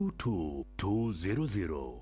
22200.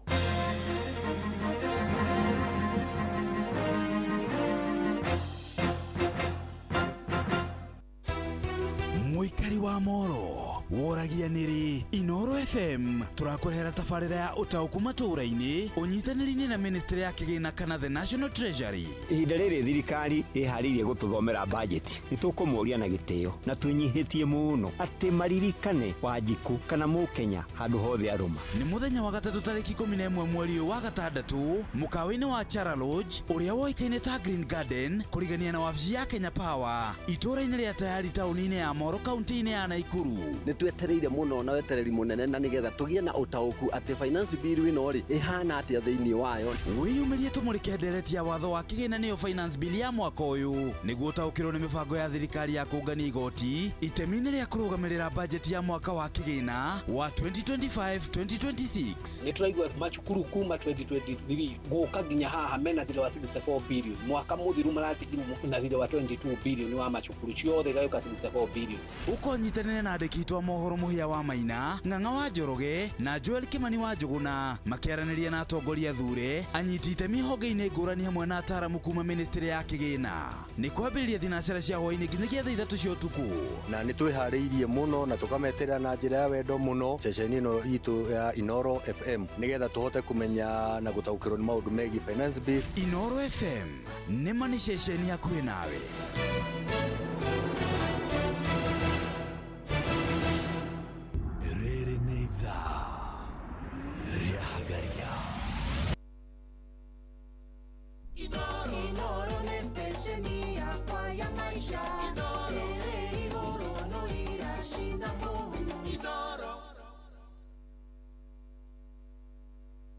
Mũikari wa Moro woragia nĩrĩ Inoro FM tũrakũrehera tabarĩra ya ũtaũku matũũra-inĩ ũnyitanĩri-inĩ na ministry ya kĩgĩna kana the National Treasury. Ihinda rĩrĩ thirikari ĩharĩirie gũtũthomera bajeti, nĩ tũkũmoria na gĩtĩo na twĩnyihĩtie mũno atĩ maririkane Wanjikũ kana Mũkenya handũ hothe arũma. Nĩ mũthenya wa gatatũ tarĩki 11 mweri ũyũ wa gatandatũ mũkawa-inĩ wa Chara Lodge ũrĩa woĩkaine ta Green Garden kũrigania na wabici ya Kenya Power itũũra-inĩ rĩa Tayari taũni-inĩ ya Moro kaunti-inĩ ya Naikuru. Nĩ twetereire mũno na wetereri mũnene na nĩgetha tũgĩe na ũtaũku atĩ finance bill ĩno rĩ ĩhana atĩa thĩinĩ wayo. Wĩyumĩrie tũmũrĩke ndereti ya watho wa kĩgĩna nĩyo finance bill ya mwaka ũyũ nĩguo ũtaũkĩrwo nĩ mĩbango ya thirikari ya kũngania igoti itemi-inĩ rĩa kũrũgamĩrĩra bajeti ya mwaka wa kĩgĩna wa 2025-2026. Nĩ tũraigua macukuru kuma 2023 gũka nginya haha mena thirĩ wa 64 billion, mwaka mũthiru maratigirwo na thirĩ wa 22 billion wa macukuru ciothe igagĩũka 64 billion. Ũkonyitanĩre na andĩki itũ a mohoro Mũhĩa wa Maina, Ng'ang'a wa Njoroge na Joel Kimani wa Njũgũna makĩaranĩria na atongoria thure anyiti itemi honge-inĩ ngũrani hamwe na ataramu kuma ministry ya kĩgĩna. Nĩ kwambĩrĩria thinacara cia hwaĩ-inĩ nginyagia thaa 3 cia ũtukũ. Na nĩ twĩharĩirie mũno na tũkameterera na njĩra ya wendo mũno ceceni ĩno itũ ya Inoro FM nĩgetha tũhote kũmenya na gũtaũkĩrwo nĩ maũndũ megiĩ finance bill. Inoro FM nĩ ma nĩ ceceni hakuhĩ nawe. Rĩrĩ nĩ ithaa rĩa Hagaria. Inoro nĩ stesheni yakwa ya maisha ĩrĩ igũrũ no iracina mũhu.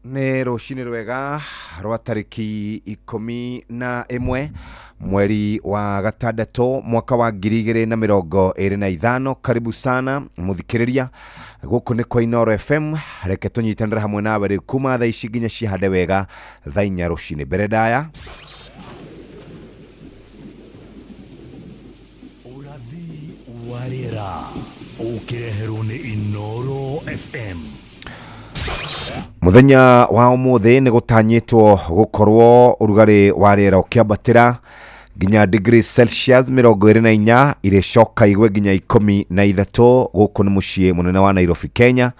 Nĩ rũcinĩ rwega rwa tarĩki 11 mweri wa gatandatũ mwaka wa 2025. Karibu sana mũthikĩrĩria, gũkũ nĩ kwa Inoro FM. Reke tũnyitanĩre hamwe nawe rĩu kuma thaa ici nginya cihande wega thaa 4 rũcinĩ. Mbere ndaya Ũrathi wa rĩera ũkĩreherwo nĩ Inoro FM. Mũthenya wa ũmũthĩ nĩ gũtanyĩtwo gũkorwo ũrugarĩ wa rĩera ũkĩambatĩra nginya degree Celsius 24, irĩcoka igwe nginya 13. Gũkũ nĩ mũciĩ mũnene wa Nairobi, Kenya.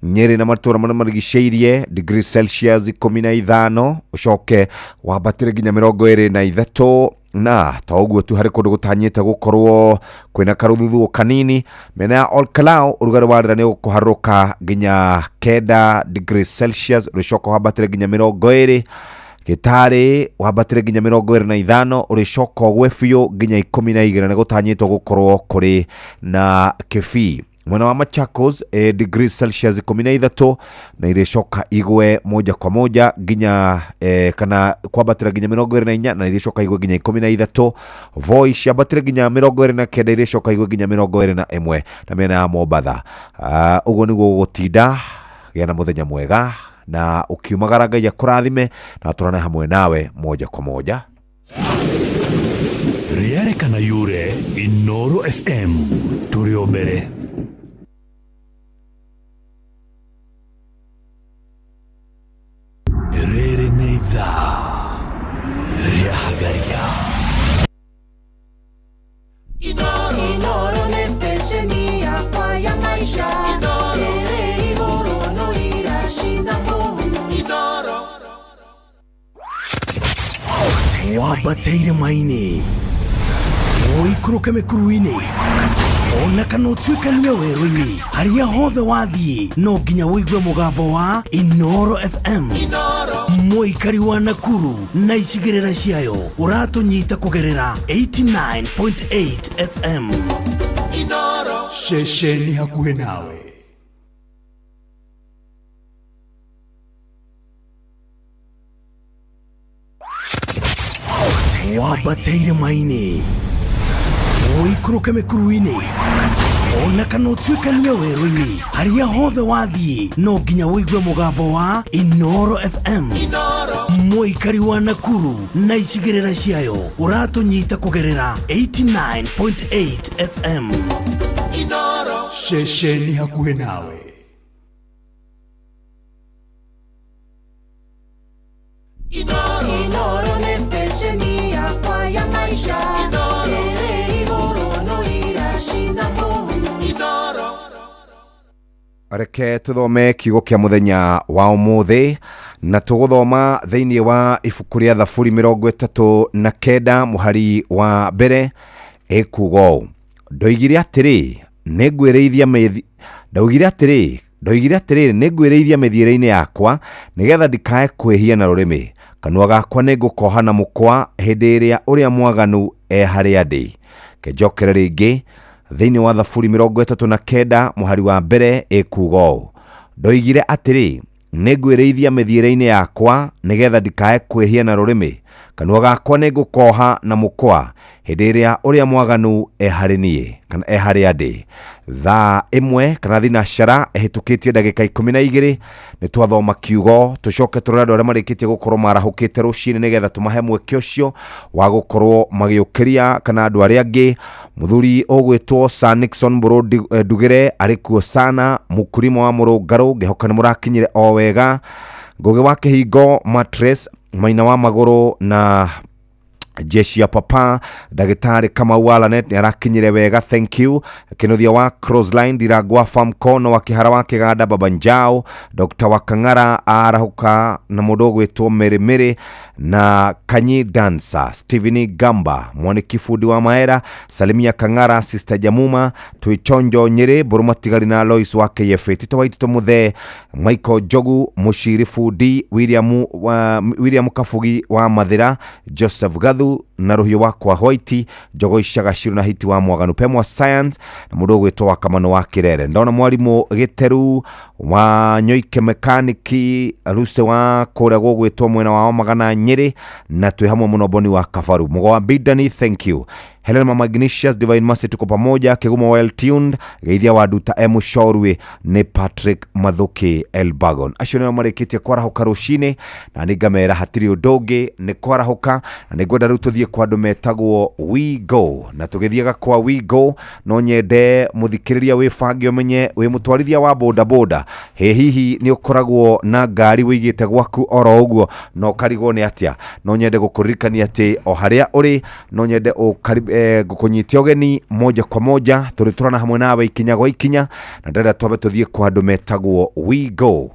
Nyeri na matũra marĩa marigicĩirie degree Celsius 15, ũcoke wambatĩre nginya 23. Na ta ũguo tu harĩ kũndũ gũtanyĩte gũkorwo kwĩna karũthuthuũ kanini mĩena ya Olkalau, ũrugarĩ wa rĩera nĩ ũkũharũrũka nginya 9 degree Celsius, ũrĩcoka wambatĩre nginya 20. Gĩtarĩ wambatĩre nginya 25, ũrĩcoka ũgwe biũ nginya 12. Nĩ gũtanyĩtwo gũkorwo kũrĩ na kĩbii. Mwena wa Machakos degree Celsius 13 na irĩcoka igwe moja kwa moja nginya kana kwambatĩra nginya 24 na irĩcoka igwe nginya 13. Voi ciambatĩre nginya 29, irĩcoka igwe nginya 21. Na mĩena ya Mombatha ũguo nĩguo gũgũtinda. Gĩa na mũthenya mwega na ũkiumagara Ngai akũrathime na tũrane hamwe nawe moja kwa moja. Rĩarĩ kana yure Inoro FM tũrĩ o mbere. Rĩrĩ nĩ ithaa rĩa Hagaria. Inoro nĩ stesheni yakwa ya maisha ĩrĩ igũrũ no iracina mũhu. Wambate irĩma-inĩ, ũikũrũke mĩkuru-inĩ, ona kana ũtuĩkanie werũ-inĩ, harĩa hothe wathiĩ no nginya ũigue mũgambo wa Inoro FM. Mũikari wa Nakuru na icigĩrĩra ciayo ũratũnyita kũgerera 89.8 FM. Ceceni hakuhĩ nawe. Wambate irĩma-inĩ, ũikũrũke mĩkuru-inĩ, ona kana ũtuĩkanie werũ-inĩ, harĩa hothe wathiĩ no nginya ũigue mũgambo wa Inoro FM. Mũikari wa Nakuru na icigĩrĩra ciayo ũratũnyita kũgerera 89.8 FM. Ceceni hakuhĩ nawe. Reke tũthome kiugo kĩa mũthenya wa ũmũthĩ, na tũgũthoma thĩinĩ wa ibuku rĩa Thaburi 39 mũhari wa mbere, ĩkuga ũũ: ndoigire atĩrĩ, nĩngwĩrĩithia mĩthi ndaugire atĩrĩ ndoigire atĩrĩrĩ, nĩngwĩrĩithia mĩthiĩre-inĩ yakwa, nĩgetha ndikae kwĩhia na rũrĩmĩ. Kanua gakwa nĩngũkoha na mũkwa hĩndĩ ĩrĩa ũrĩa mwaganu e harĩa ndĩ. Kenjokere rĩngĩ thĩinĩ wa Thaburi 39 mũhari wa mbere, ĩkuga ũũ: ndoigire atĩrĩ, nĩngwĩrĩithia mĩthiĩre-inĩ yakwa, nĩgetha ndikae kwĩhia na rũrĩmĩ. Kanua gakwa nĩngũkoha na mũkwa hĩndĩ ĩrĩa ũrĩa mwaganu e harĩ niĩ, kana e harĩa ndĩ. Thaa 1 kana thinacara ĩhĩtũkĩtie ndagĩka 12, nĩ twathoma kiugo. Tũcoke tũrore andũ arĩa marĩkĩtie gũkorwo marahũkĩte rũcinĩ, nĩgetha tũmahe mweke ũcio wa gũkorwo magĩũkĩria kana andũ arĩa angĩ. Mũthuri ũgwĩtwo Sir Nixon Mbũrũ Ndugĩre arĩ kuo sana, mũkurima wa Mũrũngarũ, ngĩhoka nĩ mũrakinyire o wega. Ngũgĩ wa Kĩhingo, Matres Maina wa Magũrũ na jeshi ya papa, ndagĩtarĩ Kamau wa Lanet nĩ arakinyire wega, thank you. Kĩnuthia wa Crossline, Ndirangwa Famco no wa Kĩhara wa Kĩganda, Baba Njao, Dr. wa Kang'ara arahũka, na mũndũ ũgwĩtwo Mĩrĩ Mĩrĩ na Kanyi Dancer, Stephen Gamba, mwaniki bundi wa Maera, Salimia Kang'ara, Sister Jamuma, Twĩchonjo Nyĩrĩ, Mbũrũ Matigari na Lois wa KFA, Tito Waitito Mũthee, Michael Njogu, Mũciri Bundi, William, wa, William Kabugi wa Mathĩra, Joseph Gathu na Rũhiũ wa kwa White, Njogo Icaga Ciru na Hiti wa Mwaganu, Pemwa Science na mũndũ ũgwĩtwo wa Kamano wa Kĩrere. Ndona mwarimũ Gĩteru wa Nyoike Mekaniki, Ruse wa kũrĩa gũgwĩtwo mwena wa Magana Nyĩrĩ, na twĩ hamwe mũno. Boni wa Kabaru, Mũgo wa Bidani, thank you. Helen Mama Ignatius, Divine Mercy, tuko pamoja. Kigumo well tuned, geithia wa Nduta M Shorwe nĩ Patrick Mathuki Elbagon. Acio nĩo marĩkĩtie kwarahũka rũcinĩ, na nĩ ngamera hatirĩ ũndũ ũngĩ nĩ kwarahũka, na nĩ ngwenda rĩu tũthiĩ kwa andũ metagwo We Go. Na tũgĩthiaga kwa We Go, no nyende mũthikĩrĩria wĩbange, ũmenye wĩ mũtwarithia wa bodaboda, hĩ hihi nĩ ũkoragwo na ngari wĩigĩte gwaku oro ũguo na ũkarigwo nĩ atĩa. No nyende gũkũririkania atĩ o harĩa ũrĩ, no nyende ngũkũnyitia ũgeni moja kwa moja, tũrĩ tũrana hamwe nawe ikinya gwa ikinya, na ndĩrenda twambe tũthiĩ kwa andũ metagwo We Go.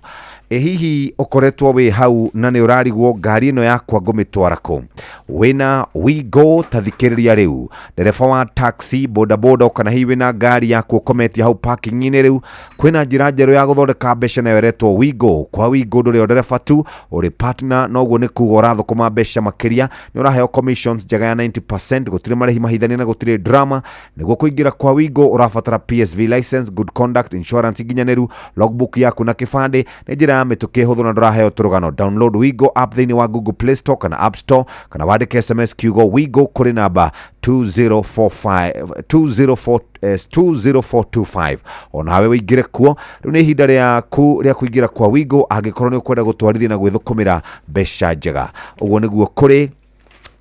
Ĩ hihi ũkoretwo wĩ hau na nĩ ũrarigwo, ngari ĩno yakwa ngũmĩtwara kũ? Wĩna We Go, ta thikĩrĩria rĩu. Ndereba wa taxi, bodaboda, kana hihi wĩna ngari yaku ũkometie hau parking-inĩ, rĩu kwĩna njĩra njerũ ya gũthondeka mbeca, nayo ĩretwo We Go. Kwa We Go ndũrĩ o ndereba tu, ũrĩ partner, noguo nĩ kuga ũrathũkũma mbeca makĩria, nĩ ũraheo commissions njega ya 90%, gũtirĩ marĩhi mahithanie na gũtirĩ drama. Nĩguo kũingĩra kwa We Go ũrabatara PSV license, good conduct, insurance nginyanĩru, logbook yaku na kĩbandĩ. Nĩ njĩra ya mĩtũkĩ, hũthũ na ndũraheo tũrũgano. Download WeGo app thĩinĩ wa Google Play Store kana App Store, kana wandĩke SMS kiugo WeGo kũrĩ namba 2045 204 20425, onawe wĩingĩre kuo. Rĩu nĩ ihinda rĩaku rĩa kũingĩra kwa WeGo angĩkorwo nĩ ũkwenda gũtwarithia na gwĩthũkũmĩra mbeca njega. Ũguo nĩguo kũrĩ.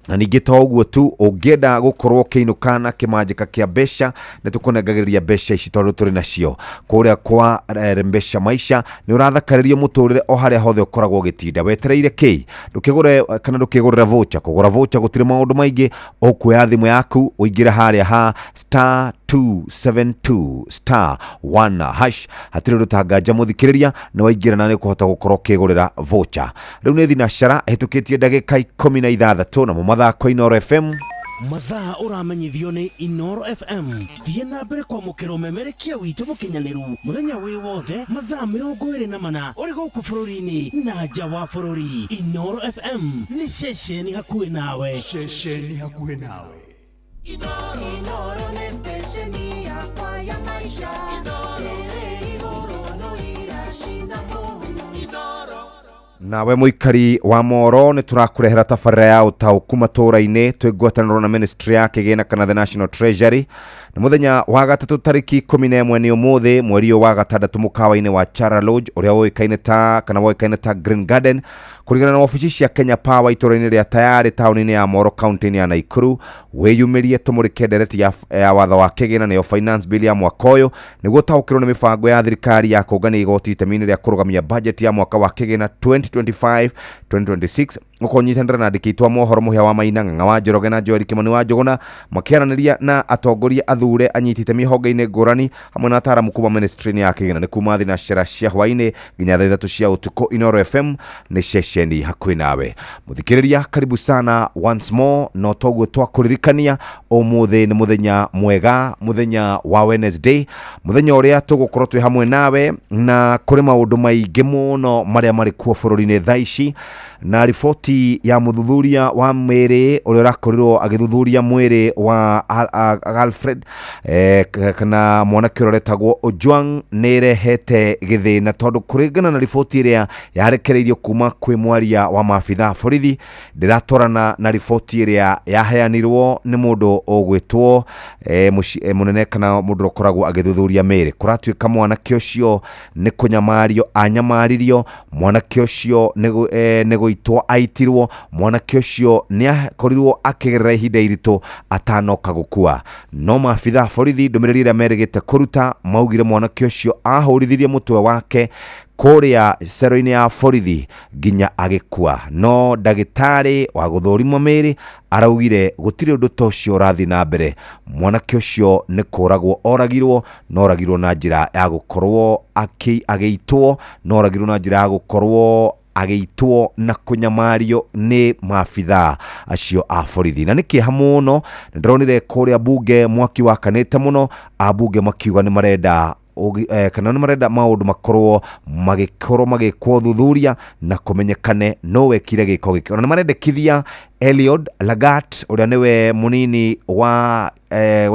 Na ningĩ to ũguo tu, ũngĩenda gũkorwo ũkĩinũka na kĩmanjĩka kĩa mbeca, nĩ tũkũnengagĩrĩria mbeca ici tondũ tũrĩ nacio kũrĩa kwa Mbeca Maisha. Nĩ ũrathakarĩrio mũtũrĩre o harĩa hothe ũkoragwo ũgĩtinda wetereire kĩ. Ndũkĩgũre kana ndũkĩgũrĩre voucher. Kũgũra voucher gũtirĩ maũndũ maingĩ, ũkuoya thimũ yaku, ũingĩre harĩa ha star 272 star 1 hash. Hatirĩ ũndũ tanganja, mũthikĩrĩria, nĩ waingĩra na nĩ ũkũhota gũkorwo ũkĩgũrĩra voucher. Rĩu nĩ thinacara ĩhĩtũkĩtie ndagĩka 16, namo mathaa kwa Inooro FM. Mathaa ũramenyithio nĩ Inoro FM. Thiĩ na mbere kwamũkĩra ũmemerekia witũ mũkinyanĩru mũthenya wĩ wothe, mathaa 24, ũrĩ gũkũ bũrũri-inĩ na nja wa bũrũri. Inoro FM nĩ ceceni hakuhĩ nawe. Ceceni hakuhĩ nawe. Inoro nĩ stesheni yakwa ya maisha, ĩrĩ igũrũ no iracina mũhu. Nawe mũikari wa Moro, nĩ tũrakũrehera tabarĩra ya ũtaũku matũũra-inĩ twĩ ngwatanĩro na ministry ya kĩgĩna kana the National Treasury. Nĩ mũthenya wa gatatũ, tarĩki 11, nĩ ũmũthĩ, mweri ũyũ wa gatandatũ, mũkawa-inĩ wa Chara Lodge ũrĩa ũĩkaine ta kana woĩkaine ta Green Garden, kũringana na wabici cia Kenya Power, itũũra-inĩ rĩa Tayarĩ, taũni-inĩ ya Moro, kaunti-inĩ ya Naikuru. Wĩyumĩrie tũmũrĩke ndereti ya watho wa kĩgĩna, nĩyo finance bill ya mwaka ũyũ, nĩguo ũtaũkĩrwo nĩ mĩbango ya thirikari ya kũngania igoti itemi-inĩ rĩa kũrũgamia budget ya mwaka wa kĩgĩna 2025 2026. Ũkonyitanĩra na andĩki aitũ a mohoro Mũhĩa wa Maina, Ng'ang'a wa Njoroge na Joel Kĩmani wa Njũgũna makĩaranĩria na atongoria athure, anyiti itemi honge-inĩ ngũrani hamwe na ataaramu kuma ministry-inĩ ya kĩgĩna. Nĩ kuma thinacera cia hwaĩ-inĩ nginya thaa 3 cia ũtukũ. Inoro FM nĩ ceceni hakuhĩ nawe. Mũthikĩrĩria, karibu sana once more. No toguo twakũririkania, ũmũthĩ nĩ mũthenya mwega, mũthenya wa Wednesday, mũthenya ũrĩa tũgũkorwo twĩ hamwe nawe, na kũrĩ maũndũ maingĩ mũno marĩa marĩ kuo bũrũri-inĩ thaa ici, na riboti ya mũthuthuria wa mwĩrĩ ũrĩa ũrakorirwo agĩthuthuria mwĩrĩ wa Alfred kana mwanake ũrĩa ũretagwo Ojwang nĩ ĩrehete gĩthĩna, tondũ kũringana na riboti ĩrĩa yarekereirio kuma kwĩ mwaria wa maabitha a borithi ndĩratwarana na riboti ĩrĩa yaheanirwo nĩ mũndũ ũgwĩtwo mũnene kana mũndũ ũkoragwo agĩthuthuria mĩĩrĩ. Kũratuĩka mwanake ũcio nĩ kũnyamario anyamaririo, mwanake ũcio nĩ gũitwo aitirwo, mwanake ũcio nĩ akorirwo akĩgerera ihinda iritũ atanoka gũkua. No maabitha a borithi ndũmĩrĩri ĩrĩa merĩgĩte kũruta maugire mwanake ũcio ahũrithirie mũtwe wake kũrĩa cero-inĩ ya borithi nginya agĩkua. No ndagĩtarĩ wa gũthũrimwo mĩĩrĩ araugire gũtirĩ ũndũ ta ũcio ũrathiĩ na mbere, mwanake ũcio nĩ kũragwo oragirwo, no oragirwo na njĩra ya gũkorwo agĩitwo, no oragirwo na njĩra ya gũkorwo agĩitwo na kũnyamario nĩ maabitha acio a borithi. Na nĩ kĩeha mũno, nĩ ndĩronire kũrĩa bunge mwaki wakanĩte mũno, ambunge makiuga nĩ marenda kana nĩ marenda maũndũ makorwo magĩkorwo magĩkwo thuthuria na kũmenyekane no wekire gĩko gĩkĩ. Ona nĩ marendekithia Eliud Lagat, ũrĩa nĩwe mũnini wa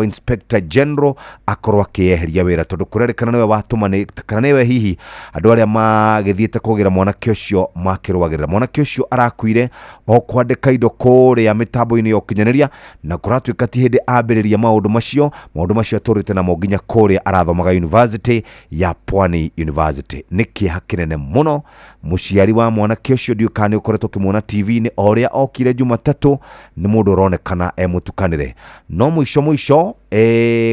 Inspector General, akorwo akĩeheria wĩra, tondũ kũrerĩkana nĩwe watũmanĩ kana nĩwe hihi andũ arĩa magĩthiĩte kũgĩra mwanake ũcio makĩrũagĩrĩra. Mwanake ũcio arakuire o kwandĩka indo kũrĩa mĩtambo-inĩ ya ũkinyanĩria, na kũratuĩka ti hĩndĩ ambĩrĩria maũndũ macio. Maũndũ macio atũrĩte namo nginya kũrĩa arathomaga university ya Pwani University. Nĩ kĩeha kĩnene mũno. Mũciari wa mwanake ũcio, ndiũĩ kana nĩ ũkoretwo ũkĩmuona TV-inĩ o ũrĩa okire Jumatatũ, nĩ mũndũ ũronekana e mũtukanĩre, no mũico mũico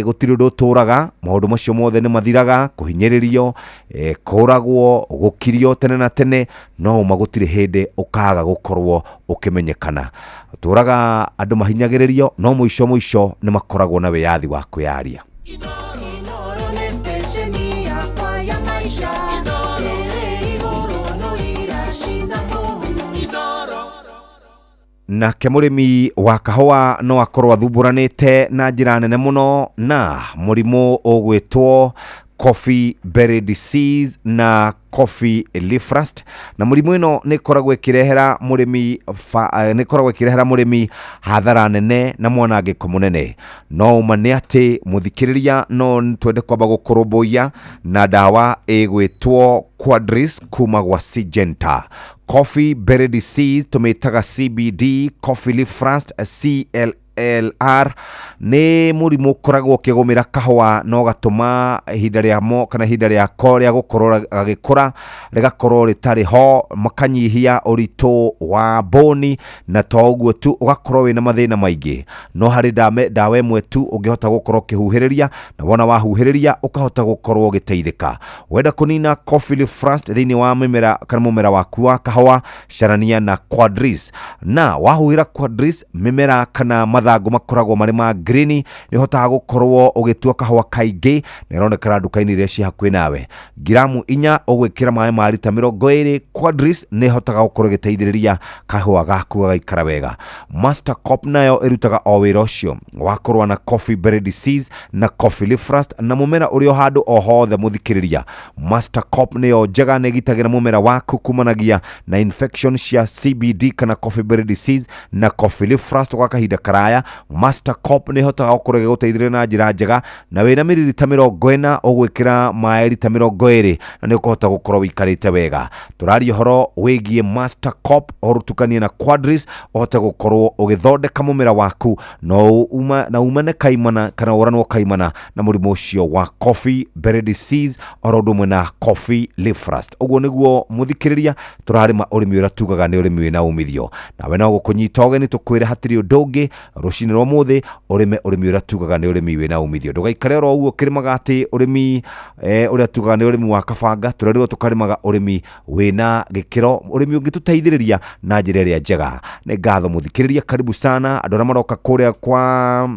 gũtirĩ ũndũ ũtũraga. Maũndũ macio mothe nĩ mathiraga, kũhinyĩrĩrio, kũragwo, gũkirio tene na tene, no ũma gũtirĩ hĩndĩ ũkaga gũkorwo ũkĩmenyekana. Tũraga andũ mahinyagĩrĩrio, no mũico mũico nĩ makoragwo na wĩyathi wa kwĩyaria. Inoro nĩ stesheni yakwa ya maisha ĩrĩ igũrũ no iracina mũhu. Nake mũrĩmi wa kahũa no akorwo athumbũranĩte na njĩra nene mũno na mũrimũ ũgwĩtwo coffee berry disease na coffee leaf rust, na mũrimũ ĩno nĩ ĩkoragwo ĩkĩrehera mũrĩmi nĩ ĩkoragwo ĩkĩrehera mũrĩmi hathara nene na mwanangĩko mũnene. No ũma nĩ atĩ, mũthikĩrĩria, no twende kwamba gũkũrũmbũiya na ndawa ĩgwĩtwo Quadris kuma gwa Syngenta. Coffee berry disease tũmĩtaga CBD, coffee leaf rust CLLR, nĩ mũrimũ ũkoragwo ũkĩgũmĩra kahũa na ũgatũma ihinda rĩamo kana ihinda rĩako rĩa gũkorwo gagĩkũra rĩgakorwo rĩtarĩ ho, makanyihia ũritũ wa mbũni, na to ũguo tu, ũgakorwo wĩna mathĩna maingĩ. No harĩ ndawa ĩmwe tu ũngĩhota gũkorwo ũkĩhuhĩrĩria, na wona wahuhĩrĩria ũkahota gũkorwo ũgĩteithĩka. Wenda kũnina coffee leaf rust thĩinĩ wa mĩmera kana mũmera waku wa kahũa, carania na Quadris. Na wahuhĩra Quadris, mĩmera kana mathangũ makoragwo marĩ ma green, nĩ ũhotaga gũkorwo ũgĩtua kahũa kaingĩ, na ĩronekana nduka-inĩ iria ciĩ hakuhĩ nawe. Ngiramu 4 ũgwĩkĩra maĩ ma rita 20. Quadris nĩ ĩhotaga gũkorwo ĩgĩteithĩrĩria kahũa gaku gagaikara wega. Master Cop nayo ĩrutaga o wĩra ũcio wa kũrũa na coffee berry disease na coffee leaf rust na mũmera ũrĩ o handũ o hothe. Mũthikĩrĩria, Master Cop nĩyo njega, nĩ ĩgitagĩra mũmera waku kumanagia na infection cia CBD kana coffee berry disease na coffee leaf rust gwa kahinda karaya. Master Cop nĩ ĩhotaga gũkorwo ĩgĩgũteithĩrĩria na njĩra njega, na wĩna miririta 40 ũgwĩkĩra maĩ rita 20, na nĩ ũkũhota gũkorwo wĩikarĩte wega. Tũraria ũhoro wĩgiĩ Master Cop, ũtukanie na Quadris ũhote gũkorwo ũgĩthondeka mũmera waku no uma, na umane kaimana kana ũranwo kaimana na mũrimũ ũcio wa coffee berry disease oro ũndũ ũmwe na coffee leaf rust. Ũguo nĩguo, mũthikĩrĩria, tũrarĩma ũrĩmi ũrĩa tugaga nĩ ũrĩmi wĩna umithio. Nawe no gũkũnyita ũgeni tũkwĩre hatirĩ ũndũ ũngĩ. Rũcinĩ rwa ũmũthĩ ũrĩme ũrĩmi ũrĩa tugaga nĩ ũrĩmi wĩna umithio. Ndũgaikare oro ũguo ũkĩrĩmaga atĩ ũrĩmi ũrĩa tugaga nĩ ũrĩmi wa kabanga. Tũrerirwo tũkarĩmaga ũrĩmi wĩna gĩkĩro, ũrĩmi ũngĩtũteithĩrĩria na njĩra ĩrĩa njega. Nĩ ngatho mũthikĩrĩria, karibu sana andũ arĩa maroka kũrĩa kwa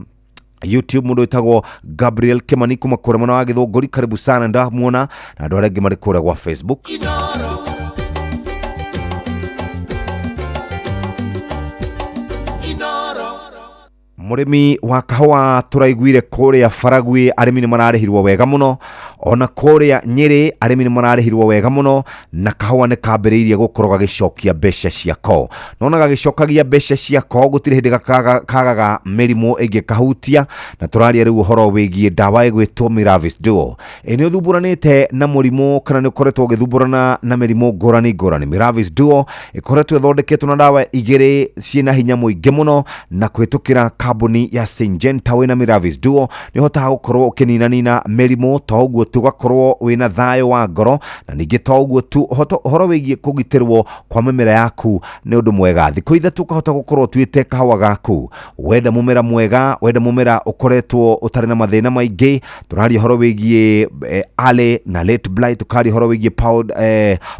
YouTube. Mũndũ wĩtagwo Gabriel Kimani kuma kũrĩa mwena wa Gĩthũngũri, karibu sana, ndamuona, na andũ arĩa angĩ marĩ kũrĩa gwa Facebook. Mũrĩmi wa kahũa, tũraiguire kũrĩa Baragwi arĩmi nĩ mararĩhirwo wega mũno, ona kũrĩa Nyĩrĩ arĩmi nĩ mararĩhirwo wega mũno, na kahũa nĩ kambĩrĩirie gũkorwo gagĩcokia mbeca ciako. Nona gagĩcokagia mbeca ciako, gũtirĩ hĩndĩ kagaga mĩrimũ ĩngĩkahutia, na tũraria rĩu ũhoro wĩgiĩ ndawa ĩgwĩtwo Miravis Duo. Ĩ nĩ ũthumbũranĩte na mũrimũ kana nĩ ũkoretwo ũgĩthumbũrana na mĩrimũ ngũrani ngũrani? Miravis Duo ĩkoretwo ĩthondeketwo na ndawa igĩrĩ ciĩna hinya mũingĩ mũno na kũhĩtũkĩra kambuni ya Syngenta. Wĩna Miravis Duo nĩ ũhotaga gũkorwo ũkĩninanina mĩrimũ, to ũguo tu ũgakorwo wĩna thayũ wa ngoro, na ningĩ to ũguo tu, ũhoro wĩgiĩ kũgitĩrwo kwa mĩmera yaku nĩ ũndũ mwega. Thikũ 3 ũkahota gũkorwo ũtuĩte kahũa gaku. Wenda mũmera mwega, wenda mũmera ũkoretwo ũtarĩ na mathĩna maingĩ, tũraria ũhoro wĩgiĩ early na late blight, tũkaria ũhoro wĩgiĩ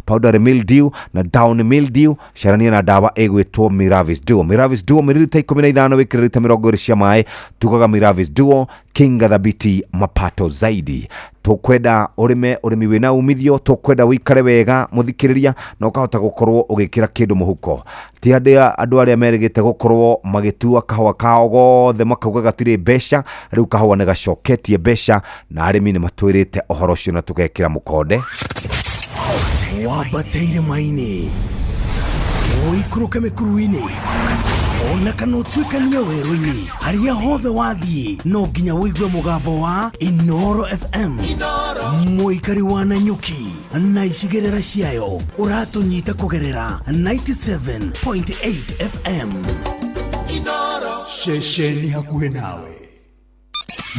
powdery mildew na downy mildew, carania na ndawa ĩgwĩtwo Miravis Duo. Miravis Duo, mililita 15 wĩkĩre rita 20 cia maĩ. Tugaga Miravis Duo, kinga thabiti, mapato zaidi. Tũkwenda ũrĩme ũrĩmi wĩna umithio, tũkwenda ũikare wega mũthikĩrĩria, na ũkahota gũkorwo ũgĩkĩra kĩndũ mũhuko. Ti andũ arĩa merĩgĩte gũkorwo magĩtua kahũa kao gothe makauga gatirĩ mbeca, rĩu kahũa nĩ gacoketie mbeca, na arĩmi nĩ matwĩrĩte ũhoro ũcio na tũgekĩra mũkonde. Wambate irĩma-inĩ, ũikũrũke mĩkuru-inĩ, ona kana ũtuĩkanie werũ-inĩ, harĩa hothe wathiĩ no nginya ũigue mũgambo wa Inoro FM. Mũikari wa Nanyuki na icigĩrĩra ciayo, ũratũnyita kũgerera 97.8 FM. Ceceni hakuhĩ nawe.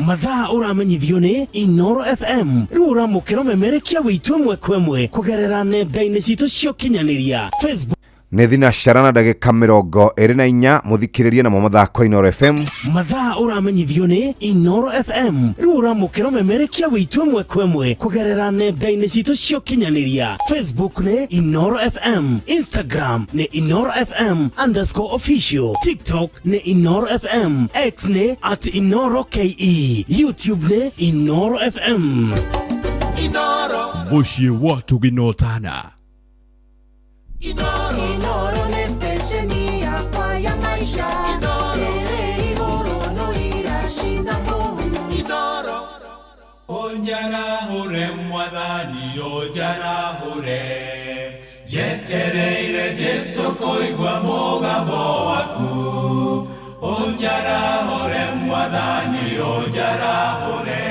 Mathaa ũramenyithio nĩ Inoro FM. Rĩu ũramũkĩra ũmemerekia wĩitũ ĩmwe kwa ĩmwe kũgerera nenda-inĩ citũ cia ũkinyanĩria, Facebook. Nĩ thinacara na ndagĩka 24, mũthikĩrĩrie, namo mathako Inoro FM. Mathaa ũramenyithio nĩ Inoro FM. Rĩu ũramũkĩra ũmemerekia wĩitũ ĩmwe kwa ĩmwe kũgerera nenda-inĩ citũ cia ũkinyanĩria, Facebook nĩ Inoro FM, Instagram nĩ InoroFM_official, TikTok nĩ Inoro FM, X nĩ @InoroKE, YouTube nĩ Inoro FM. Mũciĩ wa Tũginotana. Inoro nĩ stesheni yakwa ya maisha ĩrĩ igũrũ no iracina mũhu. Ũnjarahũre Mwathani, ũnjarahũre, njetereire Jesu kũigua mũgambo waku. Ũnjarahũre Mwathani, ũnjarahũre,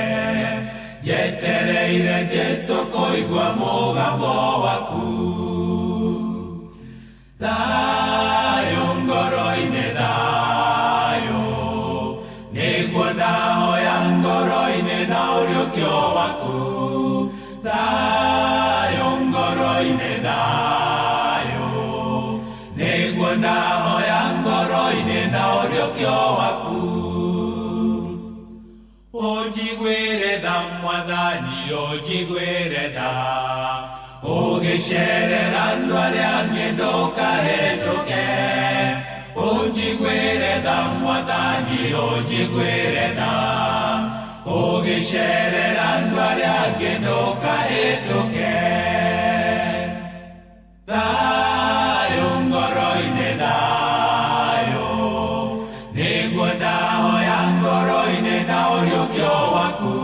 njetereire Jesu kũigua mũgambo waku. Thayũ ngoro-inĩ, thayũ nĩguo ndahoya ngoro-inĩ na ũriũkio waku. Thayũ ngoro-inĩ, thayũ nĩguo ndahoya ngoro-inĩ na ũriũkio waku. Ũnjiguĩre tha Mwathani, ũnjiguĩre tha, ũgĩcerera andũ arĩa angĩ ndũkahĩtũke. Ũnjiguĩre tha Mwathani, ũnjiguĩre tha, ũgĩcerera andũ arĩa angĩ ndũkahĩtũke. Thayũ ngoro-inĩ, thayũ nĩguo ndahoya ngoro-inĩ na ũriũkio waku.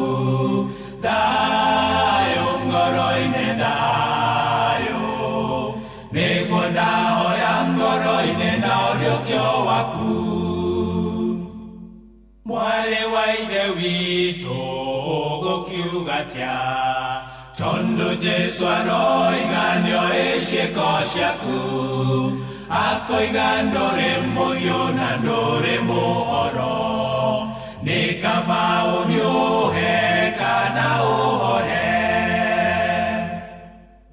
Thayũ ngoro-inĩ, thayũ nĩguo ndahoya ngoro-inĩ na ũriũkio waku. Mwarĩ wa ithe witũ, ũgũkiuga atĩa tondũ Jesu aroiga nĩoĩ ciĩko ciaku, akoiga ndũrĩ mũhiũ na ndũrĩ mũhoro, nĩ kaba ũhiũhe kana ũhore?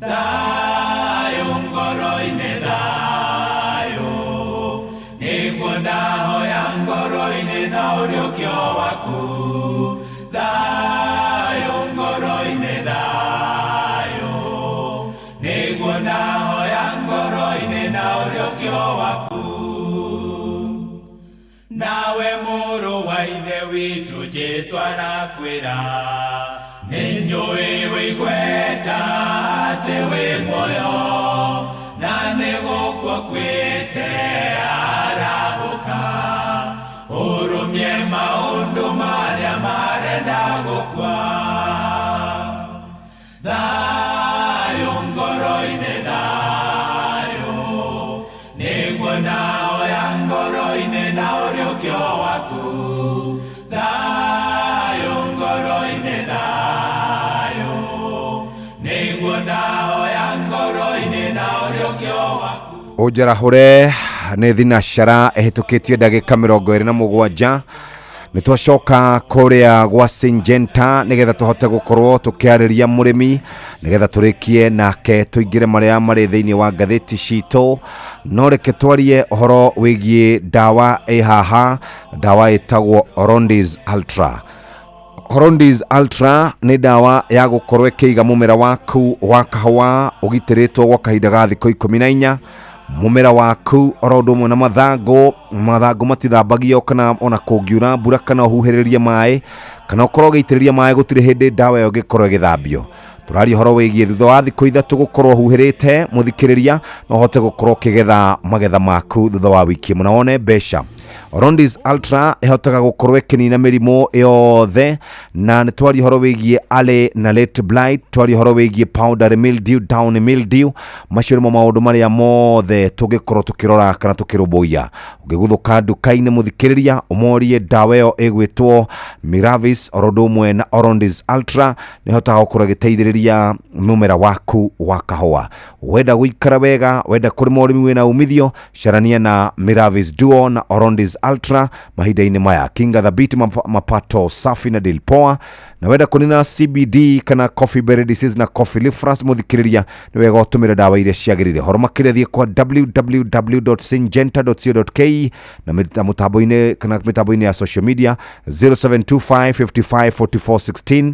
Thayũ ngoro-inĩ, thayũ nĩguo ndahoya ngoro-inĩ. Nĩguo ndahoya ngoro-inĩ na ũriũkio waku. Nawe mũrũ wa ithe witũ Jesũ arakwĩra, nĩnjũĩ wĩigweta atĩ wĩ muoyo, na nĩgũkua kwĩte arahũka. Ũrũmie maũndũ marĩa marenda gũkua. Thayũ ngoro-inĩ thayũ, nĩguo ndahoya ngoro-inĩ na ũriũkio waku. Thayũ ngoro-inĩ thayũ, nĩguo ndahoya ngoro-inĩ na ũriũkio waku. Ũnjarahũre nĩ thinacara ĩhĩtũkĩtie ndagĩka 27. Nĩ twacoka kũrĩa gwa Syngenta nĩgetha tũhote gũkorwo tũkĩarĩria mũrĩmi, nĩgetha tũrĩkie nake tũingĩre marĩa marĩ thĩinĩ wa ngathĩti citũ. No reke twarie ũhoro wĩgiĩ ndawa ĩ haha, ndawa ĩtagwo Orondis Ultra. Orondis Ultra nĩ ndawa ya gũkorwo ĩkĩiga mũmera waku wa kahũa ũgitĩrĩtwo gwa kahinda ga thikũ 14. Mũmera waku oro ũndũ ũmwe na mathangũ, mathangũ matithambagio kana ona kũngiura mbura kana ũhuhĩrĩrie maĩ kana ũkorwo ũgĩitĩrĩria maĩ, gũtirĩ hĩndĩ ndawa ĩyo ĩngĩkorwo ĩgĩthambio. Tũraria ũhoro wĩgiĩ thutha wa thikũ 3 gũkorwo huhĩrĩte mũthikĩrĩria, no ũhote gũkorwo ũkĩgetha magetha maku thutha wa wiki ĩmwe na wone mbeca. Orondis Ultra ĩhotaga gũkorwo ĩkĩnina mĩrimũ yothe, na nĩ twaria ũhoro wĩgiĩ early na late blight, twaria ũhoro wĩgiĩ powdery mildew, downy mildew. Macio nĩmo maũndũ marĩa mothe tũngĩkorwo tũkĩrora kana tũkĩrũmbũiya. Ũngĩguthũka nduka-inĩ mũthikĩrĩria, ũmorie ndawa ĩyo ĩgwĩtwo Miravis oro ũndũ ũmwe na Orondis Ultra, nĩ ĩhotaga gũkorwo ĩgĩteithĩrĩria mũmera waku wa kahũa. Wenda gũikara wega, wenda kũrĩma ũrĩmi wĩna umithio, carania na Miravis Duo na Orondis Ultra mahinda-inĩ maya. Kinga thabiti, mapato safi na deal poa. Na wenda kũnina CBD kana coffee berry disease na coffee leaf rust, mũthikĩrĩria, nĩ wega ũtũmĩre ndawa iria ciagĩrĩire. Horo makĩria thiĩ kwa www.syngenta.co.ke na mũtambo-inĩ kana mĩtambo-inĩ ya social media 0725 55 44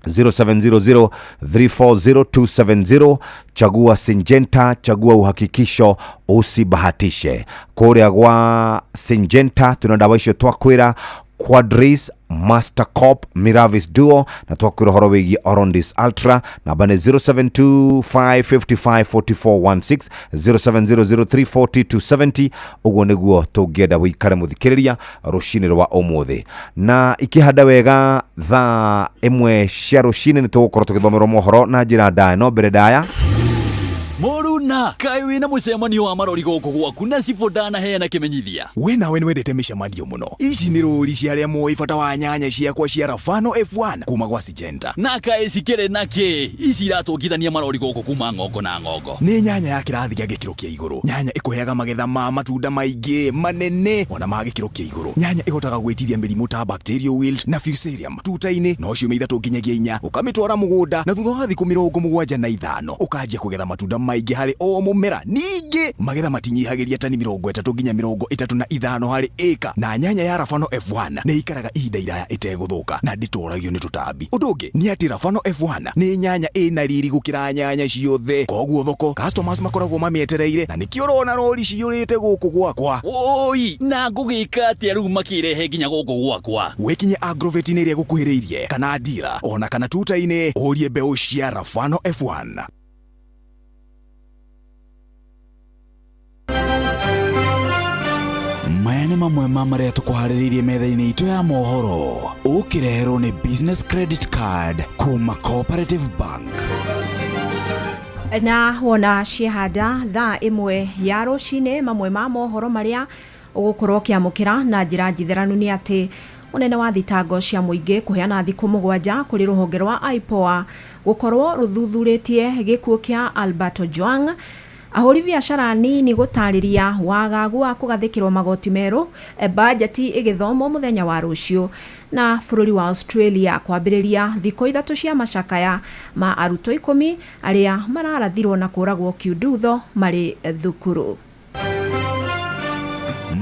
16, 0700 340 270. Chagua Syngenta, chagua uhakikisho, usibahatishe. Kũrĩa gwa Syngenta tuna ndawa icio twakwĩra, Quadris, Master Cop, Miravis Duo, na twakwĩra ũhoro wĩgiĩ Orondis Ultra. Namba nĩ 0725554416, 0700340270. Ũguo nĩguo tũngĩenda wĩikare mũthikĩrĩria rũcinĩ rwa ũmũthĩ, na ikĩhanda wega thaa 1 cia rũcinĩ nĩ tũgũkorwo tũgĩthomerwo mohoro na njĩra ndaya, no mbere ndaya. Mũruna, kaĩ wĩna mũcemanio wa marori gũkũ gwaku na cibũ ndanaheana kĩmenyithia? We nawe nĩwendete mĩcemanio mũno. Ici nĩ rũri cia arĩa moĩ bata wa nyanya ciakwa cia Rafano F1 kuma gwa Syngenta. Na kaĩ cikĩrĩ na kĩ ici iratũngithania marori gũkũ kuma ng'ongo na ng'ongo? Nĩ nyanya ya kĩrathi gĩa gĩkĩro kĩa igũrũ, nyanya ĩkũheaga magetha ma matunda maingĩ manene ona ma gĩkĩro kĩa igũrũ, nyanya ĩhotaga gwĩtiria mĩrimũ ta bacterial wilt na fusarium tuta-inĩ no ciumia 3 nginyagia 4 ũkamĩtwara mũgũnda, na thutha wa thikũ 75 ũkanjia kũgetha matunda maingĩ harĩ o mũmera. Ningĩ magetha matinyihagĩria tani 30 nginya 35 harĩ ĩka, na nyanya ya Rafano F1 nĩ ĩikaraga ihinda iraya ĩtegũthũka na ndĩtoragio nĩ tũtambi. Ũndũ ũngĩ nĩ atĩ Rafano F1 nĩ nyanya ĩna riri gũkĩra nyanya ciothe, koguo thoko customers makoragwo mamĩetereire, na nĩkĩo ũrona rori ciyũrĩte gũkũ gwakwa. Oi, na ngũgĩka atĩa rĩu makĩrehe nginya gũkũ gwakwa? Wĩkinye agrovet-inĩ ĩrĩa ĩgũkuhĩrĩirie kana dealer ona kana tuta-inĩ, ũrie mbeũ cia Rafano F1. Maya nĩ mamwe ma marĩa tũkũharĩrĩirie metha-inĩ itũ ya mohoro, ũkĩreherwo nĩ Business Credit Card kuma Cooperative Bank. Na wona ciehanda thaa 1 ya rũcinĩ, mamwe ma mohoro marĩa ũgũkorwo ũkĩamũkĩra na njĩra njitheranu nĩ atĩ mũnene wa thitango cia mũingĩ kũheana thikũ 7 kũrĩ rũhonge rwa IPOA gũkorwo rũthuthurĩtie gĩkuũ kĩa Albert Ojwang. Ahũri biacara nini gũtarĩria wagagu wa kũgathĩkĩrwo magoti merũ, bajeti ĩgĩthomwo mũthenya wa rũciũ. Na bũrũri wa Australia kwambĩrĩria thikũ 3 cia macakaya ma arutwo 10 arĩa mararathirwo na kũragwo kiundutho marĩ thukuru.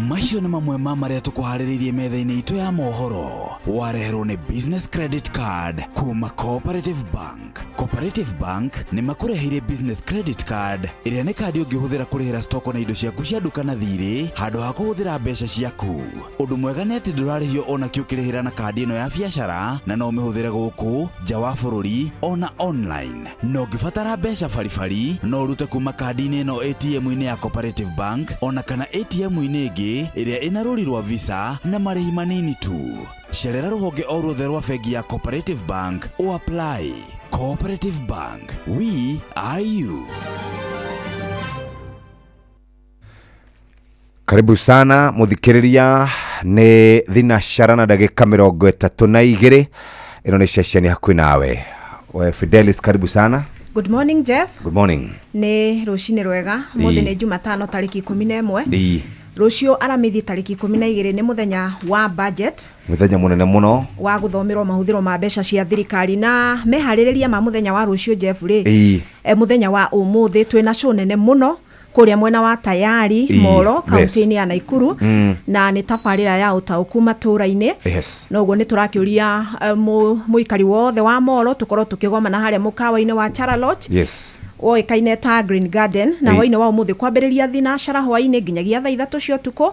Macio nĩ mamwe ma marĩa tũkũharĩrĩirie metha-inĩ itũ ya mohoro. Wareherwo nĩ Business Credit Card kuma Cooperative Bank. Cooperative Bank nĩ makũreheire Business Credit Card ĩrĩa nĩ kandi ũngĩhũthĩra kũrĩhĩra stoko na indo ciaku cia nduka na thirĩ handũ ha kũhũthĩra mbeca ciaku. Ũndũ mwega nĩ atĩ ndũrarĩhio ona kĩ ũkĩrĩhĩra na kandi ĩno ya biacara na no ũmĩhũthĩre gũkũ nja wa bũrũri ona online. Na ũngĩbatara mbeca baribari no ũrute kuma kandi-inĩ ĩno ATM-inĩ ya Cooperative Bank ona kana ATM-inĩ ĩngĩ ĩrĩa ĩna rũri rwa Visa na marĩhi manini tu. Cerera rũhonge o ruothe rwa bengi ya Cooperative Bank o apply. Cooperative Bank, we are you. Karibu sana muthikiriria, nĩ thinacara na ndagĩka 32. Ĩno nĩ ceceni hakuhĩ nawe. We Fidelis, karibu sana. Good morning, Jeff. Good morning. Nĩ rũcinĩ rwega. Mũthĩ nĩ Jumatano tarĩki 11. Rũciũ Aramithi tarĩki 12 nĩ mũthenya wa budget. Mũthenya mũnene mũno. Wa gũthomerwo mahũthĩro ma mbeca cia thirikari na meharĩrĩria ma mũthenya wa rũciũ, Jeff rĩ. Mũthenya wa ũmũthĩ twĩna show nene mũno kũrĩa mwena wa Tayari, Molo, kaunti-inĩ ya Naikuru, na nĩ tabarĩra ya ũtaũku matũra-inĩ. Noguo nĩ tũrakĩũria mũikari wothe wa Molo tũkorwo tũkĩgomana harĩa mũkawa-inĩ wa Chara Lodge woĩkaine ta Green Garden, na hwainĩ wa ũmũthĩ kwambĩrĩria thinacara hwainĩ nginyagia thaa 3 cia ũtukũ.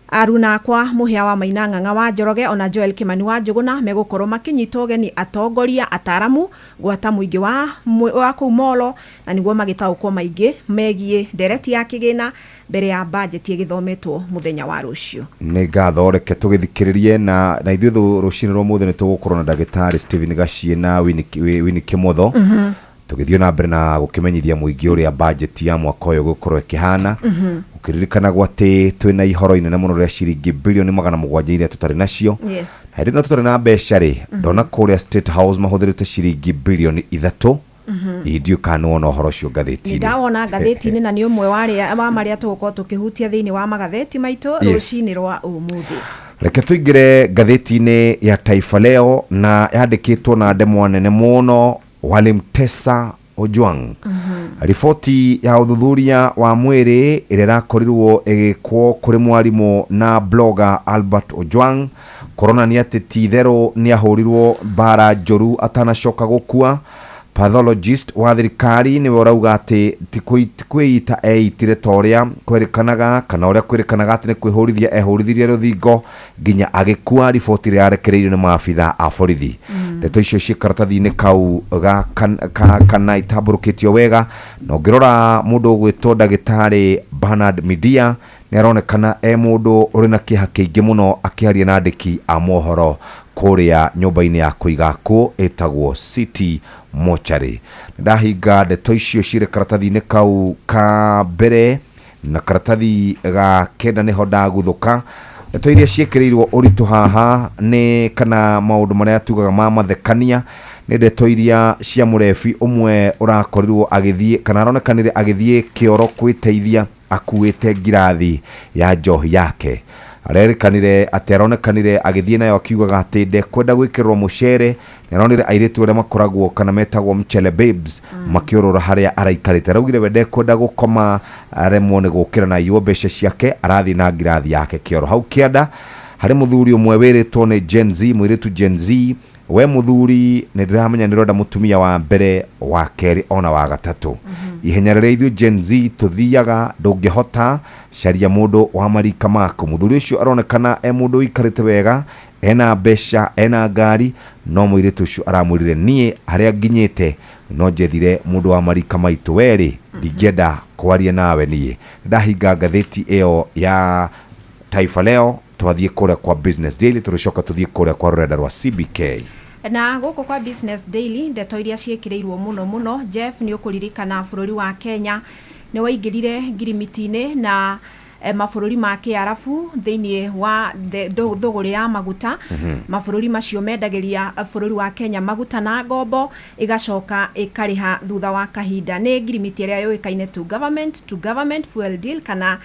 Aruna akwa Mũhĩa wa Maina, Ng'ang'a wa Njoroge, ona Joel Kimani wa Njũgũna megũkorwo makĩnyita ũgeni atongoria, ataramu, gwata mũingĩ wa kũu Molo, na nĩguo magĩtaũkwo maingĩ megiĩ ndereti ya kĩgĩna mbere ya bajeti ĩgĩthometwo mũthenya wa rũciũ. Nĩ ngatho, reke tũgĩthikĩrĩrie na ithuĩ rũcinĩ rwa mũthĩ nĩ tũgũkorwo na ndagĩtarĩ Stephen Gachie na Winnie Kĩmotho, tũgĩthiĩ na mbere na gũkĩmenyithia mũingĩ ũrĩa bajeti ya mwaka ũyũ gũkorwo ĩkĩhana, ũkĩririkanagwo atĩ twĩna ihoro inene mũno rĩa ciringi bilioni 700 iria tũtarĩ nacio. Hĩndĩ ĩno tũtarĩ na mbeca rĩ, ndona kũrĩa State House mahũthĩrĩte ciringi bilioni 3. Ndiũĩ kana nĩwona ũhoro ũcio Nĩ ngathĩti-inĩ. Ndawona ngathĩti-inĩ na nĩ ũmwe wa marĩa tũgũkorwo tũkĩhutia thĩinĩ wa magathĩti maitũ rũcinĩ rwa ũmũthĩ. Reke tũingĩre ngathĩti-inĩ ya Taifa Leo, na yandĩkĩtwo na ndemwa nene mũno, "Walimtesa Ojwang". Riboti ya ũthuthuria wa mwĩrĩ ĩrĩa ĩrakorirwo ĩgĩkwo kũrĩ mwarimũ na blogger Albert Ojwang kũronania atĩ ti itherũ nĩ ahũrirwo mbara njũru atanacoka gũkua. Pathologist wa thirikari nĩwe ũrauga atĩ ti kwĩita eitire ta ũrĩa kwerĩkanaga, kana ũrĩa kwĩrĩkanaga atĩ nĩ kwĩhũrithia ehũrithirie rũthingo nginya agĩkua. Riboti ĩrĩa yarekereirio nĩ maabitha a borithi. Ndeto icio ciĩ karatathi-inĩ kau ga kana itambũrũkĩtio wega, na ũngĩrora mũndũ ũgwĩtwo ndagĩtarĩ Bernard Midia nĩ aronekana e mũndũ ũrĩ na kĩeha kĩingĩ mũno akĩaria na andĩki a mohoro kũrĩa nyũmba-inĩ ya kũiga akuũ ĩtagwo City Mortuary. Ndahinga ndeto icio cirĩ karatathi-inĩ kau ka mbere, na karatathi ga kenda nĩho ndaguthũka. Ndeto iria ciĩkĩrĩirwo ũritũ haha nĩ kana maũndũ marĩa tugaga ma mathekania nĩ ndeto iria cia mũrebi ũmwe ũrakorirwo agĩthiĩ, kana aronekanire agĩthiĩ kĩoro kwĩteithia akuĩte ngirathi ya njohi yake. Arerĩkanire atĩ aronekanire agĩthiĩ nayo akiugaga atĩ ndekwenda gwĩkĩrĩrwo mũcere. Nĩ aronire airĩtu arĩa makoragwo kana metagwo mchele babes makĩũrũra harĩa araikarĩte. Araugire we ndekwenda gũkoma aremwo nĩ gũkĩra na aiywo mbeca ciake, arathiĩ na ngirathi yake kĩoro. Hau kĩanda harĩ mũthuri ũmwe wĩrĩtwo nĩ Gen Z, mũirĩtu Gen Z: "We mũthuri, nĩ ndĩramenya nĩ ũrenda mũtumia wa mbere, wa kerĩ, ona wa gatatũ. Ihenya rĩrĩa ithuĩ Gen Z tũthiaga ndũngĩhota, caria mũndũ wa marika maku." Mũthuri ũcio aronekana e mũndũ ũikarĩte wega, ena mbeca, ena ngari, no mũirĩtu ũcio aramwĩrire, "Niĩ harĩa nginyĩte no njethire mũndũ wa marika maitũ, werĩ ndingĩenda kwaria nawe." Niĩ ndahinga ngathĩti ĩyo ya Taifa Leo, twathiĩ kũrĩa kwa Business Daily, tũrĩcoka tũthiĩ kũrĩa kwa rũrenda rwa CBK. Na gũkũ kwa Business Daily, ndeto iria ciĩkĩrĩirwo mũno mũno, Jeff, nĩ ũkũririkana bũrũri wa Kenya nĩ waingĩrire ngirimiti-inĩ na mabũrũri ma Kĩarabu thĩinĩ wa thũgũrĩ ya maguta. Mabũrũri macio mendagĩria bũrũri wa Kenya maguta na ngombo, ĩgacoka ĩkarĩha thutha wa kahinda. Nĩ ngirimiti ĩrĩa yũĩkaine to government to government fuel deal, kana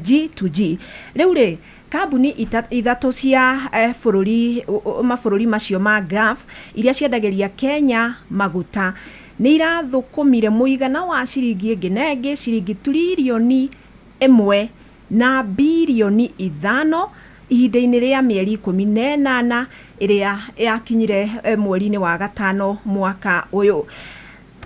G to G. Rĩu rĩ, kambuni ithatũ cia bũrũri mabũrũri macio ma Gulf iria ciendagĩria Kenya maguta nĩ irathũkũmire mũigana wa ciringi ĩngĩ na ĩngĩ ciringi 1.5 tiririoni ihinda-inĩ rĩa mĩeri 18. Ĩrĩa yakinyire mweri-inĩ wa gatano mwaka ũyũ.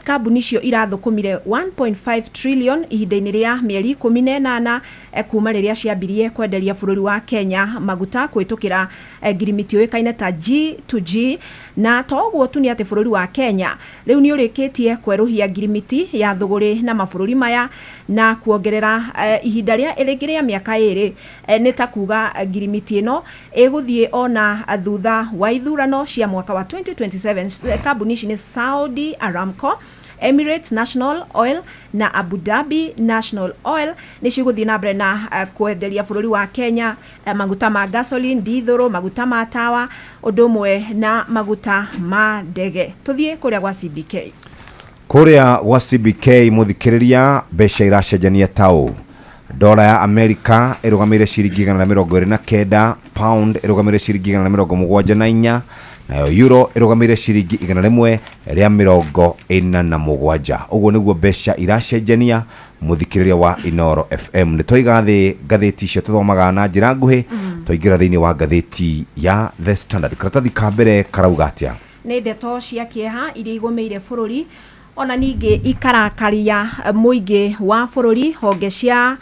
Kambuni icio irathũkũmire 1.5 trillion ihinda-inĩ rĩa mĩeri 18 kuma rĩrĩa ciambirie kwenderia bũrũri wa Kenya maguta kũhĩtũkĩra ngirimiti yũĩkaine ta G to G. Na to ũguo tu, nĩ atĩ bũrũri wa Kenya rĩu nĩ ũrĩkĩtie kwerũhia ngirimiti ya thũgũrĩ na mabũrũri maya na kuongerera ihinda rĩa rĩngĩ rĩa mĩaka 2. Nĩ ta kuga ngirimiti ĩno ĩgũthiĩ ona thutha wa ithurano cia mwaka wa 2027. Kambuni ici nĩ Saudi Aramco, Emirates National Oil na Abu Dhabi National Oil, nĩ cigũthiĩ na mbere na kwenderia bũrũri wa Kenya maguta ma gasoline, dithũrũ, maguta ma tawa, ũndũ ũmwe na maguta ma ndege. Tũthiĩ kũrĩa gwa CBK. Kũrĩa gwa CBK, mũthikĩrĩria, mbeca iracenjania taũ: dola ya Amerika ĩrũgamĩire ciringi 129, pound ĩrũgamĩire ciringi 174, nayo euro ĩrũgamĩire ciringi 147. Ũguo nĩguo mbeca iracenjania. Mũthikĩrĩria wa Inoro FM, nĩ twaiga thĩ ngathĩti icio tũthomaga na njĩra nguhĩ. Twaingĩra thĩinĩ wa ngathĩti ya The Standard, karatathi ka mbere karauga atĩa? Nĩ ndeto cia kĩeha iria igũmĩire bũrũri, ona ningĩ ikarakaria mũingĩ wa bũrũri, honge cia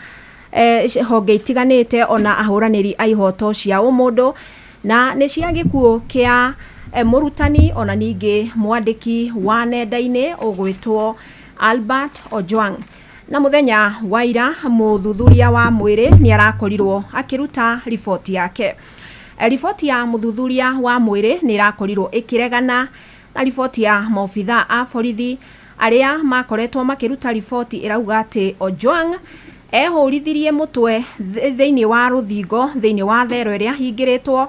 honge itiganĩte, ona ahũranĩri a ihoto cia ũmũndũ, na nĩ cia gĩkuũ kĩa mũrutani ona ningĩ mwandĩki wa nenda-inĩ ũgwĩtwo Albert Ojwang. Na mũthenya wa ira mũthuthuria wa mwĩrĩ nĩ arakorirwo akĩruta riboti yake. Riboti ya mũthuthuria wa mwĩrĩ nĩ ĩrakorirwo ĩkĩregana na riboti ya maobitha a borithi arĩa makoretwo makĩruta riboti ĩrauga atĩ Ojwang ehũrithirie mũtwe thĩinĩ wa rũthingo thĩinĩ wa thero ĩrĩa hingĩrĩtwo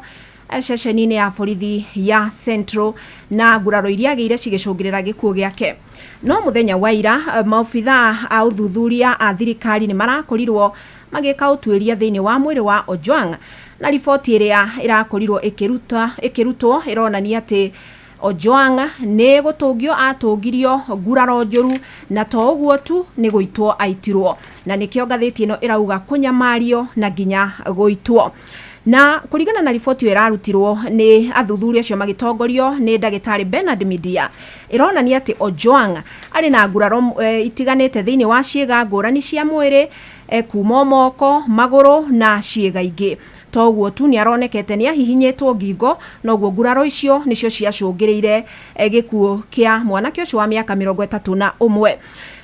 ceceni-inĩ ya borithi ya Central, na nguraro iria agĩire cigĩcũngĩrĩra gĩkuũ gĩake. No mũthenya wa ira maobitha a ũthuthuria a thirikari nĩ marakorirwo magĩka ũtuĩria thĩinĩ wa mwĩrĩ wa Ojwang, na riboti ĩrĩa ĩrakorirwo ĩkĩrutwo ĩronania atĩ Ojwang nĩ gũtũngio atũngirio nguraro njũru, na to ũguo tu, nĩ gũitwo aitirwo, na nĩkĩo ngathĩti ĩno ĩrauga kũnyamario na nginya gũitwo. Na kũringana na riboti ĩyo ĩrarutirwo nĩ athuthuria acio magĩtongorio nĩ ndagĩtarĩ Bernard Midia, ĩronania atĩ Ojwang arĩ na nguraro itiganĩte thĩinĩ wa ciĩga ngũrani cia mwĩrĩ, kuma moko, magũrũ na ciĩga ingĩ. Toguo tu, nĩ aronekete nĩ ahihinyĩtwo ngingo, noguo nguraro icio nĩcio ciacũngĩrĩire gĩkuũ kĩa mwanake ũcio wa mĩaka 31.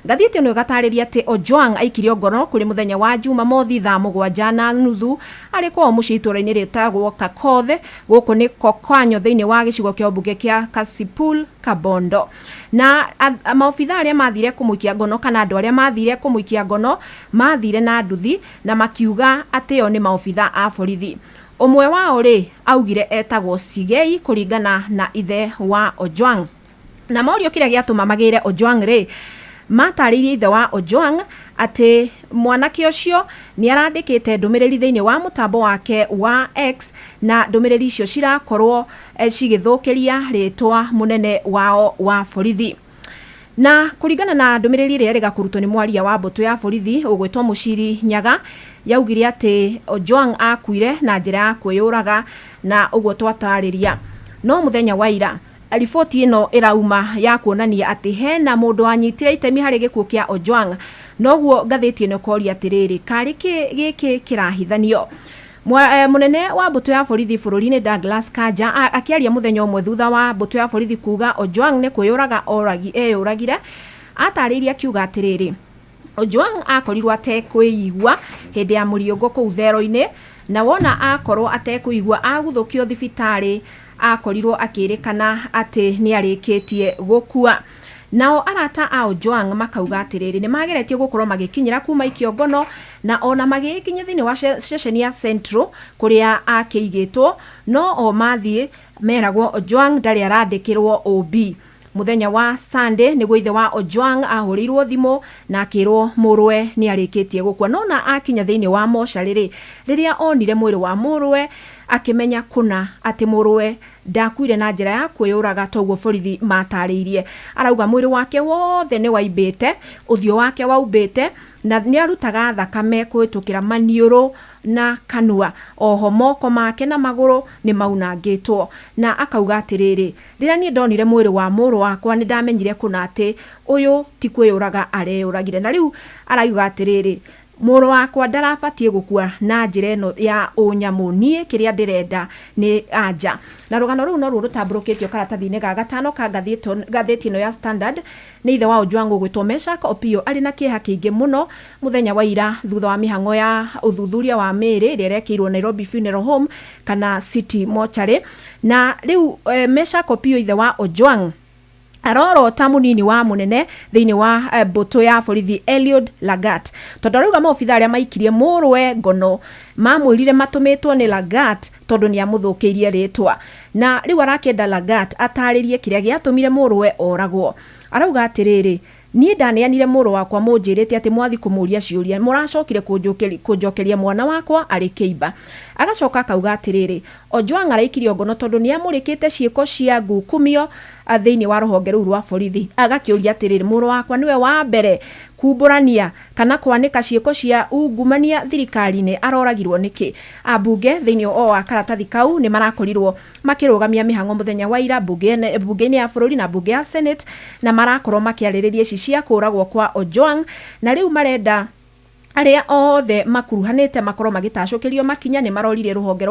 Ngathĩti ĩno ĩgatarĩria atĩ Ojwang aikirio ngono kũrĩ mũthenya wa Jumamothi thaa 7:30 arĩ kwao mũciĩ itũũra-inĩ rĩtagwo Kakothe, gũkũ nĩ Kokwanyo, thĩinĩ wa gĩcigo kĩa ũmbunge kĩa Kasipul Kabondo. Na maobitha arĩa mathire kũmũikia ngono, kana andũ arĩa mathire kũmũikia ngono, mathire na nduthi na makiuga atĩ o nĩ maobitha a borithi. Ũmwe wao rĩ augire etagwo Sigei, kũringana na ithe wa Ojwang. Na morio kĩrĩa gĩatũma magĩre Ojwang rĩ, matarĩirie ithe wa Ojwang atĩ mwanake ũcio nĩ arandĩkĩte ndũmĩrĩri thĩinĩ wa mũtambo wake wa X, na ndũmĩrĩri icio cirakorwo cigĩthũkĩria rĩtwa mũnene wao wa borithi. Na kũringana na ndũmĩrĩri ĩrĩa ĩrĩga kũrutwo nĩ mwaria wa mbũtũ ya borithi ũgwĩtwo Mũciri Nyaga, yaugire atĩ Ojwang akuire na njĩra ya kwĩyũraga, na ũguo twatarĩria. No mũthenya wa ira riboti ĩno ĩrauma ya kuonania atĩ hena mũndũ wanyitire itemi harĩ gĩkuũ kĩa Ojwang. Noguo ngathĩti ĩno ĩkoria atĩrĩrĩ, karĩ kĩ gĩkĩ kĩrahithanio? Mũnene wa mbũtũ ya borithi bũrũri-inĩ Douglas Kanja akĩaria mũthenya ũmwe thutha wa mbũtũ ya borithi kuga Ojwang nĩ kwĩyũraga eyũragire, atarĩirie akiuga atĩrĩrĩ, Ojwang akorirwo atekwĩigua hĩndĩ ya mũriũngũ kũu thero-inĩ, na wona akorwo atekũigua aguthũkio thibitarĩ, akorirwo akĩrĩkana atĩ nĩ arĩkĩtie gũkua. Nao arata a Ojwang makauga atĩrĩrĩ, nĩ mageretie gũkorwo magĩkinyĩra kuma ikio ngono, na ona magĩkinya thĩinĩ wa ceceni ya Central kũrĩa akĩigĩtwo, no o mathiĩ meragwo Ojwang ndarĩ arandĩkĩrwo OB. Mũthenya wa Sunday nĩguo ithe wa Ojwang ahũrĩirwo thimũ na akĩrwo mũrũwe nĩ arĩkĩtie gũkua. No na akinya thĩinĩ wa mocarĩ rĩ, rĩrĩa onire mwĩrĩ wa mũrũwe Akĩmenya kũna atĩ mũrũwe ndakuire na njĩra ya kwĩyũraga toguo borithi matarĩirie. Arauga mwĩrĩ wake wothe nĩ waimbĩte, ũthiũ wake waumbĩte, na nĩ arutaga thakame kũhĩtũkĩra maniũrũ na kanua. Oho moko make na magũrũ nĩ maunangĩtwo. Na akauga atĩrĩrĩ, rĩrĩa niĩ ndonire mwĩrĩ wa mũrũ wakwa nĩ ndamenyire kũna atĩ ũyũ ti kwĩyũraga areyũragire. Na rĩu arauga atĩrĩrĩ, mũrũ wakwa ndarabatiĩ gũkua na njĩra ĩno ya ũnyamũ, niĩ kĩrĩa ndĩrenda nĩ anja. Na rũgano rũu noruo rũtambũrũkĩtio karatathi-inĩ ga gatano ka ngathĩti ĩno ya Standard. Nĩ ithe wa Ojwang ũgwĩtwo Meshak Opio arĩ na kĩeha kĩingĩ mũno mũthenya wa ira thutha wa mĩhang'o ya ũthuthuria wa mĩĩrĩ ĩrĩa ĩrekĩirwo Nairobi Funeral Home kana City Mortuary. Na rĩu Meshak Opio ithe wa Ojwang arorota munini wa munene thiini wa mbũtũ ya borithi Eliud Lagat, tondu arauga maobitha arĩa maikirie mũrũwe ngono mamwĩrire matũmĩtwo nĩ Lagat tondu nĩ amũthũkĩirie rĩtwa. Na rĩu arakĩenda Lagat atarĩrie kĩrĩa gĩatũmire mũrũwe oragwo. Arauga atĩrĩrĩ, niĩ ndaneanire mũrũ wakwa mũnjĩrĩte atĩ mwathi kũmũria ciũria, mũracokire kũnjokeria mwana wakwa arĩ kĩimba. Agacoka akauga atĩrĩrĩ, Ojwang araikirio ngono tondũ nĩ amũrĩkĩte ciĩko cia ngukumio thĩinĩ wa rũhonge rũu rwa borithi. Agakĩũria atĩrĩrĩ, mũrũ wakwa nĩwe wa mbere kumbũrania kana kwanĩka ciĩko cia ungumania thirikari-inĩ, aroragirwo nĩkĩ? Ambunge thĩinĩ o wa karatathi kau nĩ marakorirwo makĩrũgamia mĩhang'o mũthenya wa ira mbunge-inĩ ya bũrũri na mbunge ya Senate, na marakorwo makĩarĩrĩria ici cia kũragwo kwa Ojwang. Na rĩu marenda arĩa othe makuruhanĩte makorwo magĩtacũkĩrio makinya. Nĩ maroririe rũhonge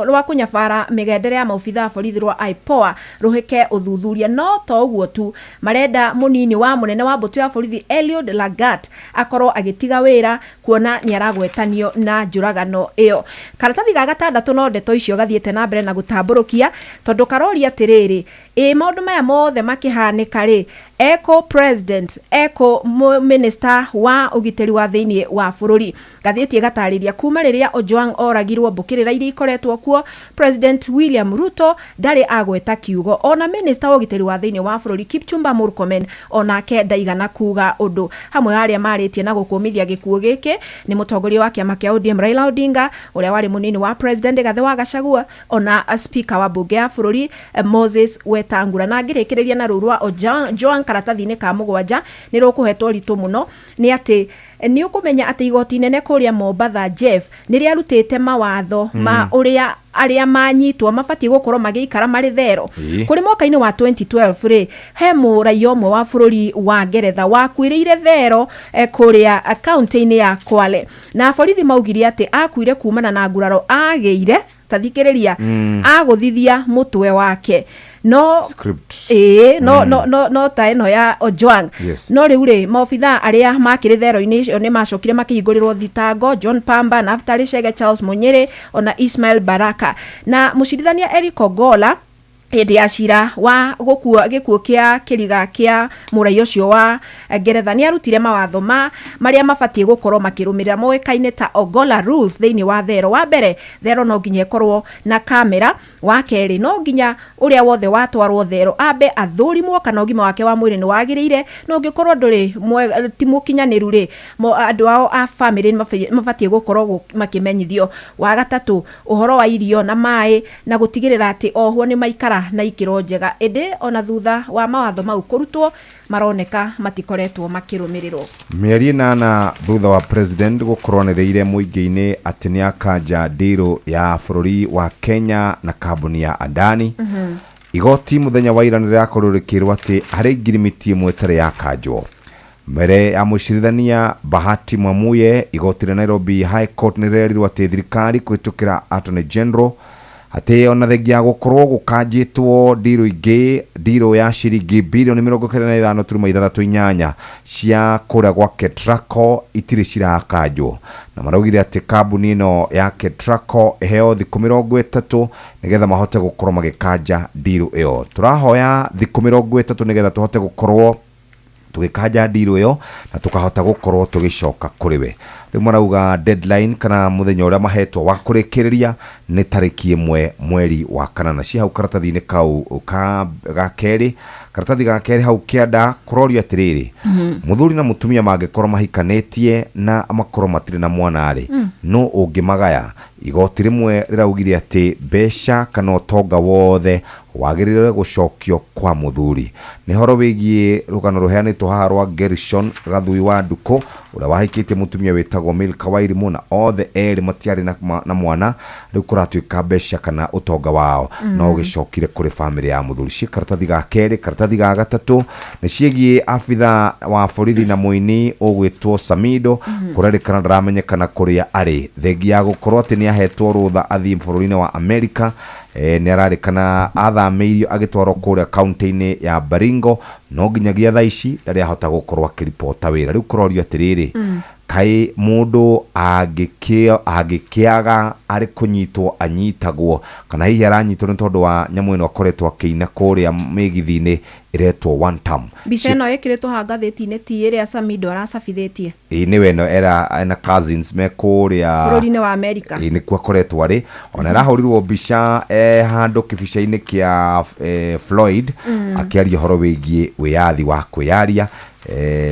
rwa kũnyabara mĩgendere ya maobitha a borithi rwa IPOA rũhĩke ũthuthuria. No to ũguo tu, marenda mũnini wa mũnene wa mbũtũ ya borithi Eliud Lagat akorwo agĩtiga wĩra kuona nĩ aragwetanio na njũragano ĩyo. Karatathi ga gatandatũ no ndeto icio gathiĩte na mbere na gũtambũrũkia, tondũ karoria atĩrĩrĩ, ĩ maũndũ maya mothe makĩhanĩka rĩ, eko president, eko minister wa ũgitĩri wa thĩinĩ wa bũrũri. Ngathĩti ĩgatarĩria kuma rĩrĩa Ojwang oragirwo mbũkĩrĩra iria ikoretwo kuo, President William Ruto ndarĩ agweta kiugo, ona minister wa ũgitĩri wa thĩinĩ wa bũrũri Kipchumba Murkomen onake ndaigana kuga ũndũ. Hamwe arĩa marĩtie na gũkũmithia gĩkuũ gĩkĩ nĩ mũtongoria wa kĩama kĩa ODM Raila Odinga, ũrĩa warĩ mũnini wa president Rigathĩ wa Gachagua, ona speaker wa mbunge ya bũrũri Moses Wetangula. Na ngĩrĩkĩrĩria na rũu rwa Ojwang karatathi-inĩ ka mũgwanja nĩ rũkũhetwo ũritũ mũno, nĩ atĩ nĩ ũkũmenya atĩ igoti inene kũrĩa Mombatha, Jeff, nĩ rĩarutĩte mawatho ma ũrĩa arĩa manyitwo mabatiĩ gũkorwo magĩikara marĩ thero. Kũrĩ mwaka-inĩ wa 2012 rĩ, he mũraiya ũmwe wa bũrũri wa Ngeretha wakuĩrĩire thero kũrĩa kaunti-inĩ ya Kwale, na borithi maugire atĩ akuire kumana na nguraro agĩire, tathikĩrĩria, agũthithia mũtwe wake. No Script. Ĩĩ, no no no no ta ĩno ya Ojwang. No rĩu rĩ, maobitha arĩa makĩrĩ thero-inĩ icio nĩ macokire makĩhingũrĩrwo thitango, John Pamba, Naftali Chege, Charles Munyiri ona Ismail Baraka. Na mũcirithania Eric Ogola hĩndĩ ya cira wa gũkua gĩkuũ kĩa kĩriga kĩa mũraiya ũcio wa Ngeretha nĩ arutire mawatho ma marĩa mabatiĩ gũkorwo makĩrũmĩrĩra moĩkaine ta Ogola Rules thĩinĩ wa thero. Wa mbere, thero no nginya ĩkorwo na kamera. Wa kerĩ, no nginya ũrĩa wothe watwarwo thero ambe athũrimwo kana ũgima wake wa mwĩrĩ nĩ wagĩrĩire, na ũngĩkorwo ndũrĩ ti mũkinyanĩru rĩ, andũ ao a famĩlĩ mabatiĩ gũkorwo makĩmenyithio. Wa gatatũ, ũhoro wa irio na maĩ na gũtigĩrĩra atĩ ohwo nĩ maikara na ikĩro njega. Ĩndĩ ona thutha wa mawatho mau kũrutwo, maroneka matikoretwo makĩrũmĩrĩrwo. Mĩeri 8 thutha wa president gũkorwo anĩrĩire mũingĩ-inĩ atĩ nĩ akanja ndiro ya bũrũri wa Kenya na kambuni ya Adani, igoti mũthenya wa ira nĩrĩrakorirwo rĩkĩrwo atĩ harĩ ngirimiti ĩmwe ĩtarĩ yakanjwo. Mbere ya mũcirithania Bahati Mwamuye, igoti rĩa Nairobi High Court nĩrĩrerirwo atĩ thirikari kũhĩtũkĩra Attorney General atĩ ona thengia ya gũkorwo gũkanjĩtwo ndiro ingĩ, ndiro ya ciringi birioni 95.68 cia kũrĩa gwa Ketraco itirĩ cirakanjwo, na maraugire atĩ kambuni ĩno ya Ketraco ĩheo thikũ 30 nĩgetha mahote gũkorwo magĩkanja ndiro ĩyo. Tũrahoya thikũ 30 nĩgetha tũhote gũkorwo tũgĩkanja ndiro ĩyo na tũkahota gũkorwo tũgĩcoka kũrĩ we. Rĩu marauga deadline kana mũthenya ũrĩa mahetwo wa kũrĩkĩrĩria nĩ tarĩki 1 mweri wa kanana. Ci hau karatathi-inĩ kau ga kerĩ, karatathi ga kerĩ hau kĩanda kũrorio atĩrĩrĩ, mũthuri na mũtumia mangĩkorwo mahikanĩtie na makorwo matirĩ na mwana rĩ, no ũngĩmagaya. Igoti rĩmwe rĩraugire atĩ mbeca kana ũtonga wothe wagĩrĩire gũcokio kwa mũthuri. Nĩ horo wĩgiĩ rũgano rũheanĩtwo haha rwa Gershon Gathui wa Ndukũ ũrĩa wahikĩtie mũtumia wĩtagwo Milka Wairimũ, na othe erĩ matiarĩ na mwana. Rĩu kũratuĩka mbeca kana ũtonga wao no ũgĩcokire kũrĩ bamĩrĩ ya mũthuri. Ciĩ karatathi ga kerĩ. Karatathi ga gatatũ nĩ ciĩgiĩ abitha wa borithi na mũini ũgwĩtwo Samido. Kũrerĩkana ndaramenyekana kũrĩa arĩ, thengia ya gũkorwo atĩ nĩ ahetwo rũtha athiĩ bũrũri-inĩ wa Amerika. Nĩ ararĩkana athamĩirio agĩtwarwo kũrĩa kaunti-inĩ ya Baringo, no nginyagia thaa ici ndarĩ ahota gũkorwo akĩribota wĩra. Rĩu kũrorio atĩrĩrĩ, kaĩ mũndũ angĩkĩaga arĩ kũnyitwo anyitagwo, kana hihi aranyitwo nĩ tondũ wa nyamũ ĩno akoretwo akĩina kũrĩa mĩgithi-inĩ ĩretwo one term. Mbica ĩno ĩkĩrĩtwo haha ngathĩti-inĩ ti ĩrĩa Samido aracabithĩtie? Ĩĩ, nĩwe ĩno ena cousins me kũrĩa bũrũri-inĩ wa Amerika. Ĩĩ, nĩkuo akoretwo arĩ. Ona arahũrirwo mbica handũ kĩbica-inĩ kĩa Floyd akĩaria ũhoro wĩgiĩ wĩyathi wa kwĩyaria.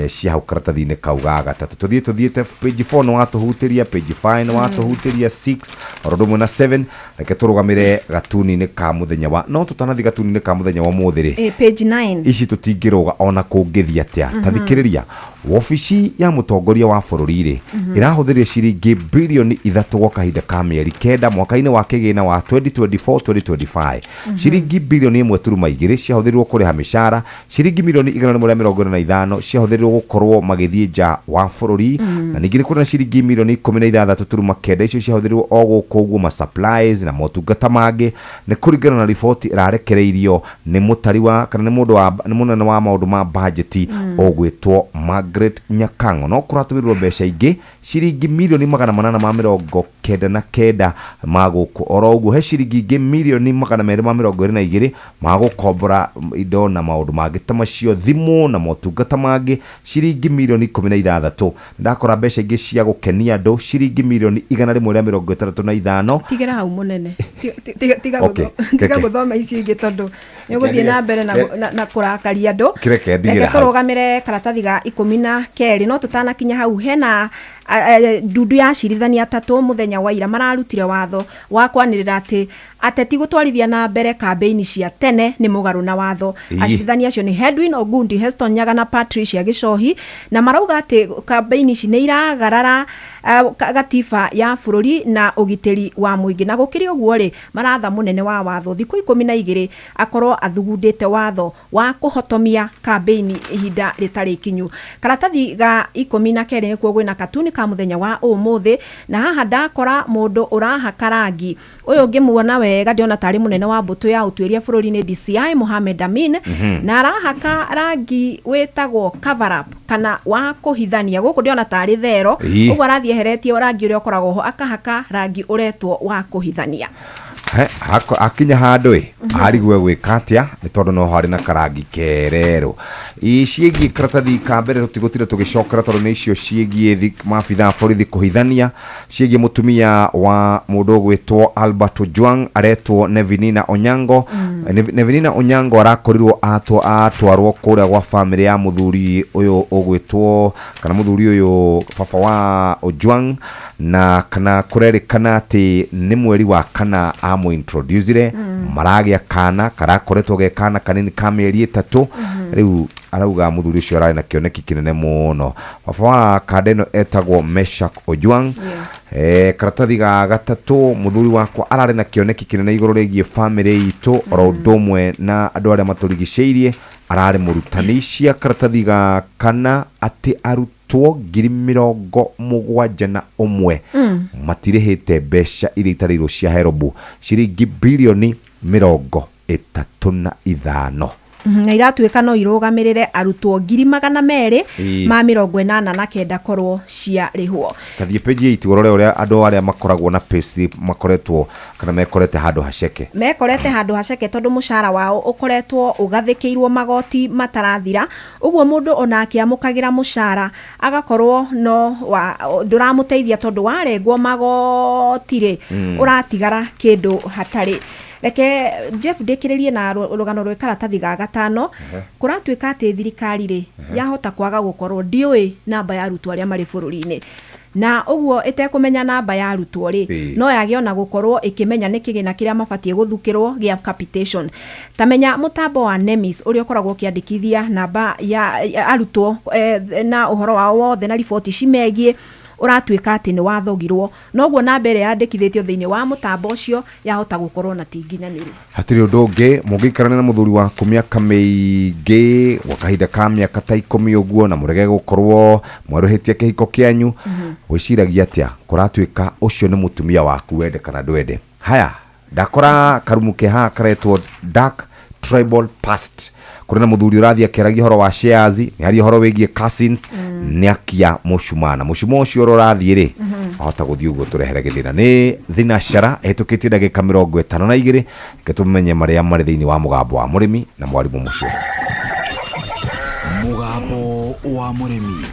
Cia hau karatathi-inĩ kau ga gatatũ. Tũthiĩte page 4 nĩ watũhutĩria, page 5 nĩ watũhutĩria, 6 oro ũndũ ũmwe na 7. Reke tũrũgamĩre gatuni-inĩ ka mũthenya wa, no tũtanathiĩ gatuni-inĩ ka mũthenya wa ũmũthĩ rĩ, Page 9. Ici tũtingĩrũga ona kũngĩthiĩ atĩa. Ta thikĩrĩria, wobici ya mũtongoria wa bũrũri rĩ, ĩrahũthĩrire ciringi birioni 3 gwa kahinda ka mĩeri 9 mwaka-inĩ wa kĩgĩna wa 2024-2025. Ciringi birioni 1.2 ciahũthĩrirwo kũrĩha mĩcara, ciringi milioni 145 ciahũthĩrirwo gũkorwo magĩthiĩ nja wa bũrũri, na ningĩ nĩ kũrĩ na ciringi milioni 16.9 icio ciahũthĩrirwo o gũkũ ũguo ma supplies na motungata mangĩ. Nĩ kũringana na riboti ĩrarekereirio nĩ mũtari wa kana nĩ mũndũ wa nĩ mũnene wa maũndũ ma bajeti ũgwĩtwo Margaret Nyakang'o. No kũratũmĩrwo mbeca ingĩ ciringi milioni 899 ma gũkũ oro ũguo, he ciringi ingĩ milioni 222 ma gũkombora indo na maũndũ mangĩ ta macio, thimũ na motungata mangĩ, ciringi milioni 16. Ndakora mbeca ingĩ cia gũkenia andũ ciringi milioni 165. Tigĩra hau mũnene. Tiga tiga gũthoma icio ingĩ tondũ nĩ ũgũthiĩ na mbere na kũrakaria andũ. Kĩreke ndigĩre Reke hau. Tũrũgamĩre karatathi ga 12. No tũtanakinya hau, hena ndundu ya acirithania atatũ mũthenya wa ira mararutire watho wa kwanĩrĩra atĩ ateti gũtwarithia na mbere kambĩini cia tene nĩ mũgarũ na watho. Acirithania acio nĩ Hedwin Ogundi, Heston Nyaga na Patricia Gichohi, na marauga atĩ kambĩini ici nĩ iragarara gatiba ya bũrũri na ũgitĩri wa mũingĩ. Na gũkĩrĩ ũguo rĩ, maratha mũnene wa watho thikũ 12 akorwo athugundĩte watho wa kũhotomia kambĩini ihinda rĩtarĩ ikinyu. Karatathi ga 12 nĩkuo gwĩna katuni ka mũthenya wa ũmũthĩ, na haha ndakora mũndũ ũrahaka rangi ũyũ. Ngĩmuona wega ndĩona tarĩ mũnene wa mbũtũ ya ũtuĩria bũrũri-inĩ DCI Mohamed Amin, na arahaka rangi wĩtagwo cover up kana wa kũhithania. Gũkũ ndĩona tarĩ thero, ũguo arathiĩ eheretie rangi ũrĩa ũkoragwo ho akahaka rangi ũretwo wa kũhithania. Akinya handũ ĩ arigwe gwĩka atĩa, nĩ tondũ no harĩ na karangi kererũ. Ciĩgiĩ karatathi ka mbere tũtigũtinda tũgĩcokera tondũ nĩ icio ciĩgiĩ maabitha a borithi kũhithania. Ciĩgiĩ mũtumia wa mũndũ ũgwĩtwo Albert Ojwang aretwo Nevinina Onyango. Nevinina Onyango arakorirwo atwarwo kũrĩa gwa bamĩrĩ ya mũthuri ũyũ ũgwĩtwo kana mũthuri ũyũ baba wa Ojwang, na kana kũrerĩkana atĩ nĩ mweri wa kana amũintroducire, maragĩa kana karakoretwo ge kana kanini ka mĩeri 3. Rĩu arauga mũthuri ũcio ararĩ na kĩoneki kĩnene mũno. Baba wa kanda ĩno etagwo Meshak Ojwang. Karatathi ga gatatũ, mũthuri wakwa ararĩ na kĩoneki kĩnene igũrũ rĩgiĩ bamĩrĩ itũ oro ũndũ ũmwe na andũ arĩa matũrigicĩirie, ararĩ mũrutani. Cia karatathi ga kana, atĩ arutwo 71,000 matirĩhĩte mbeca iria itarĩirwo cia HELB, ciringi birioni 35. Na iratuĩka no irũgamĩrĩre arutwo 289,000 korwo ciarĩhwo. Tathiĩ page 8 ũrore ũrĩa andũ arĩa makoragwo na payslip makoretwo kana mekorete handũ haceke. Mekorete handũ haceke tondũ mũcara wao ũkoretwo ũgathĩkĩirwo magoti matarathira, ũguo mũndũ ona akĩamũkagĩra mũcara agakorwo no ndũramũteithia tondũ warengwo magoti rĩ, ũratigara kĩndũ hatarĩ. Reke Jeff ndĩkĩrĩrie na rũgano rwĩ karatathi ga gatano. Kũratuĩka atĩ thirikari rĩ, yahota kwaga gũkorwo ndiũĩ namba ya arutwo arĩa marĩ bũrũri-inĩ, na ũguo ĩtekũmenya namba ya arutwo rĩ, no yage ona gũkorwo ĩkĩmenya nĩ kĩgĩna kĩrĩa mabatiĩ gũthukĩrwo gĩa capitation. Tamenya mũtambo wa NEMIS ũrĩa ũkoragwo ũkĩandĩkithia namba ya arutwo na ũhoro wao wothe na riboti cimegiĩ, ũratuĩka atĩ nĩ wathogirwo, noguo namba ĩrĩa yandĩkithĩtio thĩinĩ wa mũtambo ũcio yahota gũkorwo na ti nginyanĩru. Hatirĩ ũndũ ũngĩ mũngĩikarania na mũthuri waku mĩaka mĩingĩ gwa kahinda ka mĩaka ta 10 ũguo na mũrege gũkorwo mwerũhĩtie kĩhiko kĩanyu, wĩciragia atĩa kũratuĩka ũcio nĩ mũtumia waku wende kana ndwende? Haya, ndakora karumu ke haha karetwo Dark Tribal Past. Kũrĩ na mũthuri ũrathiĩ akĩaragia ũhoro wa shares, nĩ aria ũhoro wĩgiĩ cousins, nĩ akia mũcumaa, na mũcumaa ũcio ũrĩa ũrathiĩ rĩ, ahota gũthiĩ ũguo tũrehere gĩthĩna. Nĩ thinacara ĩhĩtũkĩtie ndagĩka 52, reke tũmenye marĩa marĩ thĩinĩ wa mũgambo wa mũrĩmi na mwarimũ mũcio. Mũgambo wa mũrĩmi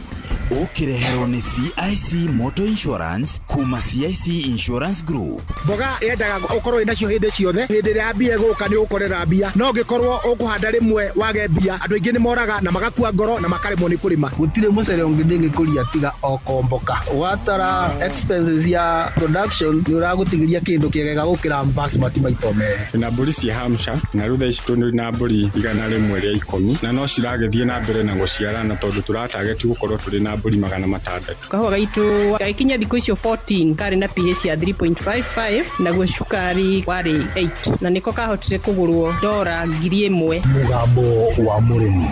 ũkĩreherwo nĩ CIC Motor Insurance kuma CIC Insurance Group. Mboga yendaga ũkorwo wĩnacio hĩndĩ ciothe, hĩndĩ ĩrĩa yambia gũka nĩ ũgũkorera mbia, no ũngĩkorwo ũkũhanda rĩmwe wage mbia, andũ aingĩ nĩ moraga na magakua ngoro na makaremwo nĩ kũrĩma. Gũtirĩ mũcere ũngĩ ndĩngĩkũria tiga o komboka. Watara expenses ya production nĩ ũragũtigĩria kĩndũ kĩega gũkĩra basmati maita merĩ. Na mbũri cia Hampshire na rĩu thaa ici tũrĩ na mbũri 110 na no ciragĩthiĩ na mbere na gũciarana tondũ tũratageti gũkorwo tũrĩ na mbũri 600. Kahũa gaitũ gagĩkinya thikũ icio 14 karĩ na pH ya 3.55 naguo cukari warĩ 8 na nĩko kahotire kũgũrwo $1,000. Mũgambo wa mũrĩmi.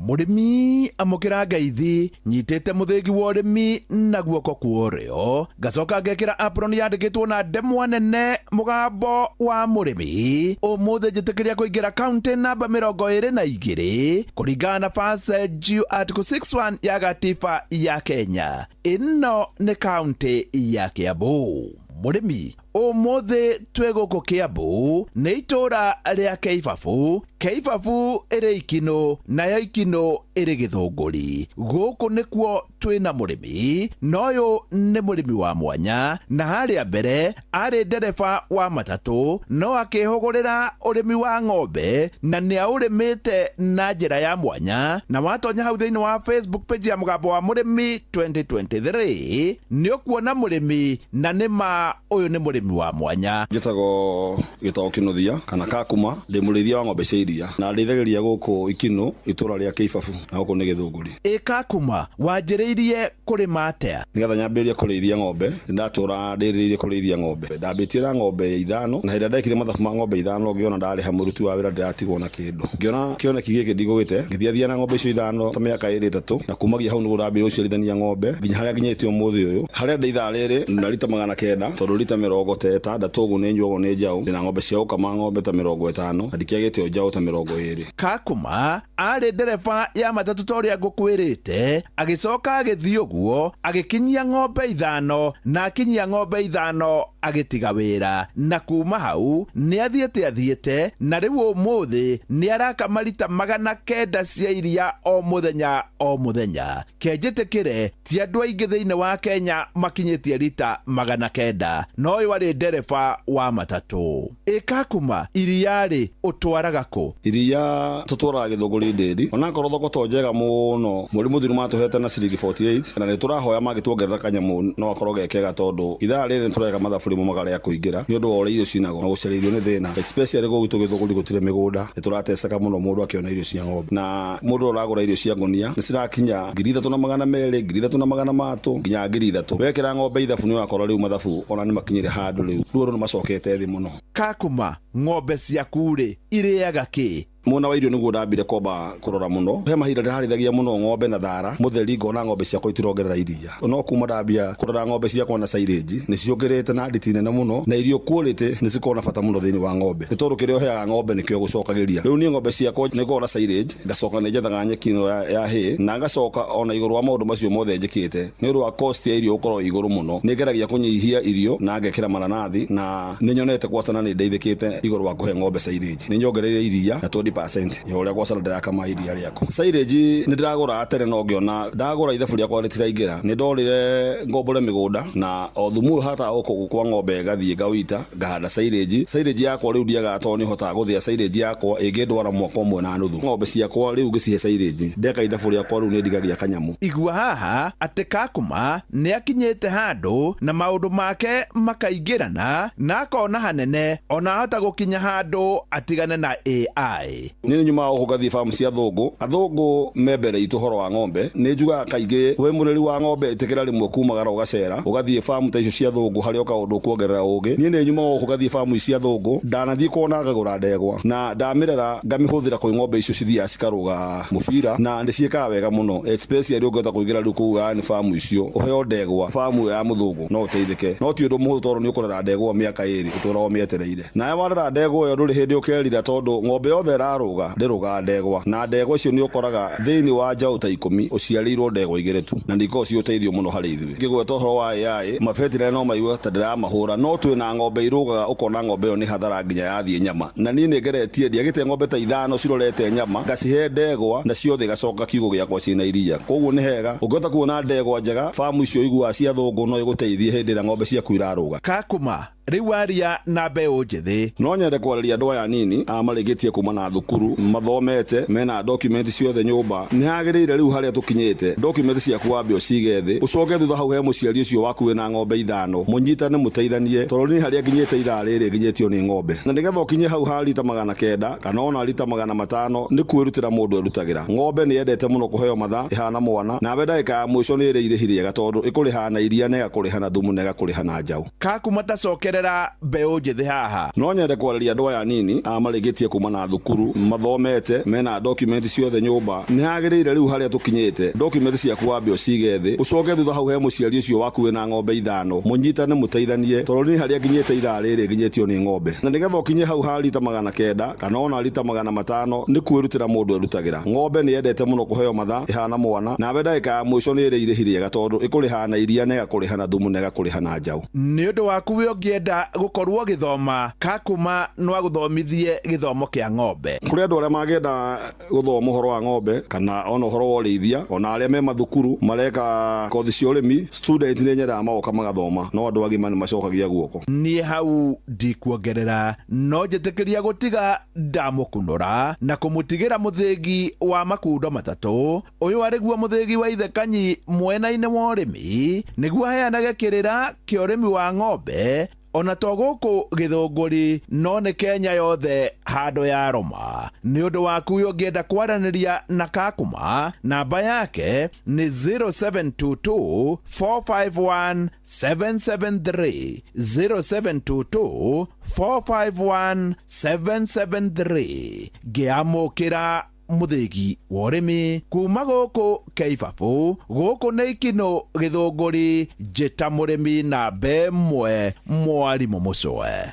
Mũrĩmi amũkĩra ngeithi nyitĩte mũthĩgi wa ũrĩmi na guoko kwa ũrĩo, ngacoka ngekĩra apron yandĩkĩtwo na ndemwa nene mũgambo wa mũrĩmi. Ũmũthĩ njĩtĩkĩria kũingĩra kaunti namba 22 kũringana na Passage Article 61 ya gatiba ya Kenya. Ĩno nĩ kaunti ya Kiambu. Mũrĩmi ũmũthĩ twĩ gũkũ Kiambu nĩ itũũra rĩa Keibabu. Keibabu ĩrĩ Ikinũ nayo Ikinũ ĩrĩ Gĩthũngũri. Gũkũ nĩkuo twĩna mũrĩmi, na ũyũ nĩ mũrĩmi wa mwanya, na harĩa mbere arĩ ndereba wa matatũ no akĩhũgũrĩra ũrĩmi wa ng'ombe na nĩ aũrĩmĩte na njĩra ya mwanya. Na watonya hau thĩinĩ wa Facebook page ya mũgambo wa mũrĩmi 2023 nĩ ũkuona mũrĩmi, na nĩ ma ũyũ nĩ mũrĩmi wa mwanya. Njĩtagwo Gĩtao Kĩnuthia kana Kakuma, ndĩ mũrĩithia wa ng'ombe cia iria na ndĩithagĩria gũkũ Ikinũ itũũra rĩa Keibabu na gũkũ nĩ Gĩthũngũri. Ĩ Kakuma, wanjĩrĩirie kũrĩma atĩa? Nĩgetha nyambĩrĩrie kũrĩithia ng'ombe ndatũra ndĩrĩrĩirie kũrĩithia ng'ombe. Ndambĩtie na ng'ombe 5 na hĩndĩ ĩrĩa ndekire mathabu ma ng'ombe 5 ngĩona ndarĩha mũruti wa wĩra ndĩratigwo na kĩndũ. Ngĩona kĩoneki gĩkĩ ndigũgĩte, ngĩthiathia na ng'ombe icio 5 ta mĩaka 2 3, na kumagia hau nĩguo ndambĩrĩirie gũciarithania ng'ombe nginya harĩa nginyĩte ũmũthĩ ũyũ. Harĩa ndĩ ithaa rĩrĩ na rita 900 tondũ rita 60 ũguo nĩ nyuagwo nĩ njaũ. Ndĩna ng'ombe cia gũkama ng'ombe ta 50 na ndikĩagĩte o njaũ ta 20. Kakuma arĩ ndereba ya matatũ ta ũrĩa ngũkwĩrĩte, agĩcoka agĩthiĩ ũguo agĩkinyia ng'ombe 5 na akinyia ng'ombe 5 agĩtiga wĩra, na kuma hau nĩ athiĩte na rĩu ũmũthĩ nĩ arakama rita 900 cia iria o mũthenya o mũthenya. Kenjĩtĩkĩre ti andũ aingĩ thĩinĩ wa Kenya makinyĩtie rita 900, no ũyũ arĩ ndereba wa matatũ. Ĩ Kakuma, iria rĩ ũtwaraga kũ? Iria tũtwaraga Gĩthũngũri ndĩri, onakorwo thoko to njega mũno. Mweri mũthiru matũhete na ciringi 48 na nĩ tũrahoya mangĩtuongerera kanyamũ no akorwo ge kega tondũ ithaa rĩrĩ nĩ tũreka mathabu rĩmwe makarega kũingĩra nĩ ũndũ wa ũrĩa irio cinagwo na gũcaria irio nĩ thĩna, especially gũkũ gwitũ Gĩthũngũri gũtirĩ mĩgũnda, nĩ tũrateceka mũno mũndũ akĩona irio cia ng'ombe, na mũndũ ũragũra irio cia ngũnia nĩ cirakinya 3,200, 3,300 nginya 3,000. Wekĩra ng'ombe ithabu nĩ ũrakora rĩu mathabu ona nĩ makinyire handũ rĩu rĩu andũ nĩ macokete thĩ mũno. Kakuma, ng'ombe ciaku rĩ irĩaga kĩ? Mwena wa irio nĩguo ndambire kwamba kũrora mũno. He mahinda ndĩrarĩithagia mũno ng'ombe na thara mũtheri, ngona ng'ombe ciakwa itirongerera iria, no kuma ndambia kũrora ng'ombe ciakwa na silage nĩ ciongerete na nditi nene mũno, na irio quality nĩ cikoragwo na bata mũno thĩinĩ wa ng'ombe, nĩ tondũ kĩrĩa ũheaga ng'ombe nĩkĩo gũcokagĩria. Rĩu niĩ ng'ombe ciakwa nĩ ngoragwo na silage, ngacoka nĩ njethaga nyeki ĩno ya hay, na ngacoka ona igũrũ wa maũndũ macio mothe njĩkĩte, nĩ ũndũ wa cost ya irio gũkorwo igũrũ mũno, nĩ ngeragia kũnyihia irio na ngekĩra mananathi, na nĩ nyonete gwacana nĩ ndeithĩkĩte igũrũ wa kũhe ng'ombe silage. Nĩ nyongereire iria na 20% ya ũrĩa gwacana ndĩrakama iria rĩakwa. Silage nĩ ndĩragũraga tene, no ngĩona ndagũra ithabu rĩakwa rĩtiraingĩra, nĩ ndorire ngombore mĩgũnda, na o thumu ũyũ hataga gũkũ kwa ng'ombe ngathiĩ ngawita ngahanda silage. Silage yakwa rĩu ndiagaga tondũ nĩ hotaga gũthĩa silage yakwa ĩngĩndwara mwaka ũmwe na nuthu. Ng'ombe ciakwa rĩu ngĩcihe silage, ndeka ithabu rĩakwa rĩu nĩ ndigagia kanyamũ. Igua haha atĩ Kakuma nĩ akinyĩte handũ na maũndũ make makaingĩrana na akona hanene, ona ahota gũkinya handũ atigane na AI. Niĩ nĩ nyumaga gũkũ ngathiĩ famu cia athũngũ. Athũngũ me mbere itũ ũhoro wa ng'ombe. Nĩ njugaga kaingĩ wĩ mũreri wa ng'ombe ĩtĩkĩra rĩmwe kumagara ũgacera ũgathiĩ famu ta icio cia athũngũ harĩa ũkaũndũ kuongerera ũgĩ. Niĩ nĩ nyumaga gũkũ ngathiĩ famu ici cia athũngũ, ndanathiĩ kuona ngagũra ndegwa na ndamĩrera ngamĩhũthĩra kwĩ ng'ombe icio cithiaga cikarũga mũbira, na nĩ ciĩkaga wega mũno, especially ũngĩhota kũingĩra rĩu kũu yani famu icio ũheo ndegwa famu ya mũthũngũ no ũteithĩke, no ti ũndũ mũhũthũ tondũ nĩ ũkũrera ndegwa mĩaka 2 ũtũraga ũmĩetereire. Nawe warera ndegwa ĩyo ndũrĩ hĩndĩ ũkerira, tondũ ng'ombe yothe ĩrarũga ndĩrũgaga ndegwa, na ndegwa icio nĩ ũkoraga thĩinĩ wa njaũ ta 10 ũciarĩirwo ndegwa 2 tu, na nĩ ikoragwo ci ũteithio mũno harĩ ithuĩ. Ngĩgweta ũhoro wa AI, mabetinarĩ no maigue ta ndĩramahũra, no twĩna ng'ombe irũgaga ũkona ng'ombe ĩyo nĩ hathara nginya yathiĩ nyama. Na niĩ nĩ ngeretie, ndiagĩte ng'ombe ta 5 cirorete nyama, ngacihe ndegwa na ciothe igacoka kiugũ gĩakwa ciĩna iria. Koguo nĩ hega ũngĩhota kuona ndegwa njega famu icio ũiguaga cia thũngũ, no ĩgũteithie hĩndĩ ĩrĩa ng'ombe ciaku irarũga. Kakuma rĩu aria na mbeũ njĩthĩ. No nyende kwarĩria andũ aya anini a marĩkĩtie kuma na thukuru, mathomete, mena document ciothe nyũmba. Nĩ hagĩrĩire rĩu harĩa tũkinyĩte document ciaku wambe ũcige thĩ, ũcoke thutha hau he mũciari ũcio waku wĩna ng'ombe 5, mũnyitane mũteithanie, tondũ niĩ harĩa nginyĩte ithaa rĩrĩ nginyĩtio nĩ ng'ombe, na nĩgetha ũkinye hau ha rita 900 kana ona rita 500 nĩ kwĩrutĩra mũndũ erutagĩra. Ng'ombe nĩ yendete mũno kũheo mathaa ĩhana mwana, nawe ndagĩka ya mũico nĩ ĩrĩ irĩhi rĩega, tondũ ĩkũrĩhaga na iria na ĩgakũrĩha na thumu na ĩgakũrĩha na njaũ. Kakuma tacokerera mbeũ njĩthĩ haha. No nyende kwarĩria andũ aya anini a marĩkĩtie kuma na thukuru, mathomete, mena document ciothe nyũmba. Nĩ hagĩrĩire rĩu harĩa tũkinyĩte document ciaku wambe ũcige thĩ, ũcoke thutha hau he mũciari ũcio waku wĩna ng'ombe 5, mũnyitane mũteithanie, tondũ niĩ harĩa nginyĩte ithaa rĩrĩ nginyĩtio nĩ ng'ombe, na nĩgetha ũkinye hau ha rita 900 kana ona rita 500 nĩ kwĩrutĩra mũndũ erutagĩra. Ng'ombe nĩ yendete mũno kũheo mathaa ĩhana mwana, nawe ndagĩka ya mũico nĩ ĩrĩ irĩhi rĩega, tondũ ĩkũrĩhaga na iria na ĩgakũrĩha na thumu na ĩgakũrĩha na njaũ. Nĩ ũndũ waku wĩ ũngĩenda gũkorwo ũgĩthoma, Kakuma no agũthomithie gĩthomo kĩa ng'ombe. Kũrĩ andũ arĩa mangĩenda gũthoma ũhoro wa ng'ombe kana ona ũhoro wa ũrĩithia, ona arĩa me mathukuru mareka kothi cia ũrĩmi, student nĩ nyendaga magoka magathoma, no andũ agima nĩ macokagia guoko. Niĩ hau ndikuongerera, no njĩtĩkĩria gũtiga ndamũkunũra na kũmũtigĩra mũthĩgi wa makundo 3. Ũyũ arĩguo mũthĩgi wa ithe Kanyi mwena-inĩ wa ũrĩmi, nĩguo aheanage kĩrĩra kĩa ũrĩmi wa ng'ombe, ona to gũkũ Gĩthũngũri no nĩ Kenya yothe handũ ya Roma. Nĩ ũndũ waku ũngĩenda kwaranĩria na Kakuma, namba yake nĩ 0722 451 773, 0722 451 773. Ngĩamũkĩra mũthĩgi wa ũrĩmi kuma gũkũ Keibabu, gũkũ nĩ Ikinũ Gĩthũngũri, njĩta mũrĩmi namba 1 mwarimũ mũcoe.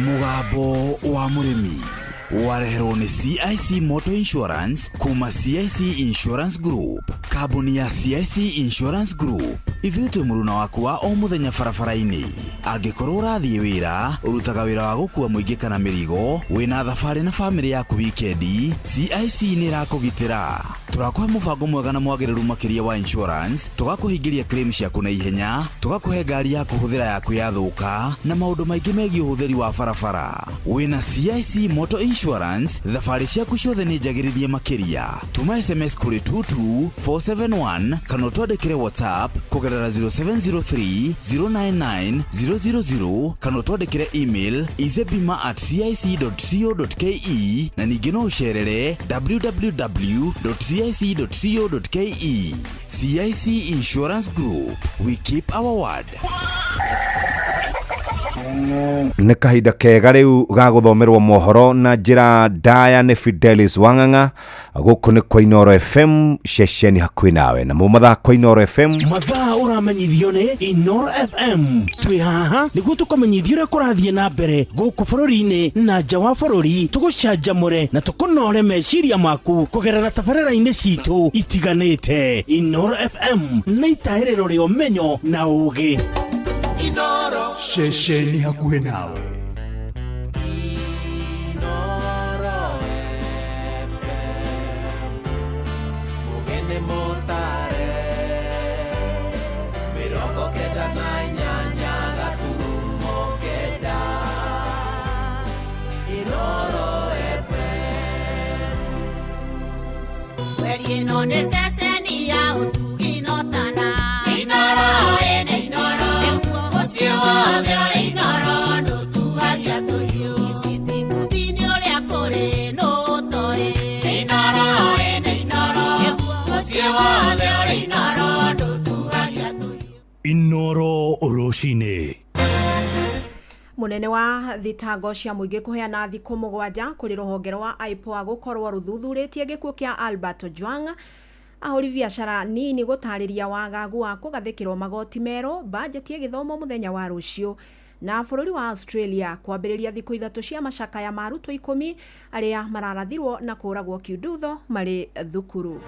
Mũgambo wa mũrĩmi wareherwo nĩ CIC Motor Insurance kuma CIC Insurance Group. Kambuni ya CIC Insurance Group ithuĩ twĩ mũruna waku wa o mũthenya barabara-inĩ. Angĩkorwo ũrathiĩ wĩra, ũrutaga wĩra wa gũkua mũingĩ kana mĩrigo, wĩna thabarĩ na bamĩrĩ yaku wikendi, CIC nĩ ĩrakũgitĩra. Tũrakũhe mũbango mwega na mwagĩrĩru makĩria wa insurance, tũgakũhingĩria claim ciaku na ihenya, tũgakũhe ngari ya kũhũthĩra yaku yathũka, na maũndũ maingĩ megiĩ ũhũthĩri wa barabara. Wĩna CIC Motor Insurance, thabarĩ ciaku ciothe nĩ njagĩrithie makĩria. Tũma SMS kũrĩ 22471 kana ũtwandĩkĩre WhatsApp kũgerera 0703 099 000 kana ũtwandĩkĩre email izebima@cic.co.ke, na ningĩ no ũcerere www.cic.co.ke. CIC Insurance Group, we keep our word. Nĩ kahinda kega rĩu ga gũthomerwo mohoro na njĩra ndaya nĩ Fidelis Wang'ang'a. Gũkũ nĩ kwa Inooro FM, ceceni hakuhĩ nawe, namo mathaa kwa Inooro FM. Mathaa ũramenyithio nĩ Inoro FM. Twĩ haha nĩguo tũkũmenyithia ũrĩa kũrathiĩ na mbere gũkũ bũrũri-inĩ na nja wa bũrũri, tũgũcanjamũre na tũkũnore meciria maku kũgerera tabarĩra-inĩ citũ itiganĩte. Inoro FM nĩ itahĩrĩro rĩa ũmenyo na ũgĩ. Inoro. Ceceni hakuhĩ nawe. Inoro FM. Mugene motare. 98.9. Inoro FM. Mweri ĩno nĩ ceceni ya ũtugi notana. Inoro ĩnĩ Inoro. Mũciĩ wothe ũrĩ Inoro ndũtuagia tũhiũ. Iciti kuthini ũrĩa kũrĩ nũtoĩ. Inoro ĩnĩ Inoro. Mũciĩ wothe ũrĩ Inoro ndũtuagia tũhiũ. Inoro rũcinĩ. Munene wa thitango cia mũingĩ kũheana thikũ 7 kũrĩ rũhonge rwa IPOA gũkorwo rũthuthurĩtie gĩkuũ kĩa Albert Ojwang. Ahũri biacara nini gũtarĩria wagagu wa kũgathĩkĩrwo magoti merũ, bajeti ya gĩthomo mũthenya wa rũciũ. Na bũrũri wa Australia kwambĩrĩria thikũ 3 cia macakaya ma arutwo 10 arĩa mararathirwo na kũragwo kiundutho marĩ thukuru.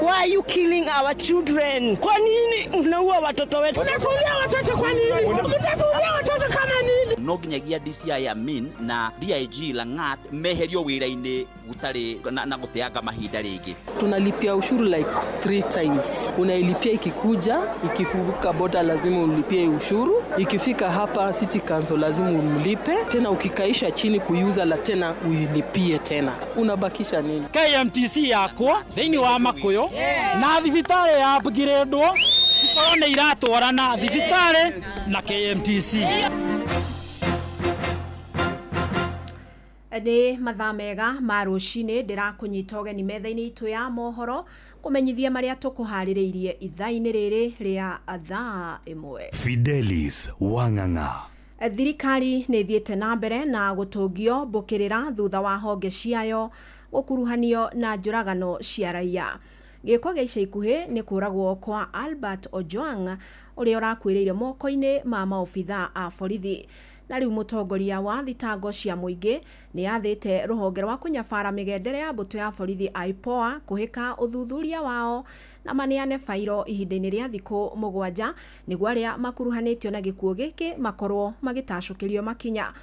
Why are you killing our children? Kwa nini mnaua watoto wetu? Mnatuulia watoto kwa nini? Mtatuulia watoto kama nini? No nginyagia DCI Amin na DIG Langat meherio wira-inĩ gũtarĩ na gũteanga mahinda rĩngĩ. Tunalipia ushuru like 3 times. Unailipia ikikuja, ikivuka boda lazima ulipie ushuru, ikifika hapa City Council lazima umlipe tena, ukikaisha chini kuiuza la tena uilipie tena, unabakisha nini? KMTC yakwa thĩinĩ wa Makuyu na thibitarĩ ya upgradwo ikorwo nĩ iratwarana thibitarĩ na KMTC. Nĩ mathaa mega ma rũcinĩ, ndĩrakũnyita ũgeni metha-inĩ itũ ya mohoro kũmenyithia marĩa tũkũharĩrĩirie ithaa-inĩ rĩrĩ rĩa thaa 1. Fidelis Wang'ang'a. Thirikari nĩ ĩthiĩte na mbere na gũtũngio mbũkĩrĩra thutha wa honge ciayo gũkuruhanio na njũragano cia raia. Gĩko gĩa ica ikuhĩ nĩ kũragwo kwa Albert Ojwang ũrĩa ũrakuĩrĩire moko-inĩ ma maobitha a borithi. Na rĩu mũtongoria wa thitango cia mũingĩ nĩ athĩte rũhonge rwa kũnyabara mĩgendere ya mbũtũ ya borithi IPOA kũhĩka ũthuthuria wao na maneane bairo ihinda-inĩ rĩa thikũ 7 nĩguo arĩa makuruhanĩtio na gĩkuũ gĩkĩ makorwo magĩtacũkĩrio makinya.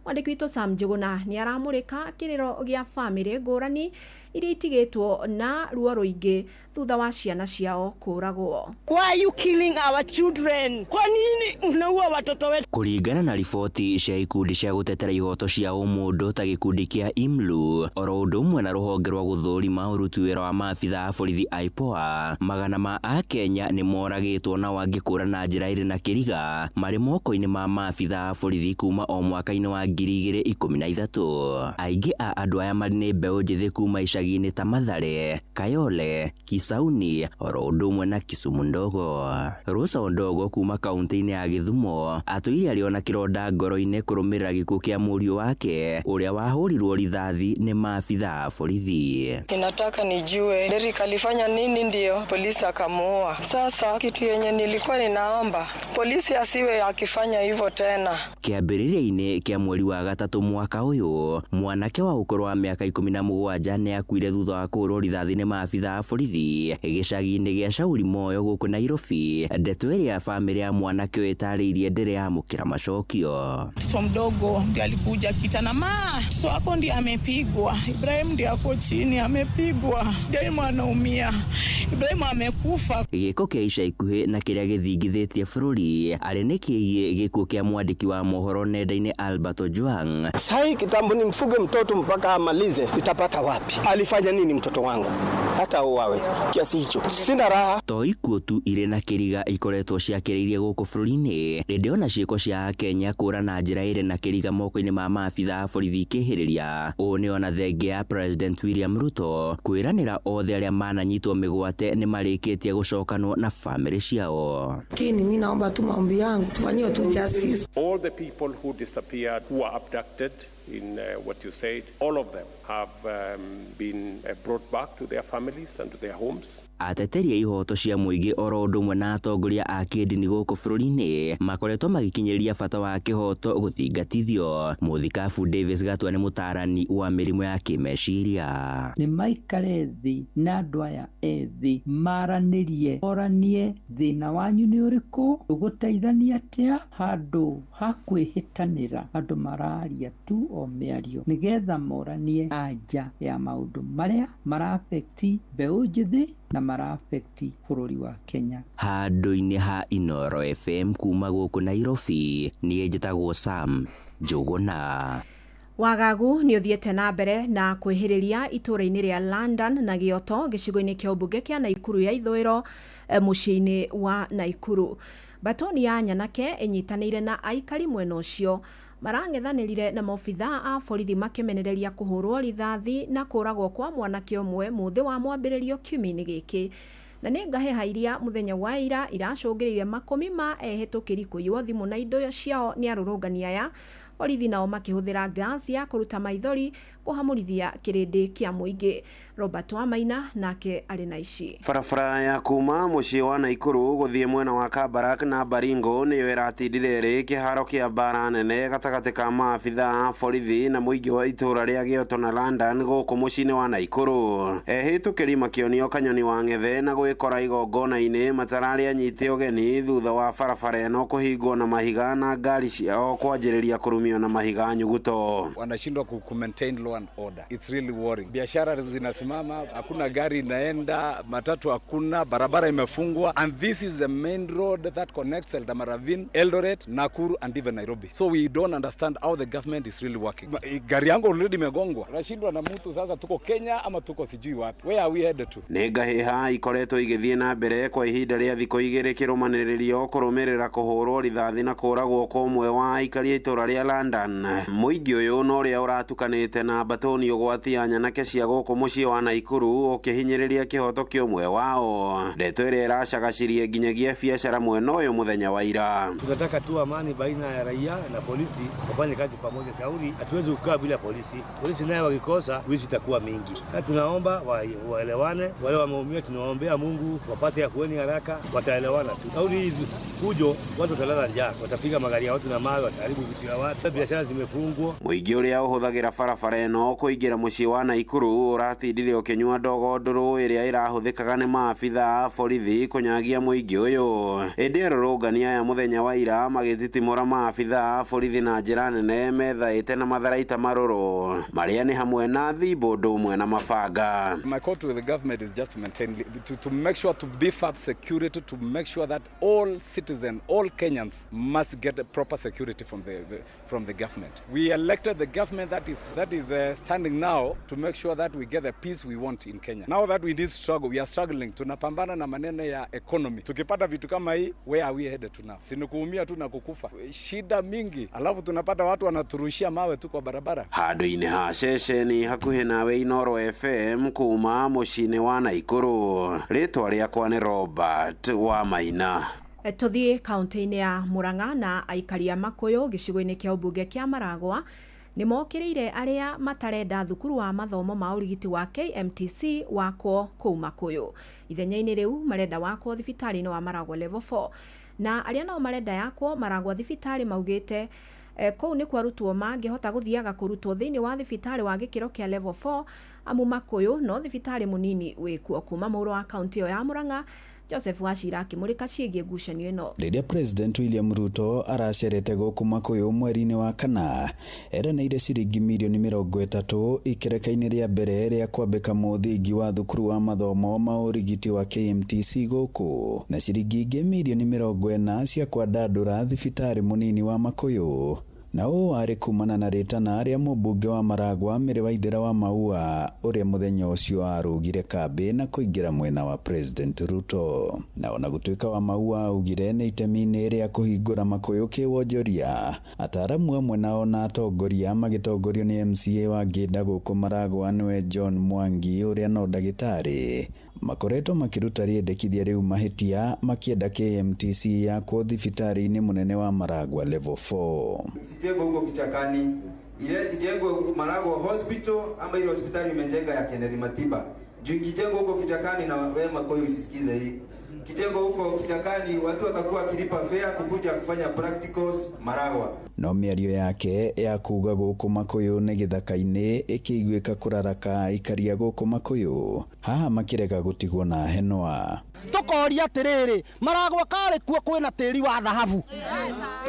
Mwandĩki witũ Sam Njuguna nĩ aramũrĩka kĩrĩro gĩa bamĩrĩ ngũrani iria itigĩtwo na ruo rũingĩ thutha wa ciana ciao kũragwo. Why are you killing our children? Kwa nini mnaua watoto wetu? Kũringana na riboti cia ikundi cia gũtetera ihoto cia ũmũndũ ta gĩkundi kĩa IMLU oro ũndũ ũmwe na rũhonge rwa gũthũrima ũruti wĩra wa maabitha a borithi IPOA, magana ma akenya nĩ moragĩtwo na wangĩ kũra na njĩra ĩrĩ na kĩriga marĩ moko-inĩ ma maabitha a borithi kuma o mwaka-inĩ wa 2013. Aingĩ a andũ aya marĩ nĩ mbeũ njĩthĩ kuma icagi-inĩ ta Mathare, Kayole, Kisauni oro ũndũ ũmwe na Kisumu ndogo. Rosa Ndogo kuma kaunti-inĩ ya Gĩthumo atũire arĩ ona kĩronda ngoro-inĩ kũrũmĩrĩra gĩkuũ kĩa mũriũ wake ũrĩa wahũrirwo rithathi nĩ maabitha a borithi. Ninataka nijue Derrick alifanya nini ndio polisi akamuua. Sasa kitu yenye nilikuwa ninaomba polisi asiwe akifanya hivyo tena. Kĩambĩrĩria-inĩ kĩa mweri wa 3 mwaka ũyũ, mwanake wa ũkũrũ wa mĩaka 17 nĩ akuire thutha wa kũhũrwo rithathi nĩ maabitha a borithi gĩcagi-inĩ gĩa Shauri Moyo gũkũ Nairobi. Ndeto ĩrĩa bamĩrĩ ya mwanake ũyũ ĩtarĩirie ndĩrĩ yamũkĩra macokio. Mtoto mdogo ndiye alikuja akitana, ma mtoto wako ndiye amepigwa, Ibrahim ndiye ako chini amepigwa, Ibrahim anaumia, Ibrahim amekufa. Gĩko kĩa ica ikuhĩ na kĩrĩa gĩthingithĩtie bũrũri arĩ nĩ kĩgiĩ gĩkuũ kĩa mwandĩki wa mohoro nenda-inĩ Albert Ojwang. Sai kitambo nimfuge mtoto mpaka amalize, nitapata wapi? Alifanya nini mtoto wangu hata auawe kiasi hicho? Sina raha. To ikuũ tu irĩ na kĩriga ikoretwo ciakĩrĩirie gũkũ bũrũri-inĩ, ĩndĩ ona ciĩko cia Akenya kũra na njĩra ĩrĩ na kĩriga moko-inĩ ma maabitha a borithi ikĩhĩrĩria. Ũũ nĩ ona thengia ya President William Ruto kwĩranĩra othe arĩa mananyitwo mĩgwate nĩ marĩkĩtie gũcokanwo na bamĩrĩ ciao. Lakini mimi naomba tu maombi yangu tufanyiwe tu justice. All the people who disappeared, who were abducted in what you said, all of them have been brought back to their families and to their homes. Ateteri a ihoto cia mũingĩ oro ũndũ ũmwe na atongoria a kĩndini gũkũ bũrũri-inĩ makoretwo magĩkinyĩrĩria bata wa kĩhoto gũthingatithio. Mũthikabu Davis Gatua nĩ mũtaarani wa mĩrimũ ya kĩmeciria. Nĩ maikare thĩ na andũ aya ethĩ maranĩrie, oranie thĩna wanyu nĩ ũrĩkũ, ũgũteithania atĩa, handũ ha kwĩhĩtanĩra andũ mararia tu o mĩario nĩgetha moranie anja ya maũndũ marĩa maraafekti mbeũ njĩthĩ na maraafekti bũrũri wa Kenya. Handũ-inĩ ha Inooro FM kuma gũkũ Nairobi, niĩ njĩtagwo Sam Njũgũna. Wagagu nĩ ũthiĩte na mbere na kwĩhĩrĩria itũũra-inĩ rĩa London na Gĩoto gĩcigo-inĩ kĩa ũmbunge kĩa Naikuru ya ithũĩro, mũciĩ-inĩ wa Naikuru. Batoni ya nyanake ĩnyitanĩire na aikari mwena ũcio marang'ethanĩrire na maobithaa a borithi makĩmenereria kũhũrwo rithathi na kũragwo kwa mwanake ũmwe mũthĩ wa mwambĩrĩrio kiumia-inĩ gĩkĩ. Na nĩ ngahĩha iria mũthenya wa ira iracũngĩrĩirie makũmi ma ehĩtũkĩri kũiywo thimũ na indo ciao nĩ arũrũngani aya. Borithi nao makĩhũthĩra gas ya kũruta maithori kũhamũrithia kĩrĩndĩ kĩa mũingĩ. Robert Wamaina nake arĩ na ici. Barabara ya kuma mũciĩ wa Naikuru gũthiĩ mwena wa Kabarak na Baringo nĩyo ĩratindire ĩrĩ kĩharo kĩa mbara nene gatagatĩ ka maabitha a borithi na mũingĩ wa itũũra rĩa Gĩoto na London gũkũ mũciĩ-inĩ wa Naikuru. Ehĩtũkĩri makĩonio kanyoni wa ng'ethe na gwĩkora igongona-inĩ matararĩ anyite ũgeni thutha wa barabara ĩno kũhingwo na mahiga na ngari ciao kwanjĩrĩria kũrumio na mahiga nyuguto. Wanashindwa ku maintain law and order. It's really worrying. Biashara zinasimama, hakuna gari inaenda, matatu hakuna, barabara imefungwa, and this is the main road that connects Eldama Ravine, Eldoret, Nakuru and even Nairobi. So we don't understand how the government is really working. Gari yangu already imegongwa. Nashindwa na mtu sasa, tuko Kenya ama tuko sijui wapi. Where are we headed to? Nĩ ngahĩha ikoretwo igĩthiĩ na mbere kwa ihinda rĩa thikũ igĩrĩ kĩrũmanĩrĩrio kũrũmĩrĩra kũhũrwo rithathi na kũragwo kwa ũmwe wa aikari a itũũra rĩa London. Mũingĩ ũyũ na ũrĩa ũratukanĩte na mbatoni ũgwati ya nyanake cia gũkũ mũciĩ wa Naikuru ũkĩhinyĩrĩria kĩhoto kĩa ũmwe wao. Ndeto ĩrĩa ĩracagacirie nginyagia biacara mwena ũyũ mũthenya wa ira. Tunataka tu amani baina ya raia na polisi, wafanye kazi pamoja. Shauri hatuwezi kukaa bila polisi. Polisi naye wakikosa, wizi itakuwa mingi. Sasa tunaomba waelewane, wale wameumia tunawaombea Mungu wapate afueni haraka, wataelewana tu. Shauri fujo, watu watalala njaa, watapiga magari ya watu na mawe, wataharibu vitu vya watu, biashara zimefungwa. Mũingĩ ũrĩa ũhũthagĩra barabara ĩno kũingĩra mũciĩ wa Naikuru ũratindire ũkĩnyua ndogo ndũrũ ĩrĩa ĩrahũthĩkaga nĩ maabitha a borithi kũnyagia mũingĩ ũyũ. Ĩndĩ arũrũngani aya mũthenya wa ira magĩtitimũra maabitha a borithi na njĩra nene methaĩte na matharaita marũrũ marĩa nĩ hamwe na thimbo ũndũ ũmwe na mabanga. My call to the government is just to maintain, to make sure to beef up security, to make sure that all citizens, all Kenyans must get a proper security from the government. We elected the government that is standing now to make sure that we get the peace we want in Kenya. Now that we need struggle, we are struggling. Tunapambana na maneno ya economy. Tukipata vitu kama hii, where are we headed to now? Si ni kuumia tu na kukufa. Shida mingi. Alafu tunapata watu wanaturushia mawe tu kwa barabara. Handũ-inĩ ha ceceni hakuhĩ nawe Inooro FM kuma mũciĩ-inĩ wa Naikuru. Rĩtwa rĩakwa nĩ Robert Wamaina. Tũthiĩ kaunti-inĩ ya Murang'a na aikari a Makuyu gĩcigo-inĩ kĩa ũmbunge kĩa Maragwa nĩ mokĩrĩire arĩa matarenda thukuru wa mathomo ma ũrigiti wa KMTC wakwo kũu Makuyu. Ithenya-inĩ rĩu marenda wakwo thibitarĩ-inĩ wa Maragwa level 4, na arĩa nao marenda yakwo Maragwa thibitarĩ maugĩte kũu nĩ kwarutwo mangĩhota gũthiaga kũrutwo thĩinĩ wa thibitarĩ wa gĩkĩro kĩa level 4 amu Makuyu no thibitarĩ mũnini wĩkuo. Kuma mũhuro wa kaunti ĩyo ya Murang'a, Joseph Wachira akĩmũrĩka ciĩgiĩ ngucanio ĩno. Rĩrĩa President William Ruto aracerete gũkũ Makuyu mweri-inĩ wa kana, eranĩire ciringi mirioni 30 ikereka-inĩ rĩa mbere rĩa kwambĩka mũthingi wa thukuru wa mathomo ma ũrigiti wa KMTC gũkũ, na ciringi ingĩ mirioni 40 cia kwandandũra thibitarĩ mũnini wa Makuyu. Na ũũ warĩ kumana na rĩtana rĩa mũmbunge wa Maragwa Mary Waithera wa Maua ũrĩa mũthenya ũcio arũgire kambĩ na kũingĩra mwena wa President Ruto. Na ona gũtuĩka wa Maua augire nĩ itemi-inĩ rĩa kũhingũra Makuyu kĩwonjoria, ataramu amwe nao na atongoria magĩtongorio nĩ MCA wa Ngĩnda gũkũ Maragwa nĩwe John Mwangi ũrĩa no ndagĩtarĩ makoretwo makĩruta rĩendekithia rĩu mahĩtia makĩenda KMTC yakwo thibitarĩ-inĩ mũnene wa Maragwa level 4. Isijengwe huko kichakani, ile ijengwe Maragwa hospital ama ile hospitali imejenga ya Kennedy Matiba. Juu ikijengwa huko kichakani, na wewe Makoyo usisikize hii, kijengwa huko kichakani watu watakuwa wakilipa fare kukuja kufanya practicals Maragwa. No mĩario yake ya kuga gũkũ Makuyu nĩ gĩthaka-inĩ ĩkĩiguĩka kũraraka aikaria gũkũ Makuyu haha makĩrega gũtigwo na henwa. Tukoria atiriri, Maragwa karĩ kuo kwĩna tĩri wa thahabu,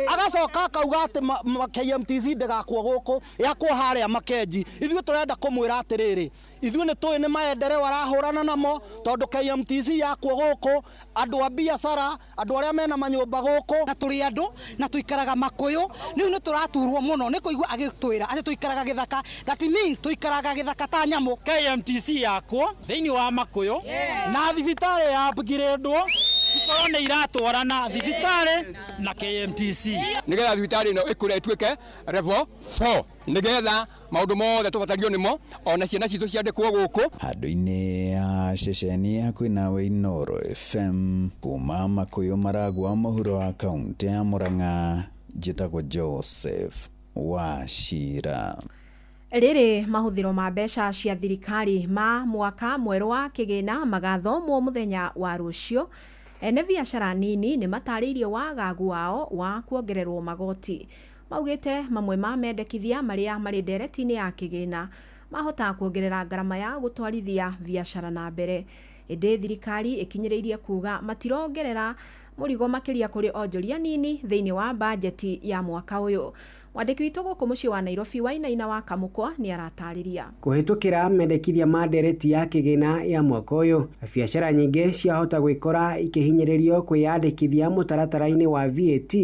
agacoka akauga atĩ KMTC ndĩgakwo gũkũ, yakwo harĩa Makenji. Ithuĩ tũrenda kũmwĩra atĩrĩrĩ, ithuĩ nĩ tũĩ nĩ maendeleo arahũrana namo, tondũ KMTC yakwo gũkũ andũ a biacara, andũ arĩa mena manyũmba gũkũ, na tũrĩ andũ na tũikaraga Makuyu, rĩu nĩ tũraturwo mũno nĩ kũigua agĩtwĩra atĩ tũikaraga gĩthaka. That means tũikaraga gĩthaka ta nyamũ. KMTC yakwo thĩinĩ wa Makuyu na thibitarĩ ya upgradwo ikorwo nĩ iratwarana thibitarĩ na KMTC nigetha thibitarĩ ĩno ĩkũre ĩtuĩke level 4 nigetha maũndũ mothe tũbatario nĩmo ona ciana citũ ciandĩkwo gũkũ. Handũ-inĩ ya ceceni hakuhĩ nawe Inooro FM kuma Makuyu Maragwa mũhuro wa kaũntĩ ya Murang'a, njĩtagwo Joseph Wachira. Rĩrĩ mahũthĩro ma mbeca cia thirikari ma mwaka mwerũ wa kĩgĩna magathomwo mũthenya wa rũciũ. Ene biacara nini nĩ matarĩirie wagagu wao wa kuongererwo magoti. Maugĩte mamwe ma mendekithia marĩa marĩ ndereti-inĩ ya kĩgĩna mahota kuongerera ngarama ya gũtwarithia biacara na mbere. Ĩndĩ thirikari ĩkinyĩrĩirie kuga matirongerera mũrigo makĩria kũrĩ onjoria nini thĩinĩ wa bajeti ya mwaka ũyũ. Mwandĩki witũ gũkũ mũciĩ wa Nairobi Wainaina wa Kamũkwa nĩ aratarĩria. Kũhĩtũkĩra mendekithia ma ndereti ya kĩgĩna ya mwaka ũyũ, biacara nyingĩ ciahota gwĩkora ikĩhinyĩrĩrio kwĩyandĩkithia mũtaratara-inĩ wa VAT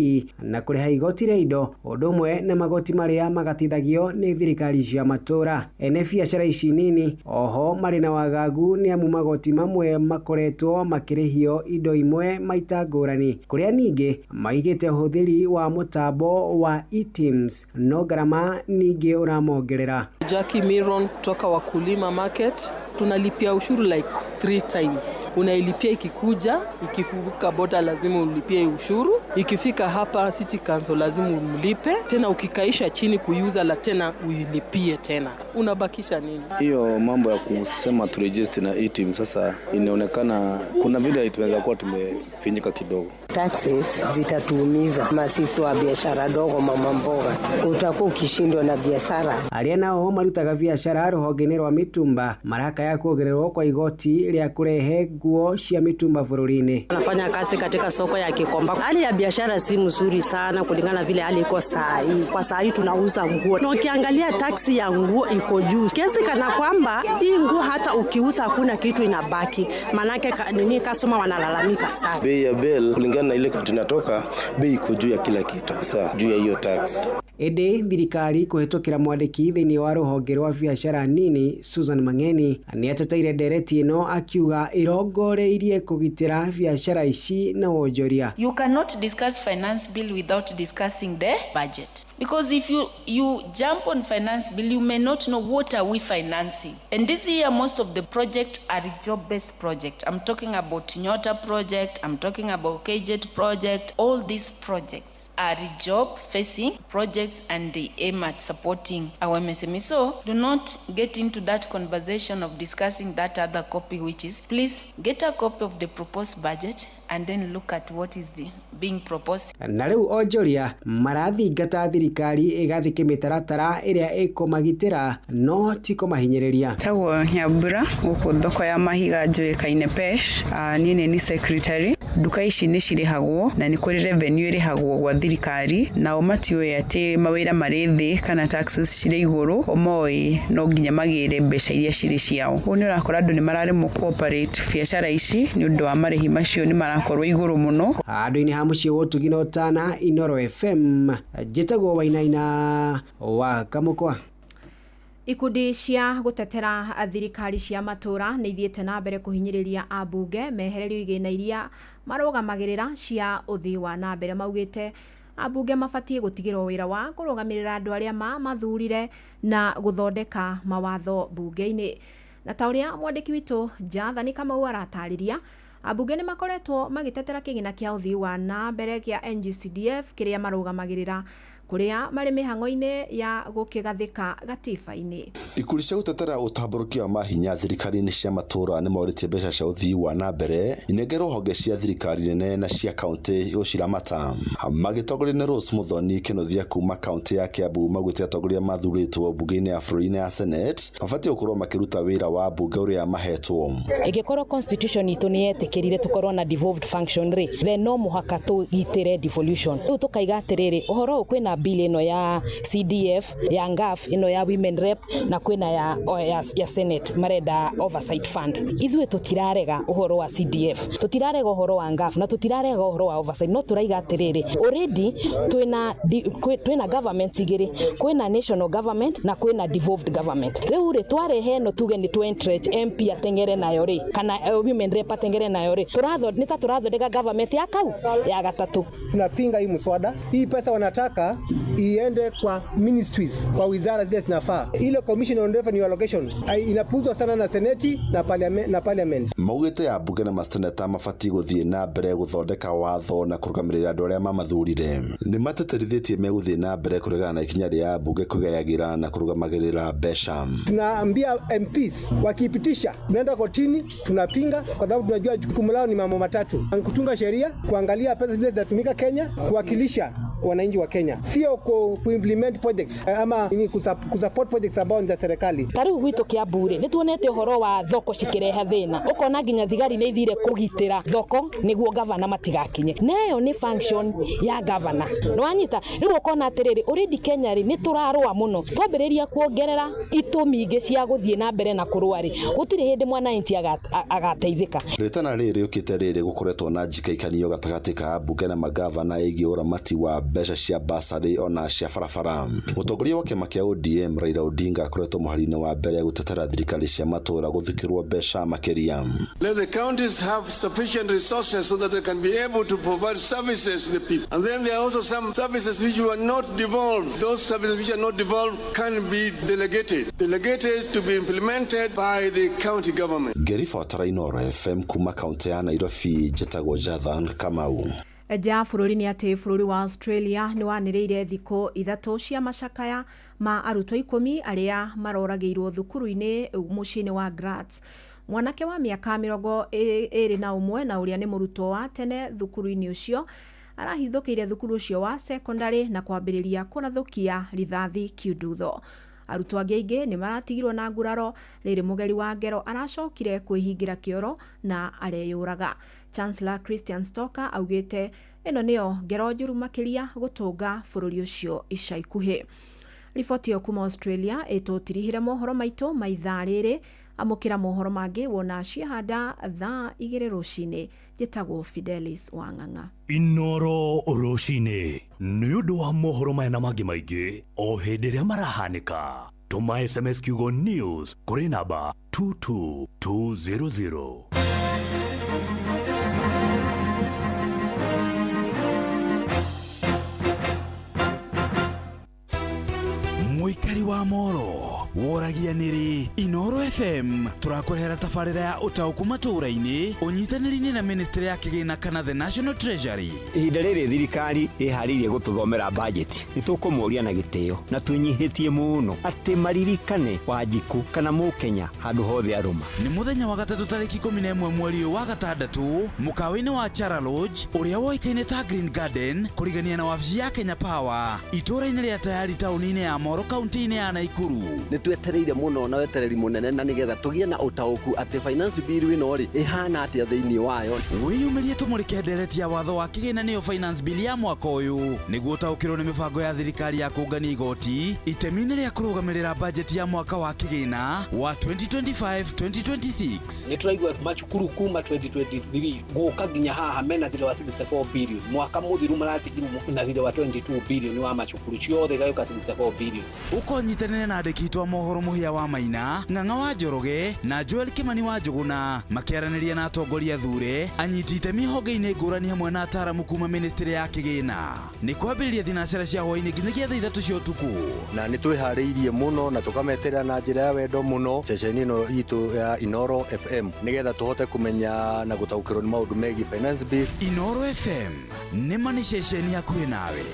na kũrĩha igoti rĩa indo, ũndũ ũmwe na magoti marĩa magatithagio nĩ thirikari cia matũũra. Ene biacara ici nini oho marĩ na wagagu nĩ amu magoti mamwe makoretwo makĩrĩhio indo imwe maita ngũrani, kũrĩa ningĩ maigĩte ũhũthĩri wa mũtambo wa eTIMS no gharama ningĩ ũramongerera. Jackie Miron kutoka Wakulima Market, tunalipia ushuru like 3 times. Unailipia ikikuja, ikivuka boda lazima ulipie ushuru, ikifika hapa City Council lazima umlipe tena, ukikaisha chini kuiuza la tena uilipie tena, unabakisha nini? Hiyo mambo ya kusema tu register na eTIMS sasa inaonekana kuna vile tunaweza kuwa tumefinyika kidogo. Taxes zitatuumiza masisi wa biashara dogo, mama mboga, utakuwa ukishindwa na biashara. Arĩa nao marutaga biashara rũhonge-inĩ rwa mitumba marakaya kuongererwo kwa igoti rĩa kũrehe nguo cia mitumba bũrũri-inĩ. Nafanya kazi katika soko ya Kikomba. Hali ya biashara si mzuri sana kulingana vile hali iko saa hii. Kwa saa hii tunauza nguo, na ukiangalia taksi ya nguo iko juu kiasi kana kwamba hii nguo hata ukiuza hakuna kitu inabaki. Manake nini, customer wanalalamika sana. Bei ya bell kulingana na ile country natoka, bei iko juu ya kila kitu. Sasa juu ya hiyo tax. Ĩndĩ thirikari kũhĩtũkĩra mwandĩki thĩinĩ wa rũhonge rwa biacara nini Susan Mang'eni nĩateteire ndereti ĩno akiuga ĩrongoreirie kũgitĩra biacara ici na wonjoria. You cannot discuss finance bill without discussing the budget, because if you jump on finance bill you may not know what are we financing. And this year most of the project are job-based project. I'm talking about Nyota project, I'm talking about KJET project. All these projects are job-facing projects and they aim at supporting our MSME. So do not get into that conversation of discussing that other copy, which is, please get a copy of the proposed budget and then look at what is the being proposed. Na rĩu onjoria marathingata thirikari ĩgathĩke mĩtaratara ĩrĩa ĩkũmagitĩra no ti kũmahinyĩrĩria. Tagwo Nyambura gũkũ thoko ya Mahiga njũĩkaine Pesh. Niĩ nĩ secretary. Nduka ici nĩ cirĩhagwo na nĩ kũrĩ revenue ĩrĩhagwo gwa thirikari, nao matiũĩ atĩ mawĩra marĩ thĩ kana taxes cirĩ igũrũ, o moĩ no nginya magĩre mbeca iria cirĩ ciao. Ũguo nĩ ũrakora andũ nĩ mararemwo kũ-operate biacara ici nĩ ũndũ wa marĩhi macio nĩ marakorwo igũrũ mũno. Handũ-inĩ ha mũciĩ wa ũtugi na ũtana, Inooro FM, njĩtagwo Wainaina wa Kamũkwa. Ikundi cia gũtetera thirikari cia matũra nĩ ithiĩte na mbere kũhinyĩrĩria ambunge mehererio igĩna iria marũgamagĩrĩra cia ũthii wa na mbere. Maugĩte ambunge mabatiĩ gũtigĩrwo wĩra wa kũrũgamĩrĩra andũ arĩa mamathurire na gũthondeka mawatho mbunge-inĩ. Na ta ũrĩa mwandĩki witũ Jathani Kamau aratarĩria, ambunge nĩ makoretwo magĩtetera kĩgĩna kĩa ũthii wa na mbere kĩa NGCDF kĩrĩa marũgamagĩrĩra kũrĩa marĩ mĩhang'o-inĩ ya gũkĩgathĩka gatiba-inĩ. Ikundi cia gũtetera ũtambũrũkia wa mahinya thirikari-inĩ cia matũra nĩ morĩtie mbeca cia ũthii wa na mbere inengerwo honge cia thirikari nene na cia kaunti gũciramata. Magĩtongorio nĩ Rose Muthoni Kĩnuthia kuma kaunti ya Kiambu, maugĩte atongoria mathurĩtwo mbunge-inĩ ya bũrũri-inĩ ya Senate mabatiĩ gũkorwo makĩruta wĩra wa mbunge ũrĩa mahetwo. Ĩngĩkorwo constitution itũ nĩ yetĩkĩrire tũkorwo na devolved function rĩ, then no mũhaka tũgitĩre devolution. Rĩu tũkaiga atĩrĩrĩ, ũhoro ũyũ kwĩna bill ĩno ya CDF, ya NGAAF, ĩno ya women rep na kwĩna ya Senate marenda oversight fund. Ithuĩ tũtirarega ũhoro wa CDF, tũtirarega ũhoro wa NGAAF na tũtirarega ũhoro wa oversight, no tũraiga atĩrĩrĩ, already twĩna government igĩrĩ, kwĩna national government na kwĩna devolved government. Rĩu rĩ, twarehe ĩno tuge nĩ tũ entrench MP ateng'ere nayo rĩ, kana women rep ateng'ere nayo rĩ, nĩ ta tũrathondeka government ya kau ya gatatũ. Tunapinga hii mswada. Hii pesa wanataka iende kwa ministries, kwa wizara zile zinafaa. Ile commission on revenue allocation inapuzwa sana na seneti na parliament. Maugĩte ya mbunge na maseneta mabatiĩ gũthiĩ na mbere gũthondeka watho na kũrũgamĩrĩra andũ arĩa mamathurire. Nĩ matetherithĩtie megũthiĩ na mbere kũregana na ikinya rĩa mbunge kwĩgayagĩra na kũrũgamagĩrĩra mbeca. Tunaambia MPs wakipitisha, tunaenda kotini, tunapinga kwa sababu tunajua jukumu lao ni mambo matatu: kutunga sheria, kuangalia pesa zile zinatumika Kenya, kuwakilisha wananchi wa Kenya, sio ku implement projects ama ni kusupport projects ambao ni za serikali. Ta rĩu gwitũ Kiambu rĩ, nĩ tuonete ũhoro wa thoko cikĩrehe thĩna, ũkona nginya thigari nĩ ithire kũgitĩra thoko nĩguo gavana matigakinye, na ĩyo nĩ function ya gavana. Nĩwanyita? Rĩu ũkona atĩrĩrĩ, already Kenya rĩ, nĩ tũrarũa mũno, twambĩrĩria kuongerera itũmi ingĩ cia gũthiĩ na mbere na kũrũa rĩ, gũtirĩ hĩndĩ mwananchi agateithĩka. Rĩtana rĩrĩ rĩũkĩte rĩrĩ gũkoretwo na njikaikanio gatagatĩ ka mbunge na magavana ĩgiĩ ũramati wa mbeca cia basarĩ ona cia barabara. Mũtongoria wa kĩama kĩa ODM Raila Odinga akoretwo mũhari-inĩ wa mbere gũtetera thirikari cia matũra gũthukĩrwo mbeca makĩria. Let the counties have sufficient resources so that they can be able to provide services to the people. And then there are also some services which were not devolved. Those services which are not devolved can be delegated to be implemented by the county government. Ngĩribotera Inooro FM kuma kaunti ya Nairobi, njĩtagwo Jathan Kamau. Nja ya bũrũri nĩ atĩ bũrũri wa Australia nĩ wanĩrĩire thikũ 3 cia macakaya ma arutwo 10 arĩa maroragĩirwo thukuru-inĩ mũciĩ-inĩ wa Graz. Mwanake wa mĩaka 21 na ũrĩa nĩ mũrutwo wa tene thukuru-inĩ ũcio arahithũkĩire thukuru ũcio wa sekondarĩ na kwambĩrĩria kũrathũkia rithathi kiundutho. Arutwo angĩ aingĩ nĩ maratigirwo na nguraro rĩrĩ mũgeri wa ngero aracokire kwĩhingĩra kĩoro na areyũraga. Chancellor Christian Stocker augĩte ĩno nĩyo ngero njũru makĩria gũtũnga bũrũri ũcio ica ikuhĩ. Riboti ĩyo kuma Australia ĩtũtirihire mohoro maitũ ma ithaa rĩrĩ. Amũkĩra mohoro mangĩ wona ciahanda thaa 2 rũcinĩ. Njĩtagwo Fidelis Wang'ang'a. Inooro rũcinĩ nĩ ũndũ wa mohoro maya na mangĩ maingĩ o hĩndĩ ĩrĩa marahanĩka. Tũma SMS kiugo news kũrĩ namba 22200. Mũikari wa Moro woragia nĩrĩ Inooro FM tũrakũrehera tabarĩra ya ũtaũku matũũra-inĩ ũnyitanĩri-inĩ na ministry ya kĩgĩna kana the National Treasury. Ihinda rĩrĩ thirikari ĩharĩirie gũtũthomera budget, nĩ tũkũmoria na gĩtĩo na twĩnyihĩtie mũno atĩ maririkane Wanjikũ kana Mũkenya handũ hothe arũma. Nĩ mũthenya wa gatatũ tarĩki 11 mweri ũyũ wa gatandatũ mũkawa-inĩ wa Chara Lodge ũrĩa woĩkaine ta Green Garden kũrigania na wabici ya Kenya Power itũũra-inĩ rĩa Tayari taũni-inĩ ya Moro kaunti kaunti-inĩ ya Naikuru. Nĩ twetereire mũno na wetereri mũnene na nĩgetha tũgĩe na ũtaũku atĩ finance bill ĩno rĩ ĩhana atĩa thĩinĩ wayo. Wĩyumĩrie tũmũrĩke ndereti ya watho wa kĩgĩna nĩyo finance bill ya mwaka ũyũ nĩguo ũtaũkĩrwo nĩ mĩbango ya thirikari ya kũngania igoti itemi-inĩ rĩa kũrũgamĩrĩra bajeti ya mwaka wa kĩgĩna wa 2025-2026. Nĩ tũraigua macukuru kuma 2023 gũka nginya haha mena thirĩ wa 64 billion, mwaka mũthiru maratigirwo na thirĩ wa 22 billion wa macukuru ciothe igagĩũka 64 billion. Ũkonyitanĩra na andĩki aitũ a mohoro Mũhĩa wa Maina, Ng'ang'a wa Njoroge na Joel Kimani wa Njũgũna makĩaranĩria na atongoria thure anyiti itemi honge-inĩ ngũrani hamwe na ataramu kuma ministry ya kĩgĩna. Nĩ kwambĩrĩria thinacara cia hwaĩ-inĩ nginyagia thaa 3 cia ũtukũ. Na nĩ twĩharĩirie mũno na tũkameterera na njĩra ya wendo mũno ceceni ĩno itũ ya Inoro FM nĩgetha tũhote kũmenya na gũtaũkĩrwo nĩ maũndũ megiĩ finance bill. Inoro FM nĩ ma nĩ ceceni hakuhĩ nawe.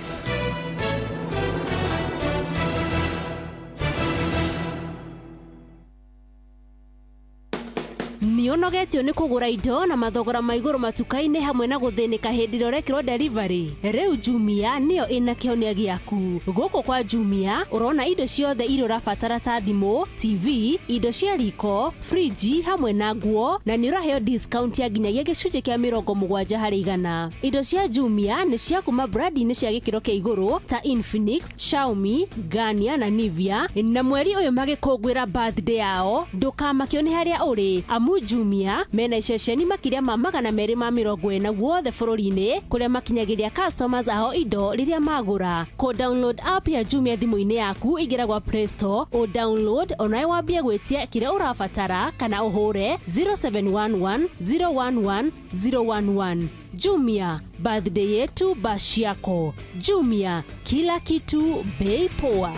Nĩ ũnogetio nĩ kũgũra indo na mathogora ma igũrũ matuka-inĩ hamwe na gũthĩnĩka hĩndĩ ĩrĩa ũrekĩrwo delivery. Rĩu Jumia nĩyo ĩna kĩhonia gĩaku. Gũkũ kwa Jumia ũrona indo ciothe iria ũrabatara ta thimũ, TV, indo cia riko, friji hamwe na nguo, na nĩ ũraheo discount ya nginyagia gĩcunjĩ kĩa 70%. Indo cia Jumia nĩ cia kuma brandi-inĩ cia gĩkĩro kĩa igũrũ ta Infinix, Xiaomi, Garnier na Nivea, na mweri ũyũ magĩkũngũĩra birthday yao ndũkamakio nĩ harĩa ũrĩ amu Jumia mena iceceni makĩria ma 240 guothe bũrũri-inĩ kũrĩa makinyagĩria customers ao indo rĩrĩa magũra. Kũ download app ya Jumia thimũ-inĩ yaku ingĩra gwa Play Store, ũ download onawe wambie gwĩtia kĩrĩa ũrabatara kana ũhũre 0711 011 011. Jumia, birthday yetu bash yako. Jumia, kila kitu bei poa.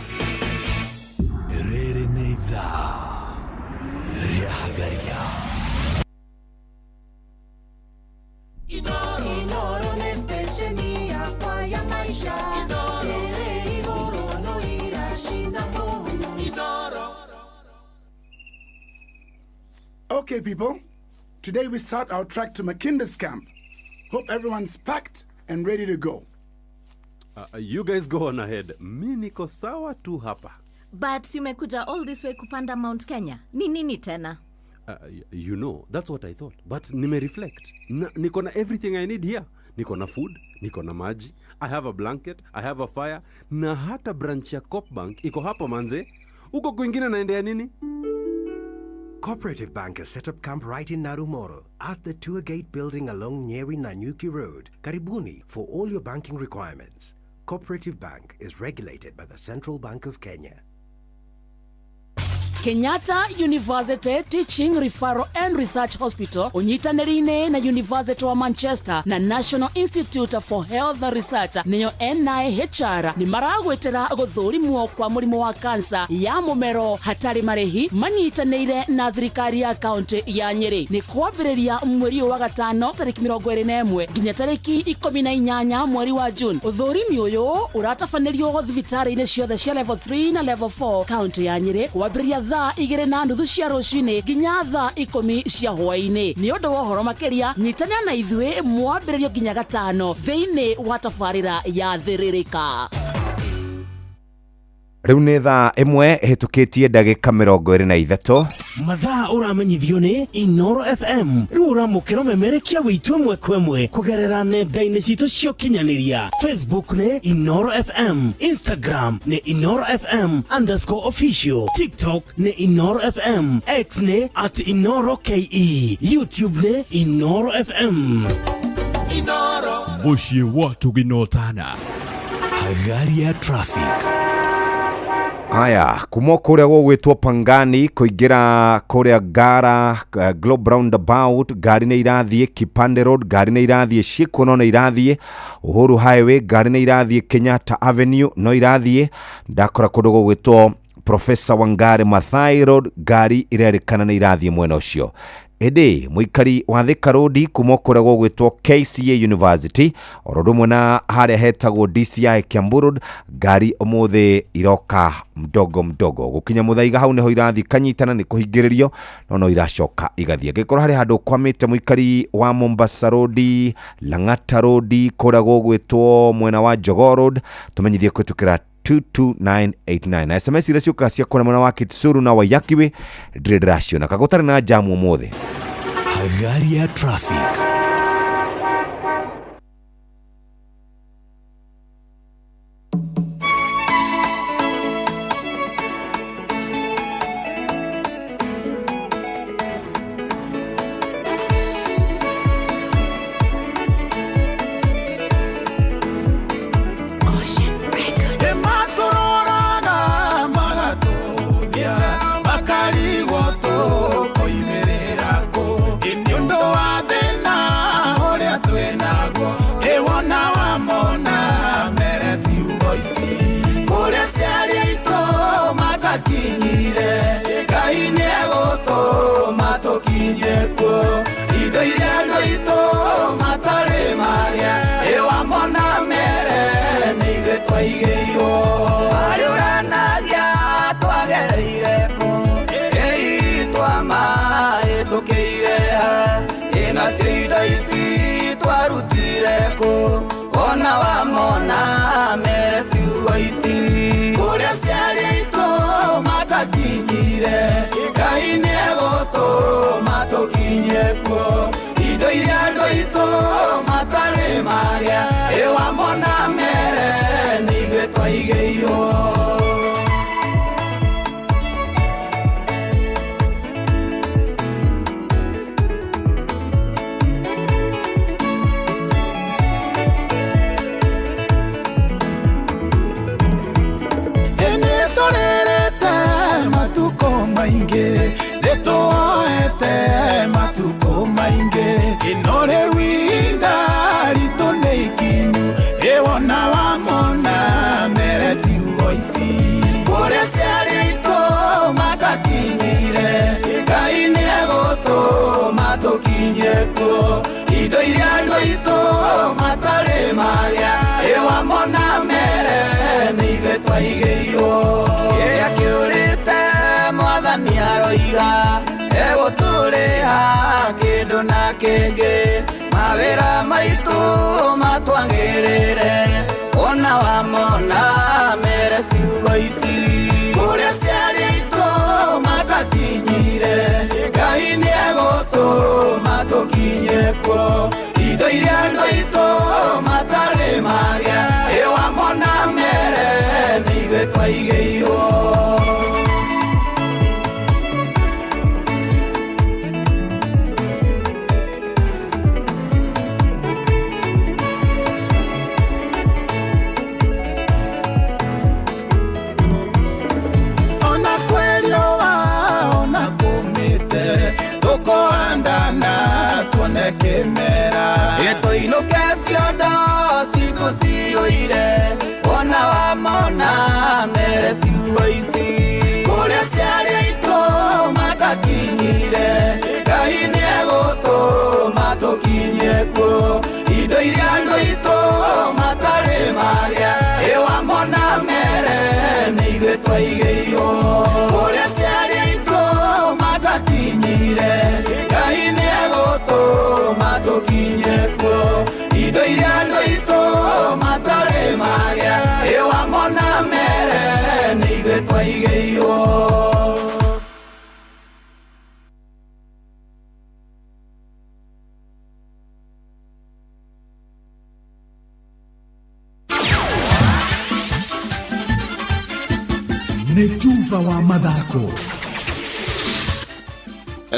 Rĩrĩ nĩ ithaa rĩa Hagaria. Inoro nĩ stesheni yakwa ya maisha. Ĩrĩ igũrũ no iracina mũhu. Inoro. Okay, people, today we start our trek to Makinda's camp. Hope everyone's packed and ready to go. You guys go on ahead. Mi niko sawa tu hapa. But umekuja all this way kupanda Mount Kenya. Ni nini tena? You know, that's what I thought. But nime reflect. Niko na everything I need here. Niko na food, niko na maji, I have a blanket, I have a fire, na hata branch ya Coop Bank iko hapa manze. Uko kwingine naendea nini? Cooperative Bank has set up camp right in Narumoro at the Tour Gate building along Nyeri Nanyuki Road, Karibuni, for all your banking requirements. Cooperative Bank is regulated by the Central Bank of Kenya. Kenyatta University Teaching Referral and Research Hospital ũnyitanĩri-inĩ na University wa Manchester na National Institute for Health Research nĩyo NIHR nĩ maragwĩtĩra gũthũrimwo kwa mũrimũ wa kansa ya mũmero hatarĩ marĩhi manyitanĩire na thirikari ya kaunti ya Nyĩrĩ. Nĩ kwambĩrĩria mweri ũyũ wa gatano tarĩki 21 nginya tarĩki 18 mweri wa June. Ũthũrimi ũyũ ũratabanĩrio thibitarĩ-inĩ ciothe cia level 3 na level 4 kaunti ya Nyĩrĩ kwambĩrĩria thaa 2:30 cia rũcinĩ nginya thaa 10 cia hwaĩ-inĩ. Nĩ ũndũ wa ũhoro makĩria nyitanĩra na ithuĩ mwambĩrĩrio nginya gatano thĩinĩ wa tabarĩra ya Thĩrĩrĩka. Rĩu nĩ thaa 1 ĩhĩtũkĩtie ndagĩka 23. Mathaa ũramenyithio nĩ Inoro FM. Rĩu ũramũkĩra ũmemerekia wĩitũ ĩmwe kwa ĩmwe kũgerera nenda-inĩ citũ cia ũkinyanĩria. Facebook nĩ Inoro FM, Instagram nĩ Inoro FM _official, TikTok nĩ Inoro FM, X nĩ @InoroKE, YouTube nĩ Inoro FM. Inoro mũciĩ wa tũginotana. Hagaria traffic. Haya, kuma kũrĩa gũgwĩtwo Pangani kũingĩra kũrĩa Ngara, Globe Roundabout, ngari nĩ irathiĩ, Kipande Road ngari nĩ irathiĩ, Ciĩkuo no nĩ irathiĩ, Uhuru Highway ngari nĩ irathiĩ, Kenyatta Avenue no irathiĩ, ndakora kũndũ gũgwĩtwo Professor Wangari Maathai Road ngari irerĩkana nĩ irathiĩ mwena ũcio. Ĩndĩ mũikari wa Thika Road kuma kũrĩa gũgwĩtwo KCA University oro ũndũ ũmwe na harĩa hetagwo DCI Kiambu Road ngari ũmũthĩ iroka mdogo mdogo gũkinya Muthaiga hau nĩho irathiĩ kanyitana nĩ kũhingĩrĩrio no no iracoka igathiĩ. Angĩkorwo harĩ handũ kwamĩte mũikari wa Mombasa Road, Lang'ata Road, kũrĩa gũgwĩtwo mwena wa Jogoo Road, tũmenyithie kũhĩtũkĩra 22989. Na SMS iria ciũkaga cia kuona mwena wa Kitsuru na Wayakiwe ndirĩ ndĩraciona kagũtarĩ na jamu ũmũthĩ. Hagaria traffic. Nĩmatũroraga magatũthia makarigwo tũkoimĩrĩra kũ Ĩ nĩ ũndũ wa thĩna ũrĩa twĩnaguo ĩwona wamona mere ciugo ici kũrĩa ciarĩ aitũ matakinyire Ngai nĩegũtũma tũkinye kuo indo iria andũ aitũ matarĩ marĩa ĩwamona mere nĩ ithuĩ twaigĩirwo harĩ ũranagia twagereire kũ ĩitwa mahĩtũkĩire ha ĩnacio indo ici twarutire kũ ona wamona mere ciugo ici kũrĩa ciarĩ aitũ matakinyire Ngai nĩegũtũma tũkinye kuo indo iria andũ aitũ matarĩ marĩa ĩwamona mere nĩ ithuĩ twaigĩirwo. Nĩtũrĩrĩte matukũ maingĩ nĩtuoete matukũ maingĩ ĩno rĩu ihinda ritũ nĩ ikinyu ĩwona wamona mere ciugo ici kũrĩa ciarĩ aitũ matakinyire Ngai nĩegũtũma tũkinye kuo indo iria andũ aitũ matarĩ marĩa ĩwamona mere nĩ ithuĩ twaigĩirwo kĩrĩa kĩũrĩte mwathani aroiga egũtũrĩha kĩndũ na kĩngĩ mawĩra maitũ matwagĩrĩre ona wamona mere ciugo ici kũrĩa ciarĩ aitũ matakinyire Ngai nĩegũtũma tũkinye kuo indo iria andũ aitũ matarĩ marĩa ĩwamona mere nĩ ithuĩ twaigĩirwo. Ona kwĩriũa ona kũmĩte tũkũhandana tuone kĩmera Tũinũke ciondo citũ ciyũire ona wamona mere ciugo ici kũrĩa ciarĩ aitũ matakinyire Ngai nĩegũtũma tũkinye kuo indo iria andũ aitũ matarĩ marĩa ĩwamona mere nĩ ithuĩ twaigĩirwo kũrĩa ciarĩ aitũ matakinyire Ngai nĩegũtũma tũkinye kuo indo iria andũ aitũ matarĩ marĩa ĩwamona mere nĩ ithuĩ twaigĩirwo. Nĩ tuba wa mathako.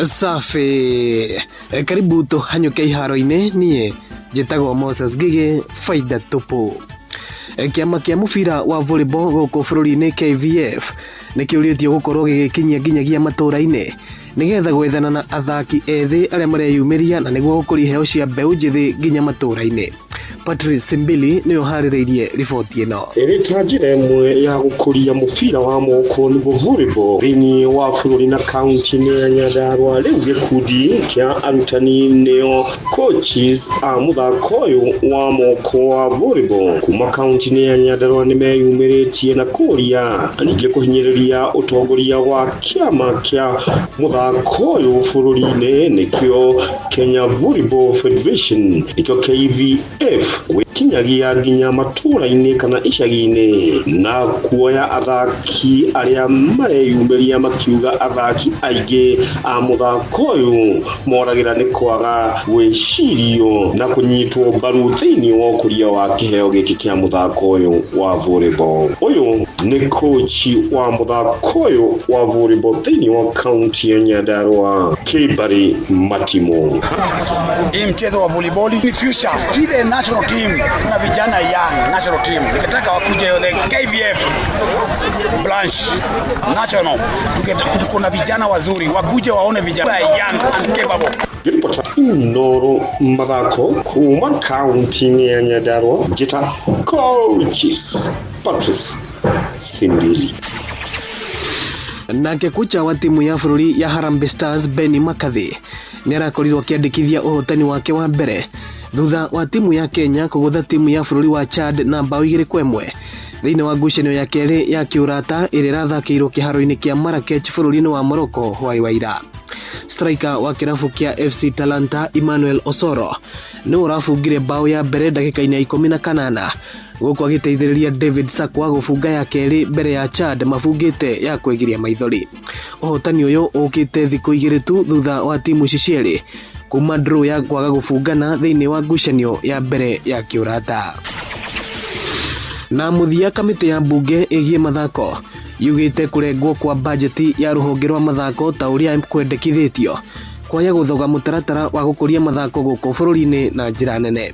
Safi, karibu tũhanyũke iharo-inĩ. Niĩ njĩtagwo Moses Ngigĩ, faida tupu. Kĩama kĩa mũbira wa volleyball gũkũ bũrũri-inĩ KVF nĩ kĩũrĩtio gũkorwo gĩgĩkinyia nginyagia matũũra-inĩ nĩgetha gwethana na athaki ethĩ arĩa mareyumĩria na nĩguo gũkũria iheo cia mbeũ njĩthĩ nginya matũũra-inĩ. Patrice Simbili nĩwe ũharĩrĩirie riboti ĩno. Ĩrĩ ta njĩra ĩmwe ya gũkũria mũbira wa moko nĩguo volleyball thĩinĩ wa bũrũri na kaunti-inĩ ya Nyandarua, rĩu gĩkundi kĩa arutani nĩo coaches a mũthako ũyũ wa moko wa volleyball kuma kaunti-inĩ ya Nyandarua nĩmeyumĩrĩtie na kũria na ningĩ kũhinyĩrĩria ũtongoria wa kĩama kĩa mũthako ũyũ bũrũri-inĩ nĩkĩo Kenya Volleyball Federation nĩkĩo KVF Kinyagia nginya matũũra-inĩ kana icagi-inĩ na kuoya athaki arĩa mareyumĩria makiuga athaki aingĩ a mũthako ũyũ moragĩra nĩ kwaga gwĩcirio na kũnyitwo mbaru thĩinĩ wa ũkũria wa kĩheo gĩkĩ kĩa mũthako ũyũ wa volleyball. Ũyũ nĩ kochi wa mũthako ũyũ wa volleyball thĩinĩ wa kaunti ya Nyandarua, Kibari Matimo. Hii mchezo wa volleyball ni future. Ile national team tuna vijana young national team, nikitaka wakuje the KVF branch national, kuna vijana wazuri wakuje waone vijana young and capable. Ngĩribota Inooro mathako kuma kaunti-inĩ ya Nyandarua, njĩta Coaches Patrice Simbili. Nake kocha wa timu ya bũrũri ya Harambee Stars Benny McCarthy nĩ arakorirwo akĩandĩkithia ũhotani wake wa mbere thutha wa timu ya Kenya kũgũtha timu ya bũrũri wa Chad na mbaũ 2-1 thĩinĩ wa ngucanio ya kerĩ ya kĩũrata ĩrĩa ĩrathakĩirwo kĩharo-inĩ kĩa Marrakech bũrũri-inĩ wa Morocco hwaĩ wa ira. Striker wa kĩrabu kĩa FC Talanta Emmanuel Osoro nĩwe ũrabungire mbaũ ya mbere ndagĩka-inĩ ya 18 gũkũ agĩteithĩrĩria David Sakwa gũbunga ya kerĩ mbere ya Chad mabungĩte ya kwĩgiria maithori. Ũhotani ũyũ ũkĩte thikũ 2 tu thutha wa timu ici cierĩ kuma draw ya kwaga gũbungana thĩinĩ wa ngucanio ya mbere ya kĩũrata. Na mũthia kamĩtĩ ya mbunge ĩgiĩ mathako yugĩte kũrengwo kwa bajeti ya rũhonge rwa mathako ta ũrĩa kwendekithĩtio kwaya gũthoga mũtaratara wa gũkũria mathako gũkũ bũrũri-inĩ na njĩra nene.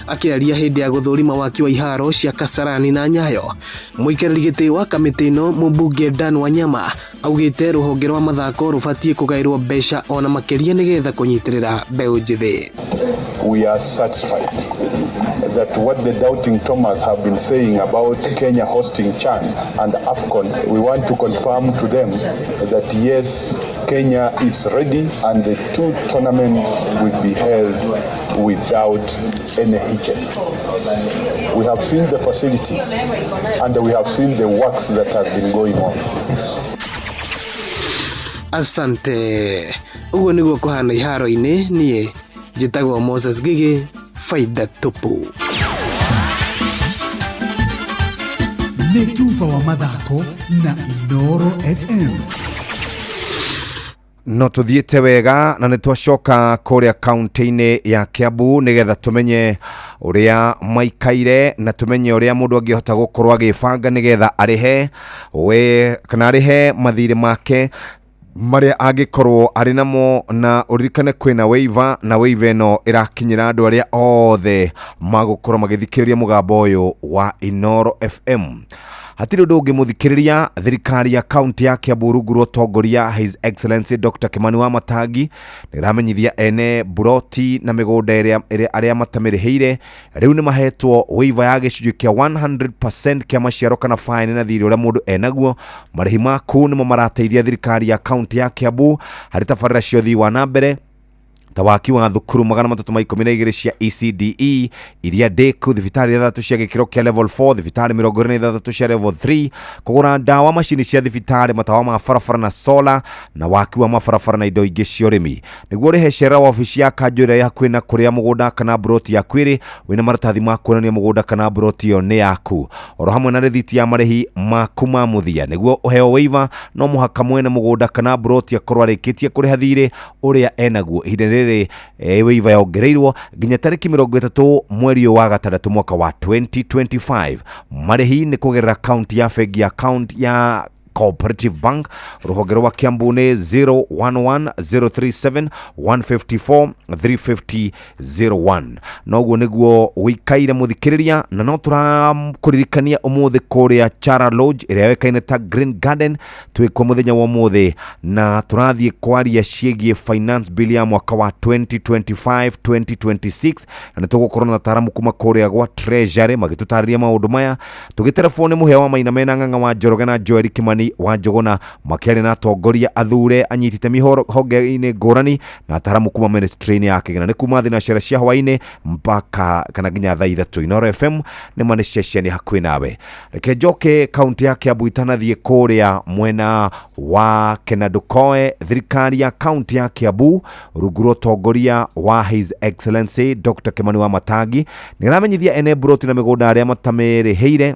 Akĩaria hĩndĩ ya gũthũrima waki wa iharo cia Kasarani na Nyayo, mũikarĩri gĩtĩ wa kamĩtĩ ĩno mũmbunge Dan Wanyama augĩte rũhonge rwa mathako rũbatiĩ kũgaĩrwo mbeca ona makĩria nĩgetha kũnyitĩrĩra mbeũ njĩthĩ. We are satisfied that what the doubting Thomas have been saying about Kenya hosting CHAN and AFCON, we want to confirm to them that yes, Kenya is ready and the two tournaments will be held without any hitches. We have seen the facilities and we have seen the works that have been going on. Asante. Ũguo nĩguo kũhana iharo-inĩ. Niĩ njĩtagwo Moses Gigi, faida tupu. Nĩ tuba wa mathako na Inooro FM. No tuthiĩte wega na nĩ twacoka kũrĩa kaunti-inĩ ya Kiambu nĩgetha tũmenye ũrĩa maikaire na tũmenye ũrĩa mũndũ angĩhota gũkorwo agĩbanga nĩgetha arĩhe we kana arĩhe mathirĩ make marĩa angĩkorwo arĩ namo, na ũririkane kwĩna waiver na waiver ĩno ĩrakinyĩra andũ arĩa othe magũkorwo magĩthikĩrĩria mũgambo ũyũ wa Inooro FM. Hatirĩ ũndũ ũngĩ mũthikĩrĩria, thirikari ya kaunti ya Kiambu rungu rwa ũtongoria His Excellency Dr. Kimani Wamatangi nĩ ĩramenyithia ene buroti na mĩgũnda ĩrĩa arĩa matamĩrĩhĩire rĩu nĩ mahetwo waiver ya gĩcunjĩ kĩa 100% kĩa maciaro kana fine na thirĩ ũrĩa mũndũ enaguo. Marĩhi maku nĩmo marateithia thirikari ya kaunti ya Kiambu harĩ tabarĩra cia ũthii wa na mbere ta waki wa thukuru 312 cia ECDE iria ndĩku, thibitarĩ 6 cia gĩkĩro kĩa level 4, thibitarĩ 26 cia level 3, kũgũra ndawa, macini cia thibitarĩ, matawa ma barabara na sola, na waki wa mabarabara na indo ingĩ cia ũrĩmi. Nĩguo ũrĩhe cera wa obici ya kanjũ ĩrĩa ĩ hakuhĩ na kũrĩa mũgũnda kana mburoti yaku ĩrĩ, wĩna maratathi ma kuonania mũgũnda kana mburoti ĩyo nĩ yaku, oro hamwe na rĩthiti ya marĩhi maku ma mũthia. Nĩguo ũheo waiver no mũhaka mwene mũgũnda kana mburoti akorwo arĩkĩtie kũrĩha thirĩ ũrĩa enaguo. Ihinda rĩrĩ waiver yongereirwo nginya tarĩki 30 mweri wa gatandatũ mwaka wa 2025. Marĩhi nĩ kũgerera akaunti ya bengi, account ya Cooperative Bank, rũhonge rwa Kiambu nĩ 011037 154 350 01. Noguo nĩguo wĩikaire mũthikĩrĩria, na no tũrakũririkania ũmũthĩ kũrĩa Chara Lodge ĩrĩa yoĩkaine ta Green Garden twĩkuo mũthenya wa ũmũthĩ, na tũrathiĩ kwaria ciĩgiĩ finance bill ya mwaka wa 2025 2026, na nĩ tũgũkorwo na ataaramu kuma kũrĩa gwa Treasury magĩtũtarĩria maũndũ maya. Tũgĩterebwo nĩ Mũhĩa wa Maina mena Ng'ang'a wa Njoroge na Joel Kimani Kimani wa Njũgũna makĩaria na atongoria athure anyiti itemi honge-inĩ ngũrani na ataramu kuma ministry-inĩ ya kĩgĩna. Nĩ kuma thinacara cia hwaĩ-inĩ mpaka kana nginya thaa 3. Inooro FM nĩ ma nĩ ceceni hakuhĩ nawe. Reke njoke kaunti ya Kiambu itanathiĩ kũrĩa mwena wa Kenandukoe. Thirikari ya kaunti ya Kiambu rungu rwa ũtongoria wa His Excellency Dr. Kimani wa Matangi nĩ ĩramenyithia ene mburoti na mĩgũnda arĩa matamĩrĩhĩire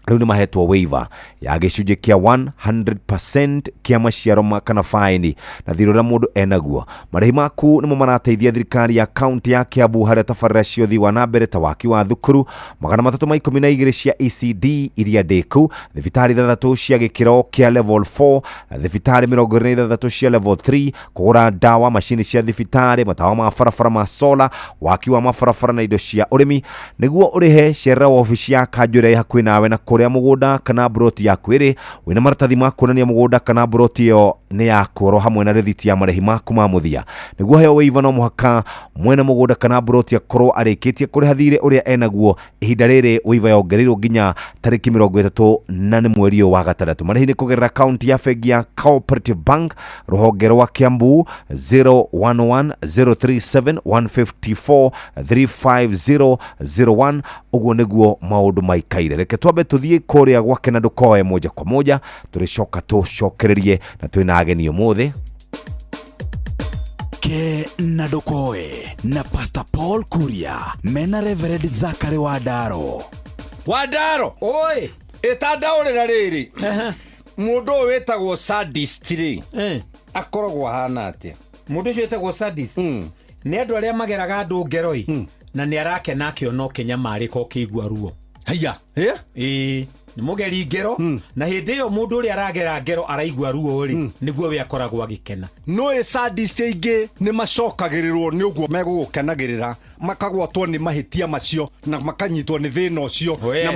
rĩu nĩ mahetwo waiver ya gĩcunjĩ kĩa 100% kĩa maciaro kana faini na thirĩ ũrĩa mũndũ enaguo. Marĩhi maku nĩmo marateithia thirikari ya kaunti ya Kiambu harĩa tabarĩra cia ũthii wa na mbere ta waki wa thukuru 312 cia ECD iria ndĩku, thibitarĩ 6 cia gĩkĩro kĩa level 4, thibitarĩ 26 cia level 3, kũgũra ndawa, macini cia thibitarĩ, matawa ma barabara ma sola, waki wa mabarabara na indo cia ũrĩmi. Nĩguo ũrĩhe cerera wabici ya kanjũ ĩrĩa ĩ hakuhĩ nawe na kũrĩa mũgũnda kana mburoti yaku ĩrĩ, wĩna maratathi ma kuonania mũgũnda kana mburoti ĩyo nĩ yaku oro hamwe na rĩthiti ya marĩhi maku ma mũthia. Nĩguo heo waiver no mũhaka mwene mũgũnda kana mburoti akorwo arĩkĩtie kũrĩha thirĩ ũrĩa enaguo. Ihinda rĩrĩ waiver yongereirwo nginya tarĩki 34 mweri ũyũ wa gatandatũ. Marĩhi nĩ kũgerera akaunti ya bengi ya Cooperative Bank rũhonge rwa Kiambu 011 037 154 35001. Ũguo nĩguo maũndũ maikaire. Reke twambe tũthiĩ kũrĩa gwa Kenandukoe moja kwa moja, tũrĩcoka tũcokererie na twĩna ageni ũmũthĩ. Kenandukoe na Pastor Paul Kuria mena Reverend Zachary Wandaro. Wandaro oi ĩtandaũrĩra rĩrĩ mũndũ ũyũ wĩtagwo sadist rĩ akoragwo ahana atĩa? Mũndũ ũcio wĩtagwo sadist nĩ andũ arĩa mageraga andũ ngero ĩ na nĩ arakena akĩona ũkĩnyamarĩka ũkĩigua ruo. Haiya ĩĩ nĩ mũgeri ngero na hĩndĩ ĩyo mũndũ ũrĩa aragera ngero araigua ruo rĩ nĩguo we akoragwo agĩkena. Nĩ sadist aingĩ nĩ macokagĩrĩrwo nĩ ũguo megũgũkenagĩrĩra, makagwatwo nĩ mahĩtia macio na makanyitwo nĩ thĩna ũcio na